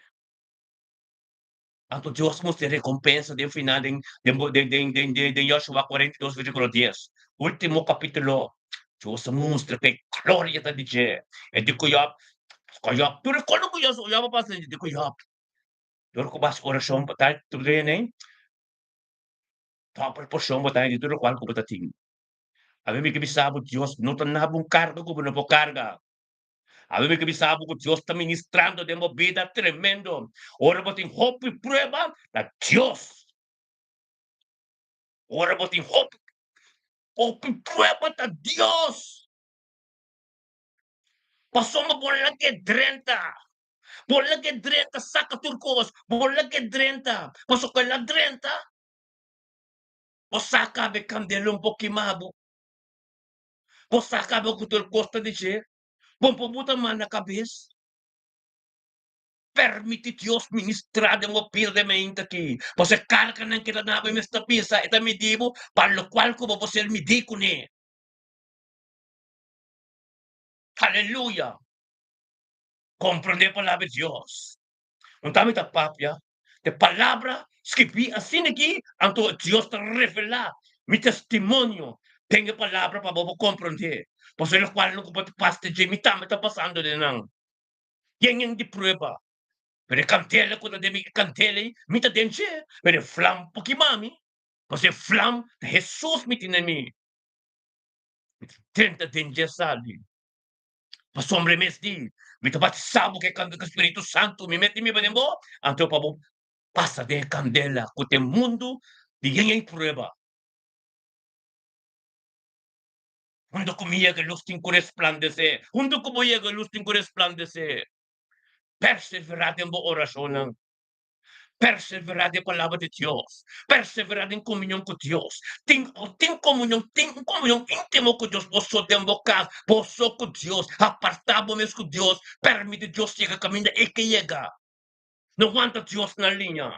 Anto Dios mustra e rekompensa den final den den den den den den Joshua 42 versíkulo 10. Último kapítulo. Dios a mustra ku e gloria ta di dje. E di ku Job, ku Job, tur e kos ku Job a pasa, e di ku Job, dor ku bo hasi orashon pa tal tur hende, dòbel porshon bo ta haña di tur lokual ku bo ta tin. Abi mi ke bisa bo, Dios no ta na bo un karga ku bo no por karga. Abi mi ke bisa bo ku Dios ta ministrando den bo bida tremendo. Ora bo tin hopi prueba, ta Dios. Ora bo tin hopi, hopi prueba, ta Dios. Pasobra bo laga e drenta. Bo laga e drenta saka tur kos. Bo laga e drenta. Pasobra ku el a drenta, bo sa kaba e kandela un por kima bo. Bo sa kaba ku tur kos ta di dje. Bo por buta man na kabes. Permiti Dios ministra den bo bida den mainta aki. Pasobra e karganan ke ta na bo e mes ta bisa, e ta midi bo pa lokual ku bo por ser midí kuné. Aleluya! Komprondé palabra di Dios. Un ta mi ta papia de palabra skibí asina aki, anto Dios ta revelá mi testimonio den e palabra pa bo por komprondé. Pasobra lokual no ku bo ta pasa den dje, mi tambe ta pasando den nan. Yen yen di prueba. Pero e kandela ku ta den mi, e kandela ei, mi ta den dje, pero e flam por kima mi, pasobra e flam ta Hesus mi tin den mi. Mi ta drenta den dje sali. Pasobra e mes di, Mi ta batisá bo ku e kandela ku Spiritu Santu, mi mete mi den bo, anto pa bo pasa den e kandela ku ta e mundu di yen yen prueba. Huntu ku mi yega lus tin ku resplandesé, huntu ku bo yega lus tin ku resplandesé. Perseverá den bo orashonnan. Perseverá den e Palabra di Dios. Perseverá den komunion ku Dios. Tin tin komunion, tin un komunion íntimo ku Dios, bo so den bo kas, bo so ku Dios. Apartá bo mes ku Dios. Permití Dios yega kaminda e ke yega. No wanta Dios na liña.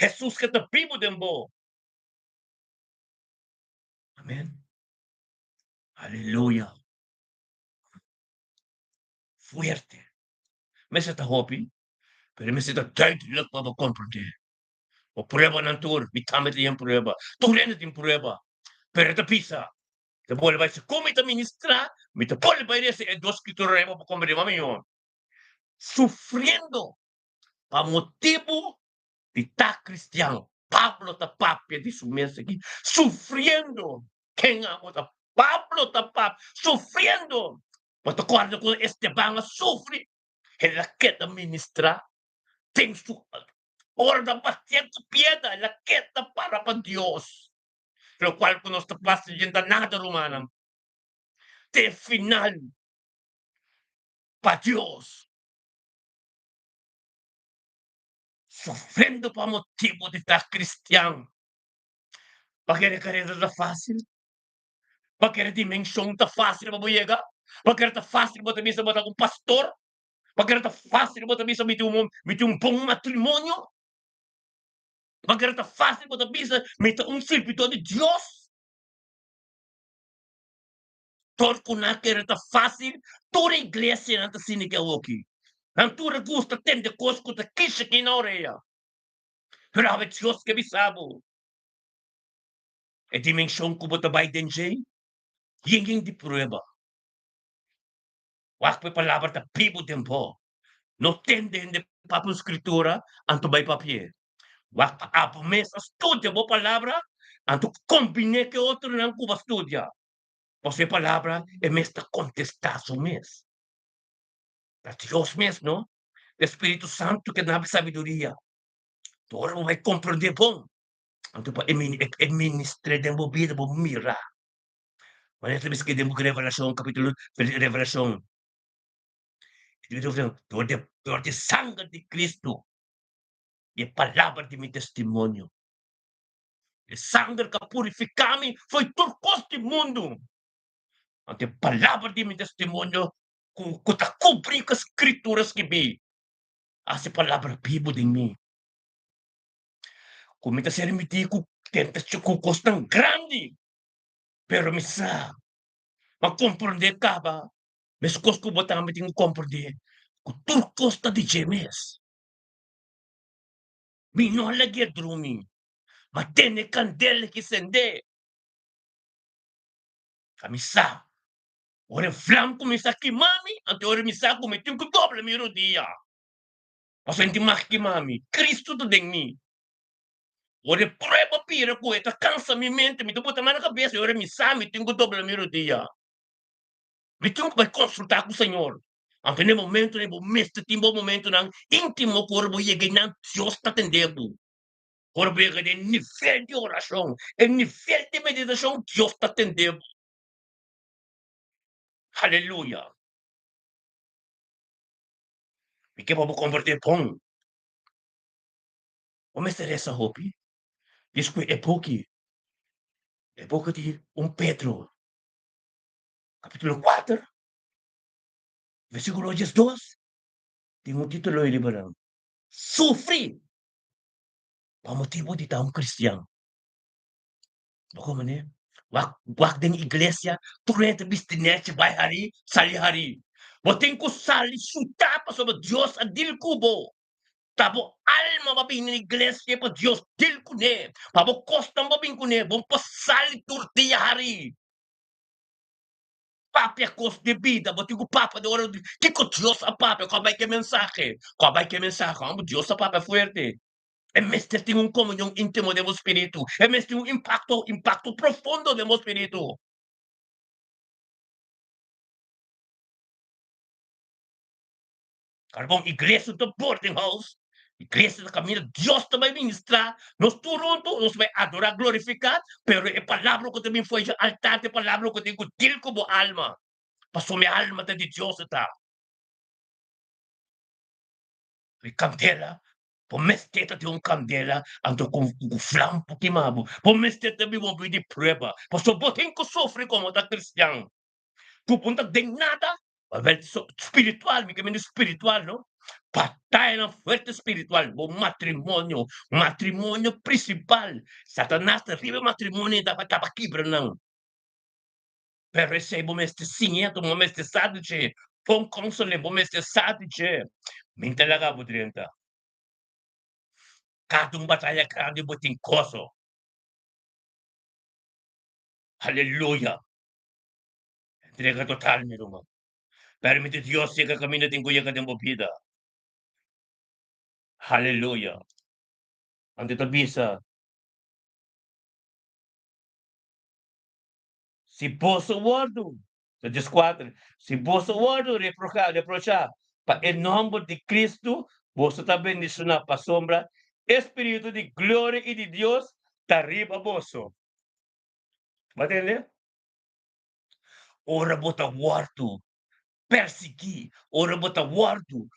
Hesus ke ta bibu den bo. Amen. Aleluya. Fuerte. Mester ta hopi, pero mester ta duidelijk pa bo komprendé. Bo pruebanan tur, mi tambe ta yen prueba, tur hende tin prueba, pero e ta bisa, ta bolbe bai segun mi ta ministrá, mi ta bolbe bai resa e dos skritura rei pa bo komprendé mas mihó. Sufriendo pa motibu di ta kristian. Pablo ta papia di su mes aki, sufriendo. Ken abo ta? Pablo ta papia, sufriendo. Bo ta kòrda ku Esteban a sufri? El a keda ministrá den su ora nan batié ku piedra, el a keda para pa Dios. Lokual ku nos ta pasa dje ta nada, rumannan. Te final pa Dios. Sufriendo pa motibu di ta kristian. Pa kere karera ta fásil? Pa kere dimenshon ta fásil pa bo yega? Pa kere ta fásil bo ta bisa bo ta un pastor? Pa kere ta fásil bo ta bisa mi tin un mi tin un bon matrimonio? Pa kere ta fásil bo ta bisa mi ta un sirbidor di Dios? Tur ku nan kere ta fásil, tur e iglesianan ta sinti ke awoki. Nan tur a gusta tende kos ku ta kishi aki na orea. Pero awe Dios ke bisa bo. E dimenshon ku bo ta bai den dje yen yen di prueba. Wak ku e palabra ta bibu den bo. No tende hende papia un skritura anto bai papi'é. Wak pa abo mes a studia bo palabra anto kombiné ku e otronan ku bo a studia. Pasobra e palabra e mes ta kontestá su mes. Ta Dios mes, no? Ta e Spiritu Santu ke duna bo sabiduria. Ora bo bai komprondé bon, anto pa e e ministr'é den bo bida, bo mira. Manera ta bisa den buki Revelashon, kapítulo Revelashon, dor di dor di sanger di Kristu i e palabra di mi testimonio. E sanger ka purifiká mi fo'i tur kos di mundu. Anto e palabra di mi testimonio ku ku ta kubrí ku e Skritura skibí, hasi palabra bibu den mi. Ku mi ta ser mití ku tentashon, ku kosnan grandi, pero mi sa, m'a komprondé kaba meskos ku bo tambe tin ku komprondé ku tur kos ta di dje mes. Mi no a lag'é drumi, m'a tene kandela ki sendé. Ka mi sa, ora e vlam kuminsá kima mi, anto ora mi sa ku mi tin ku dobla mi rodia. Pasobra N tin mag kima mi, Kristu ta den mi. Ora e prueba bira ku e ta kansa mi mente, mi ta bota man na kabesa i ora mi sa mi tin ku dobla mi rodia. Mi tin ku bai konsultá ku Señor. Anto na e momentunan bo mester tin bo momentunan íntimo ku ora bo yega einan Dios ta tende bo. Ora bo yega den nivel di orashon, e nivel di meditashon, Dios ta tende bo. Aleluya! Mi ke pa bo komport'é bon. Bo mester resa hopi. Despues e buki, e buki di un Pedro, kapitulo kuater, versikulo diesdos, tin un titulo ei riba nan, Sufri pa motibu di ta un kristian. Bo komprende? Wak, wak den iglesia, tur hende ta bisti nechi, bai hari, sali hari. Bo tin ku sali sutá pasobra Dios a dil ku bo. Ta bo alma bo a bini na iglesia pa Dios dil kuné, pa bo kosnan bo a bin kuné, bo por sali tur dia hari. Papia kos di bida, bo tin ku papia di ora kiko Dios a papia, ku a bai ku e mensahe, ku a bai ku e mensahe, amo Dios a papia fuerte. E mester tin un komunion íntimo den bo spiritu, e mester tin un impakto, impakto profundo den bo spiritu. Karbon, iglesia ta boarding house, iglesia ta kaminda Dios ta bai ministrá, nos tur huntu nos bai adorá, glorifiká, pero e palabra ku ta bin for dje altar ta e palabra ku tin ku dil ku bo alma, pasobra mi alma ta di Dios e ta. E kandela, bo mester ta tin un kandela anto ku flam por kima bo, bo mester ta biba un bida di prueba, pasobra bo tin ku sufri komo ta kristian. Ku bo no ta den nada, Babel so spiritual, mi ke mende spiritual no, batayanan fuerte spiritual, bo matrimonio, matrimonio principal, Satanas ta riba e matrimonio y ta taba kibra nan, pero esey bo mester siña, bo mester sa di dje, pon counseling, bo mester sa di dje, mi ta laga bo drenta, kada un bataya grandi bo tin goso, aleluya. Entrega total, mi ruman. Permiti Dios yega kaminda tin ku yega den bo bida. Haleluya. Anto ta bisa, Si boso wòrdu, ta dieskuater, si boso wòrdu reprochá, reprochá pa e nòmber di Kristu, boso ta bendishoná, pasobra e Spiritu di gloria i di Dios ta riba boso. Bo a tende? Ora bo ta wòrdu persiguí, ora bo ta wòrdu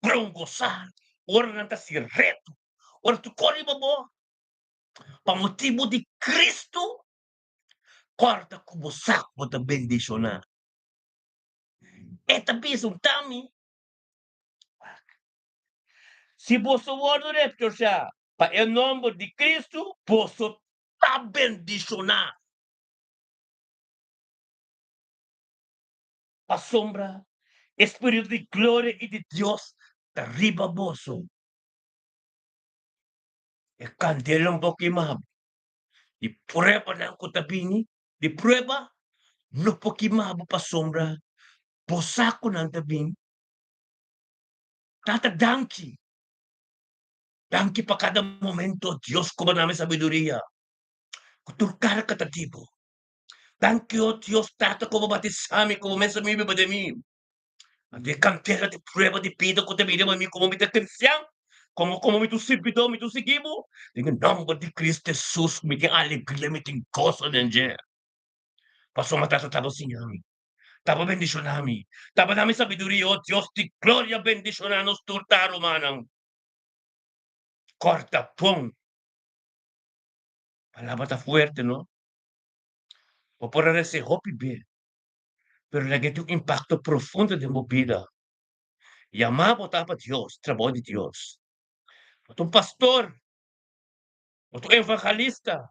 brongosá, ora nan ta hasi reto, ora tur kos riba bo, pa motibu di Kristu, kòrda ku bo sa ku bo ta bendishoná. E ta bisa un tami, Si boso wòrdu reprochá pa e nòmber di Kristu, boso ta bendishoná. Pasobra e Spiritu di gloria i di Dios ta riba boso. E kandela un por kima bo. Di pruebanan ku ta bini, di prueba no por kima bo pasobra bo sa ku nan ta bini. Tata danki, danki pa kada momento Dios ku bo na mi sabiduria. Ku tur karga ta di bo. Danki o Dios Tata ku bo batisá mi ku bo mes mi biba den mi. Anto e kantera di prueba di bida ku ta bini riba mi komo mi ta kristian, komo komo mi ta un sirbidó, mi ta un sigui bo. Den e nòmber di Kristu Hesus mi tin alegria, mi tin goso den dje. Pasobra Tata ta bo siña mi, ta bo bendishoná mi, ta bo da mi sabiduria. O Dios di gloria bendishoná nos tur ta rumannan. Kòrta bon. Palabra ta fuerte no. Bo por a rece hopi be, pero laga e tin un impacto profundo den bo bida. Yama bo ta pa Dios, trabou di Dios. Bo ta un pastor, bo ta un evangelista,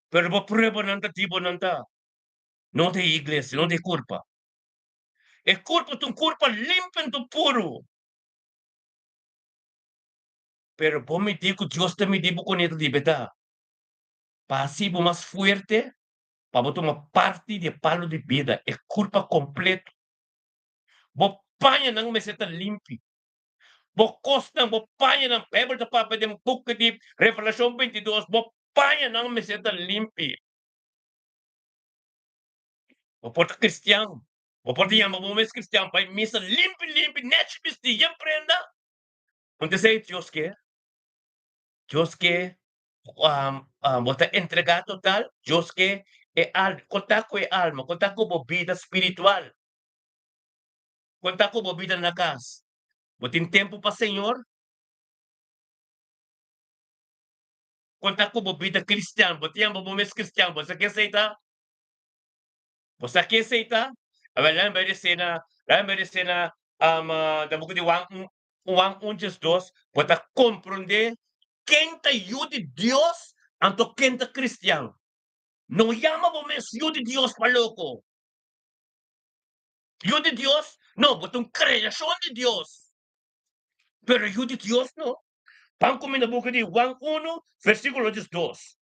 pero bo pruebanan ta di bo nan ta. No ta e iglesia, no ta e curpa. E curpa ta un curpa limpio anto puro. Pero bo midi ku Dios ta midi bo kuné ta libertá. Pa hasi bo mas fuerte pa bo tuma parti di e palu di bida, e kurpa kompleto. Bo pañanan mester ta limpi. Bo kosnan, bo pañanan, Beibel ta papia den buki di Revelashon 22, bo pañanan mester ta limpi. Bo por ta kristian, bo por ta yama bo mes kristian, bai misa limpi limpi, nèchi bistí, yen prenda. Anto esei Dios ke. Dios ke bo ta entregá total. Dios ke e alma. Kon ta ku e alma? Kon ta ku bo bida spiritual? Kon ta ku bo bida na kas? Bo tin tempu pa Señor? Kon ta ku bo bida kristian? Bo ta yama bo mes kristian? Bo sa ke esei ta? Bo sa ke esei ta? Awel, laga mi bai resé na, laga mi bai resé na den buki di Juan un, Juan un 12, bo ta komprondé ken ta yu di Dios anto ken ta kristian. No yama bo mes yu di Dios pa loko. Yu di Dios? No, bo ta un kreashon di Dios. Pero yu di Dios no. Ban kuminda buki di Juan unu, versíkulo diesdos.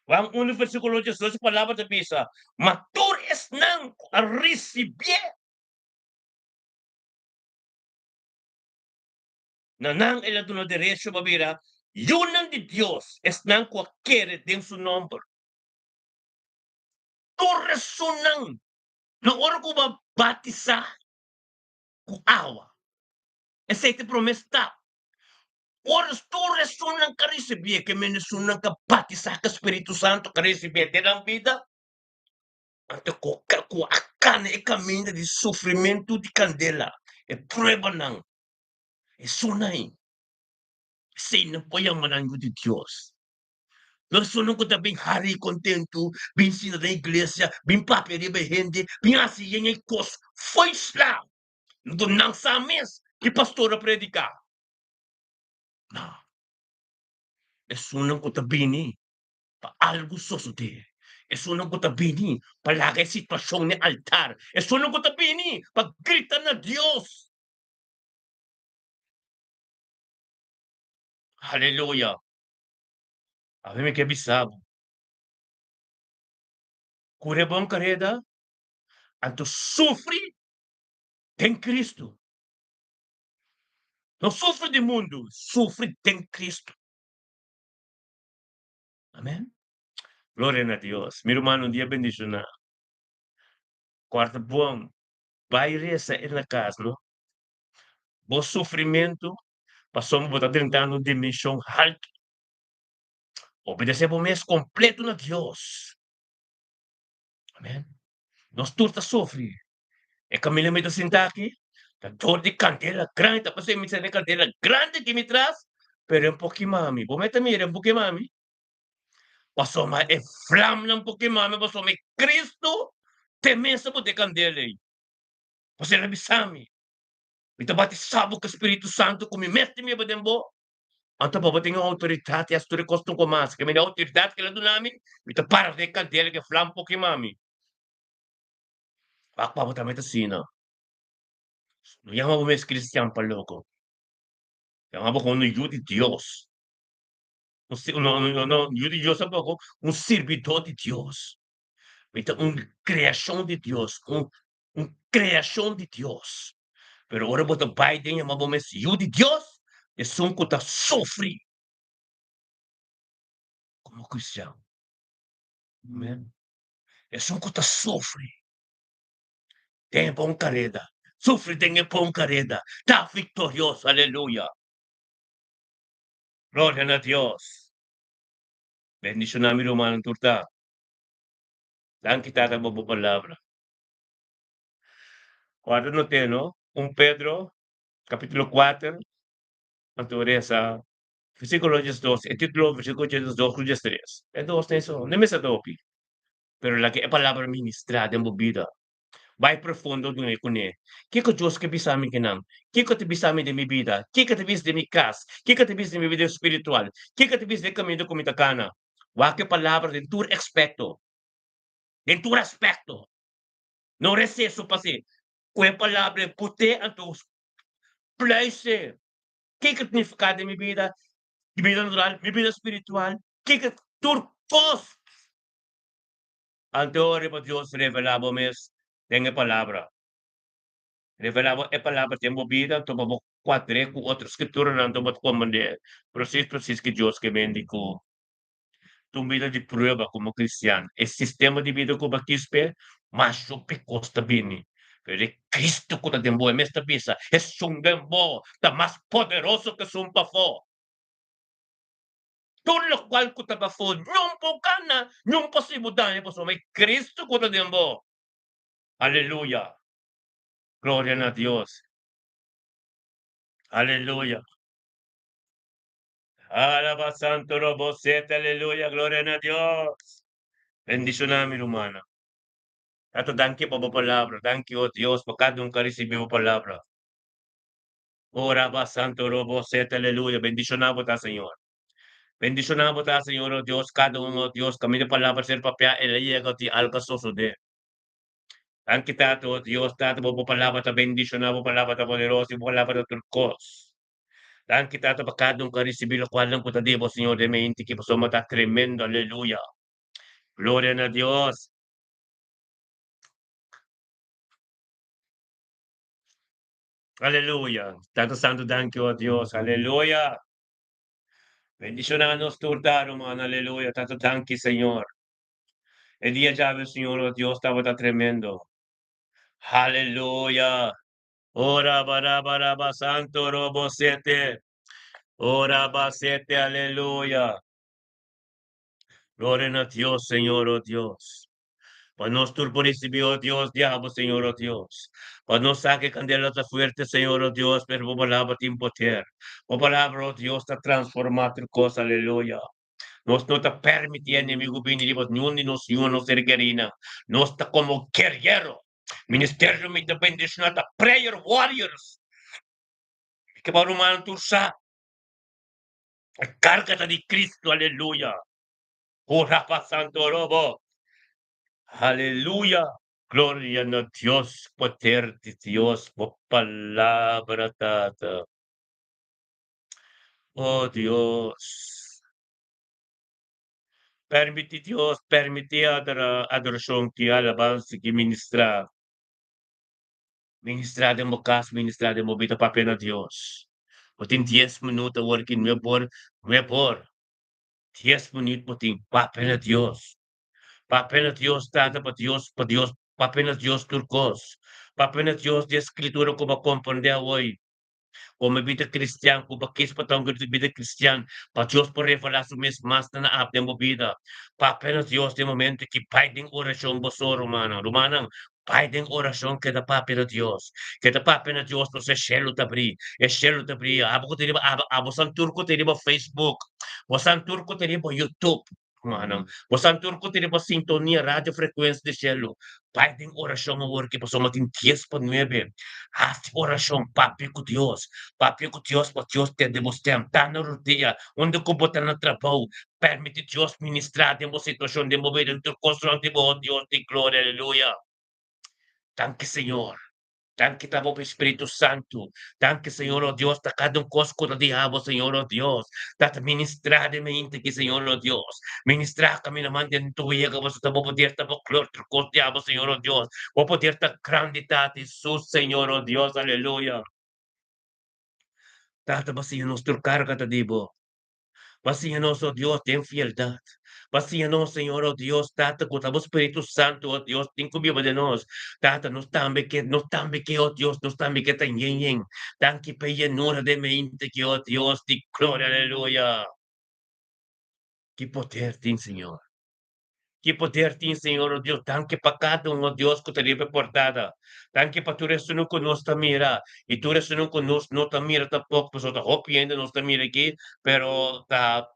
Juan unu, versíkulo diesdos, e palabra ta bisa, Ma tur esnan ku a risibié, na nan el a duna derecho pa bira yunan di Dios, esnan ku a kere den su nòmber. Tur esunnan na ora ku bo a batisá ku awa, esei ta e promé stap. Ora tur esunnan ka risibié, ke men esunnan ka batisá ku spiritu santu ka risibié den nan bida, anto ku ku a kana e kaminda di sufrimentu di kandela, e pruebanan, esunnan ei, esei nan por yama nan yu di Dios. No esunnan ku ta bin hari kontentu, bin sinta den iglesia, bin papia riba e hende, bin hasi yen e kos fo'i sla. Anto nan sa mes ki pastor a prediká. No. Esunnan ku ta bini pa algu sosodé. Esunnan ku ta bini pa laga e situashon n'e altar. Esunnan ku ta bini pa grita na Dios. Aleluya! Awe mi ke bisa bo, kure bon kareda, anto sufri den Kristu. No sufri di mundu, sufri den Kristu. Amen. Gloria na Dios. Mi ruman, un dia bendishoná. Kòrda bon, bai resa en la kas, no? Bo sufrimentu pasobra bo ta drentando un dimenshon haltu. Obedesé bo mes kompletu na Dios. Amen. Nos tur ta sufri. E kaminda mi ta sinta aki ta dor di kandela grandi, ta pas'é mi sende kandela grandi aki mi tras, pero e por kima mi. Bo mester mira e por kima mi. Pasobra e flamnan por kima mi pasobra e Cristo te mes ta bota e kandela ei. Pasobra el a bisa mi, Mi ta batisá bo ku Spiritu Santu ku mi mes tin meba den bo. Anto pa bo tin e outoridat i hasi tur e kos ku mas. Ke mi e outoridat ku el a duna mi, mi ta para den e kandela ku e flam por kima mi. Wak pa bo tambe ta asina. No yama bo mes kristian pa loko. Yama bo komo un yu di Dios. Un no no no yu di Dios tampoko, un sirbidó di Dios. Mi ta un kreashon di Dios, un un kreashon di Dios. Pero ora bo ta bai den yama bo mes yu di Dios, esun ku ta sufri komo kristian. Amen. Esun ku ta sufri den e bon kareda, sufri den e bon kareda, ta viktorioso. Aleluya. Gloria na Dios. Bendishoná mi rumannan tur ta. Danki Tata pa bo palabra. Guarda noté no, un Pedro capítulo kuater, anto resa versículo diesdos, e título versículo diesdos ku diestres. E dos ta eso, no mester ta hopi, pero laga e palabra ministrá den bo bida. Bai profundo den e kuné. Kiko Dios ke bisa mi kinan? Kiko ta bisa mi den mi bida? Kiko ta bisa den mi kas? Kiko ta bisa den mi bida spiritual? Kiko ta bisa den e kaminda ku mi ta kana? Wak e palabra den tur aspekto. Den tur aspekto. No receso pas'é. Ku e palabra e put'é anto pluis'é. Kiko ta nifiká den mi bida? Mi bida natural, mi bida spiritual, kiko tur kos. Anto riba Dios revelá bo mes den e palabra. Revelá bo e palabra den bo bida anto pa bo kuadr'é ku otro skrituranan anto bo ta komprendé presis presis ki Dios ke mendi ku ta un bida di prueba komo kristian. E sistema di bida ku bo a kis p'e, mas hopi kos ta bini. Pero e Kristu ku ta den bo, e mes ta bisa, Esun den bo ta mas poderoso ku esun pafó. Tur lokual ku ta pafó ñun por gana, ñun por hasi bo daño pasobra e Kristu ku ta den bo. Aleluya! Gloria na Dios! Aleluya! Alaba Santo Robo Sete, aleluya, gloria na Dios. Bendiciona mi rumannan. Tata, danki pa bo palabra. Danki, oh Dios, pa cada un cu a ricibi bo palabra. Oh, Rabba Santo Robo Sete, aleluya. Bendiciona bo ta, Señor. Bendishoná bo ta, Señor, o Dios, kada un, o Dios, kaminda palabra ser papiá, el a yega tin algu a sosodé. Danki, Tata, o Dios, Tata, bo palabra ta bendishoná, bo palabra ta poderoso i bo palabra ta tur kos. Danki, Tata, pa kada un ku a risibí lokualnan ku ta di bo, Señor, den mente ki pasobra ta tremendo. Aleluya. Gloria na Dios. Aleluya. Tata Santu, danki, o Dios. Aleluya. Bendishoná nos tur ta, ruman. Aleluya. Tata, danki, Señor. E dia djawe, Señor, o Dios, tabata tremendo. Aleluya. Ora baraba raba santo robo sete. Ora ba sete, aleluya. Gloria na Dios, Señor, o Dios. Pa nos tur por recibi, o Dios, di abo, Señor, o Dios. Pa nos sa ke candela ta fuerte, Señor, o Dios, pero bo palabra tin poder. Bo palabra, o Dios, ta transforma tur cos, aleluya. Nos no ta permiti enemigo bini riba niun di nos yu, nos ser kerinan. Nos ta como guerrero. Ministerio mi ta bendiciona ta prayer warriors. Mi ke pa rumannan tur sa. E carga ta di Cristo, aleluya. Ora pa Santo Robo. Aleluya. Gloria na Dios, poder di Dios, bo palabra, Tata. Oh Dios. Permiti Dios, permiti adora, adoracion ki alabansa ki ministra. Ministra den bo cas, ministra den bo bida, papia na Dios. Bo tin dies minuut awor ki nueb or, nueb or. Dies minuut bo tin, papia na Dios. Papia na Dios, Tata, pa Dios, pa Dios, papia na Dios tur cos. Papia na Dios di e Scritura cu bo a comprende awoy. Como bida cristian, cu bo kis pa ta un bida cristian, pa Dios por revela su mes mas na ap den bo bida. Papia na Dios den momento ki bai den oracion bo so, rumannan. Rumannan, bai den oracion keda papia na Dios. Keda papia na Dios pasobra e shelu ta bri. E shelu ta bri. Abo ku ta riba, abo, abo san tur ku ta riba Facebook. Bo san tur ku ta riba YouTube. Rumannan, bo san tur ku ta riba sintonia radio frekuensia di shelu. Bai den oracion awor ki pasobra tin dies pa nuebe. Hasi oracion, papia ku Dios. Papia ku Dios pa Dios tende bo stem. Ta na rodia, unda ku bo ta na trabou. Permiti Dios ministra den bo situacion, den bo bida, den tur cos rond di bo, oh Dios di gloria, aleluya. Danki Señor. Danki ta bo Spiritu Santu. Danki Señor, oh Dios, ta cada un cos cu ta di abo, Señor, oh Dios. Ta ta ministra den mi hende aki, Señor, oh Dios. Ministra camina man den tu wega, pasobra ta bo poder ta bo gloria, tur cos di abo, Señor, oh Dios. Bo poder ta grandi, Tata Jesus, Señor, oh Dios, aleluya. Tata, bo siña nos tur carga ta di bo. Pa siña nos, oh Dios, den fieldat. Pa siña nos, Señor, oh Dios, Tata, ku ta bo Spiritu Santu, oh Dios, tin ku biba den nos. Tata, nos tambe ke, nos tambe ke, oh Dios, nos tambe ke ta yen yen. Danki pa e yenura den mente ki, oh Dios di gloria, aleluya. Ki poder tin, Señor. Ki poder tin, Señor, oh Dios. Danki pa kada un, oh Dios, ku ta riba e portada. Danki pa tur esunnan ku nos ta mira i tur esunnan ku nos no ta mira tampoko, pasobra ta hopi hende nos ta mira aki, pero ta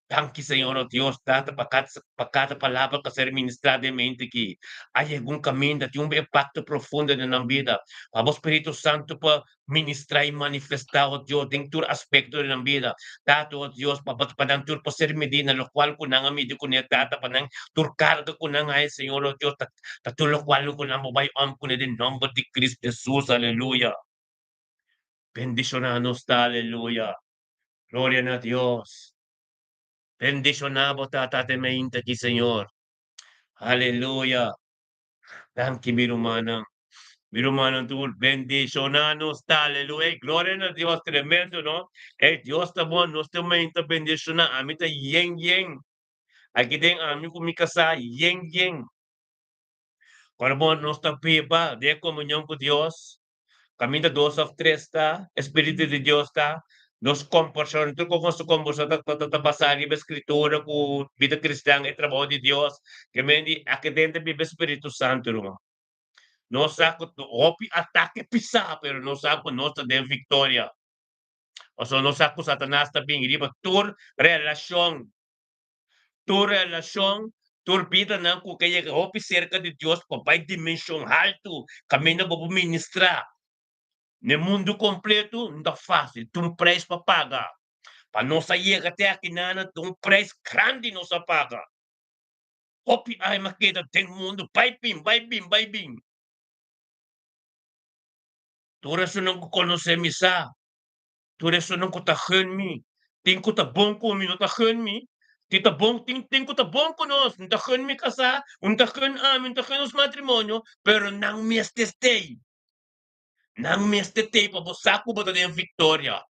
danki, Señor, oh Dios, Tata, pa kada pa kada palabra ku a ser ministrá den mente aki. A yega un kaminda, tin un impakto profundo den nan bida. Pa bo Spiritu Santu por Ministrá i manifestá, o Dios, den tur aspekto di nan bida. Tata, o Dios, pa pa nan tur por ser midí na lokual ku nan a midi kuné, Tata, pa nan tur karga ku nan haña, Señor, o Dios, ta ta tur lokual ku nan por bai òm kuné den nòmber di Cristo Hesus. Aleluya. Bendishoná nos ta, aleluya. Gloria na Dios. Bendishoná bo, Tata, te meinta aki, Señor. Aleluya. Danki mi rumannan. Mi rumannan tur bendiciona nos ta aleluya. Ey gloria na Dios tremendo no. Ey Dios ta bon nos ta menta bendiciona ami ta yen yen. Aki den ami ku mi kasá yen yen. Ora bon nos ta biba den komunion ku Dios. Kaminda dos of tres ta, e Spiritu di Dios ta. Nos komporshon, tur kon nos ta komporshon ta ta ta basá riba e Skritura ku bida kristian, e trabou di Dios. Ke men di aki den ta biba e Spiritu Santu, ruman. Nos sa ku hopi atake pisá, pero nos sa ku nos ta den viktoria. Pasobra nos sa ku Satanas ta bin riba tur relashon. Tur relashon, tur bidanan ku ke yega hopi serka di Dios pa bai dimenshon haltu kaminda bo por ministrá n'e mundu kompletu, no ta fásil. Tin un preis pa paga. Pa nos a yega te akinan ta un prijs grandi nos a paga. Hopi alma keda den mundu bai bin, bai bin, bai bin. Tur esunnan ku konosé mi sa, tur esunnan ku ta gun mi, tin ku ta bon ku mi no ta gun mi, tin ta bon tin tin ku ta bon ku nos, no ta gun mi kasá, no ta gun ami, no ta gun nos matrimonio, pero nan mester stay. Nan mester tei pa bo sa ku bo ta den viktoria.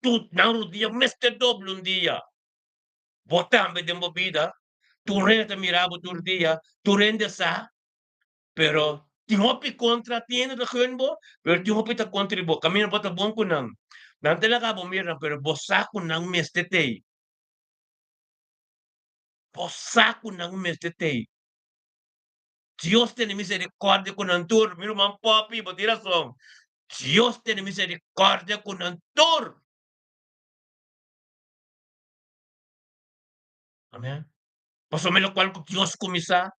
Tur nan rudia mester dobla un dia. Bo tambe den bo bida, tur hende ta mira bo tur dia, tur hende sa, pero tin hopi kontra, tin hende ta gun bo, pero tin hopi ta kontra di bo. Kaminda bo ta bon ku nan, nan ta laga bo mira nan, pero bo sa ku nan mester tei. Bo sa ku nan mester tei. Dios tene misericordia ku nan tur. Mi ruman Poppy, bo tin rason. Dios tene misericordia ku nan tur. Amen. Pasobra lokual ku Dios kuminsá,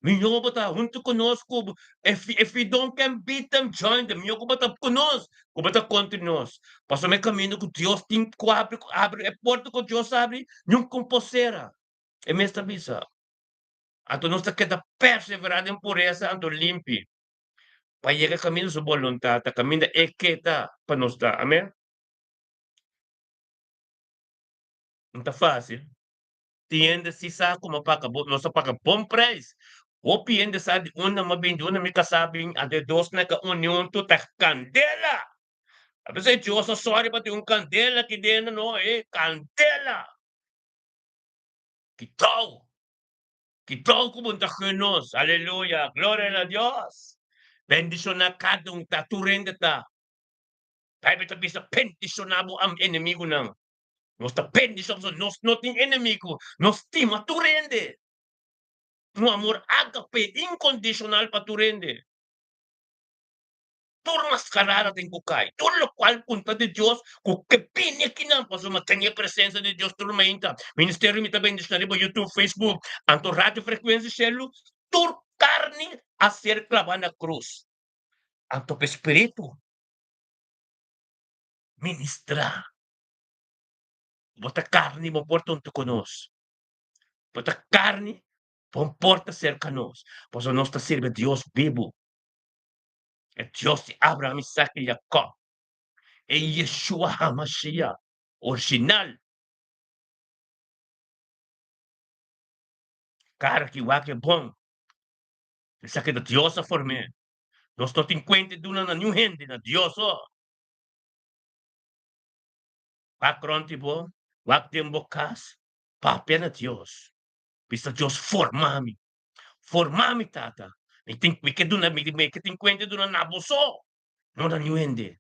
mihó bo ta huntu ku nos ku if if you don't can beat them, join them. Mihó ku bo ta ku nos ku bo ta kontra nos. Pasobra e kaminda ku Dios tin ku abri, abri e porta ku Dios abri, niun kon por sera. E mes ta bisa. Anto nos ta keda perseverá den puresa anto limpi pa yega kaminda su boluntat, ta kaminda e ke ta pa nos ta. Amen. No ta fásil. Tin hende si sa kuma paga bo, nos a paga bon preis. Hopi hende sa di unda mi a bin, di unda mi kasá a bin, anto e dosnan ka uni huntu ta kandela. A pesar Dios a sòri pa tin un kandela aki dentro, no, e kandela. Kitou. Kitou ku bo ta gun nos. Aleluya. Gloria na Dios. Bendishoná kada un ta tur hende ta. Bijbel ta bisa bendishoná bo enemigunan. Nos ta bendishoná pasobra nos no tin enemigu. Nos stima tur hende. Un amor ágape inkondishonal pa tur hende. Tur mascarada tin cu cay. Tur locual cu ta di Dios cu ke bini akinan pasobra tene e presencia di Dios tur mainta. Ministerio mi ta bendiciona riba YouTube, Facebook, anto Radio Frecuencia Shelu. Tur carni a ser claba na cruz. Anto pa e spiritu ministra. Bo ta carni bo por ta hunto cu nos. Bo ta carni bo por ta cerca nos. Pasobra nos ta sirbi Dios bibu. E Dios di Abraham, Isaac i Jacob, e Yeshua HaMashiach original. Kara ki wak e bon, esaki ta Dios a form'é. Nos no tin kuenta di duna na niun hende, na Dios so. Wak rònt di bo, wak den bo kas, papia na Dios. Bisa Dios, forma mi. Forma mi, Tata. Mi tin, mi ke duna, mi, mi ke tin kuenta duna na bo so, no na niun hende.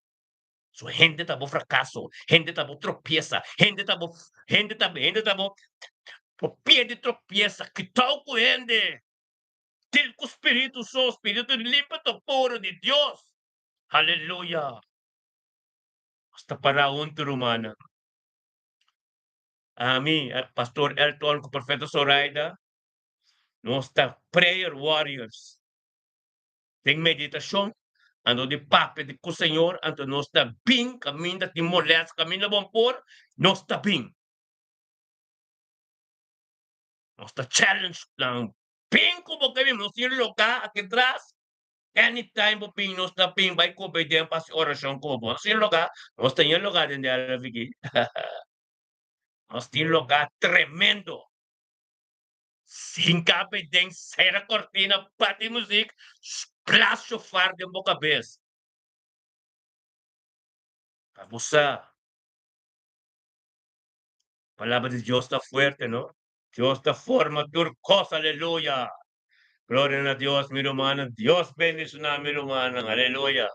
So hende ta bo frakaso, hende ta bo tropiesa, hende ta bo, hende ta, hende ta bo, bo pie di tropiesa. Kitau ku hende. Dil ku spiritu so, spiritu limpio ta puro di Dios. Haleluya. Nos ta para huntu, rumannan. Ami, Pastor Elton ku Profeta Soraida, Nos ta prayer warriors. Den meditacion, anto di papia di cu Señor, anto nos ta bin caminda tin molest, caminda bon por, nos ta bin. Nos ta challenge nan, bin cu bo ke bin, nos tin loca aki tras, anytime bo bin nos ta bin bay cu bo den pa haci oracion cu bo. Nos tin loca, nos ta yen loca den de Vicky. Nos tin loca tremendo. Sin kape den sera kortina bati muzik blas shofar den bo kabes. Pa bo sa. Palabra di Dios ta fuerte no. Dios ta forma tur kos aleluya. Gloria na Dios mi rumannan Dios bendiciona mi rumannan aleluya.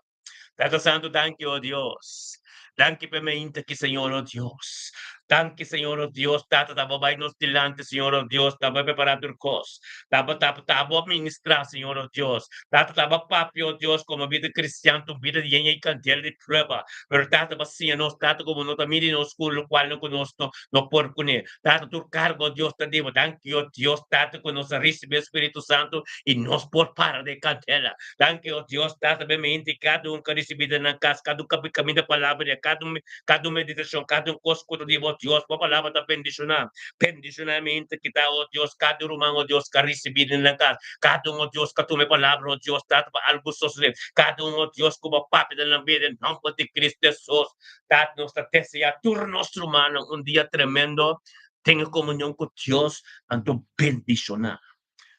Tata Santo danki oh Dios. Danki pa e mainta aki Señor oh Dios. Danki Señor oh Dios Tata ta bo bai nos dilanti Señor oh Dios ta bo a prepara tur cos. Ta bo ta ta bo a ministra Señor oh Dios. Tata ta bo a papia oh Dios como bida cristian ta un bida yen y candela di prueba. Pero Tata bo a siña nos Tata como no ta midi nos cu locual no cu nos no no por cune. Tata tur carga oh Dios ta di bo. Danki oh Dios Tata cu nos a ricibi e Spiritu Santo y nos por para den candela. Danki, o Dios, Tata, be mente kada un ka risibí den nan kas, kada un ka kaminda palabra. dia, kada un kada un meditashon, kada un kos ku ta di bo, Dios, bo palabra ta bendishoná. Bendishoná mi hende ki ta, o Dios, kada ruman, o Dios, ku a risibí den nan kas. Kada un, o Dios, ku a tuma e palabra, o Dios, Tata, pa algu sosodé. Kada un, o Dios, ku bo papia den nan bida, den nòmber di Cristo Hesus. Tata, nos ta deseá tur nos rumannan un dia tremendo den e komunion ku Dios, anto bendishoná.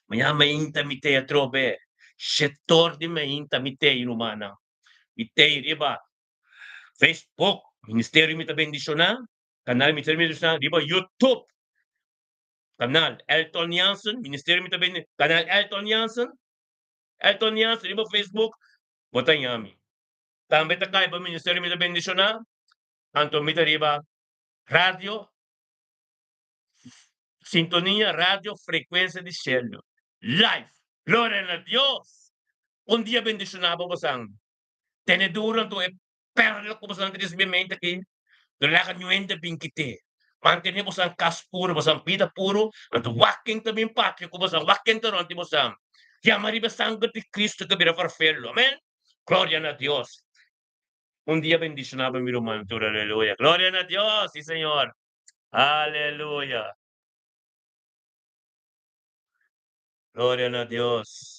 Mañana mainta mi tei atrobe, shetor di mainta mi tei, rumannan. Mi tei riba Facebook, Ministerio Mi Ta Bendishoná, kanal Ministerio Mi Ta Bendishoná, riba YouTube, kanal Elton Jansen, Ministerio Mi Ta Bendishoná, kanal Elton Jansen, Elton Jansen riba Facebook, bo ta haña mi. Tambe ta kai pa Ministerio Mi Ta Bendishoná, anto mi ta riba radio Sintonia Radio Frecuencia di Cielo live. Gloria na Dios! Un dia bendiciona bo bosan. Tene duro anto e perla cu bosan ta ricibi mente aki, no laga niun hende bin kite. Mantene bosan cas puro, bosan bida puro, anto wak ken ta bin papia cu bosan, wak ken ta rond di bosan. Yama riba e sanger di Cristo cu a bira farfelo. Amen! Gloria na Dios! Un dia bendiciona bo mi ruman tur. Aleluya! Gloria na Dios! Si Señor! Aleluya! Gloria na Dios!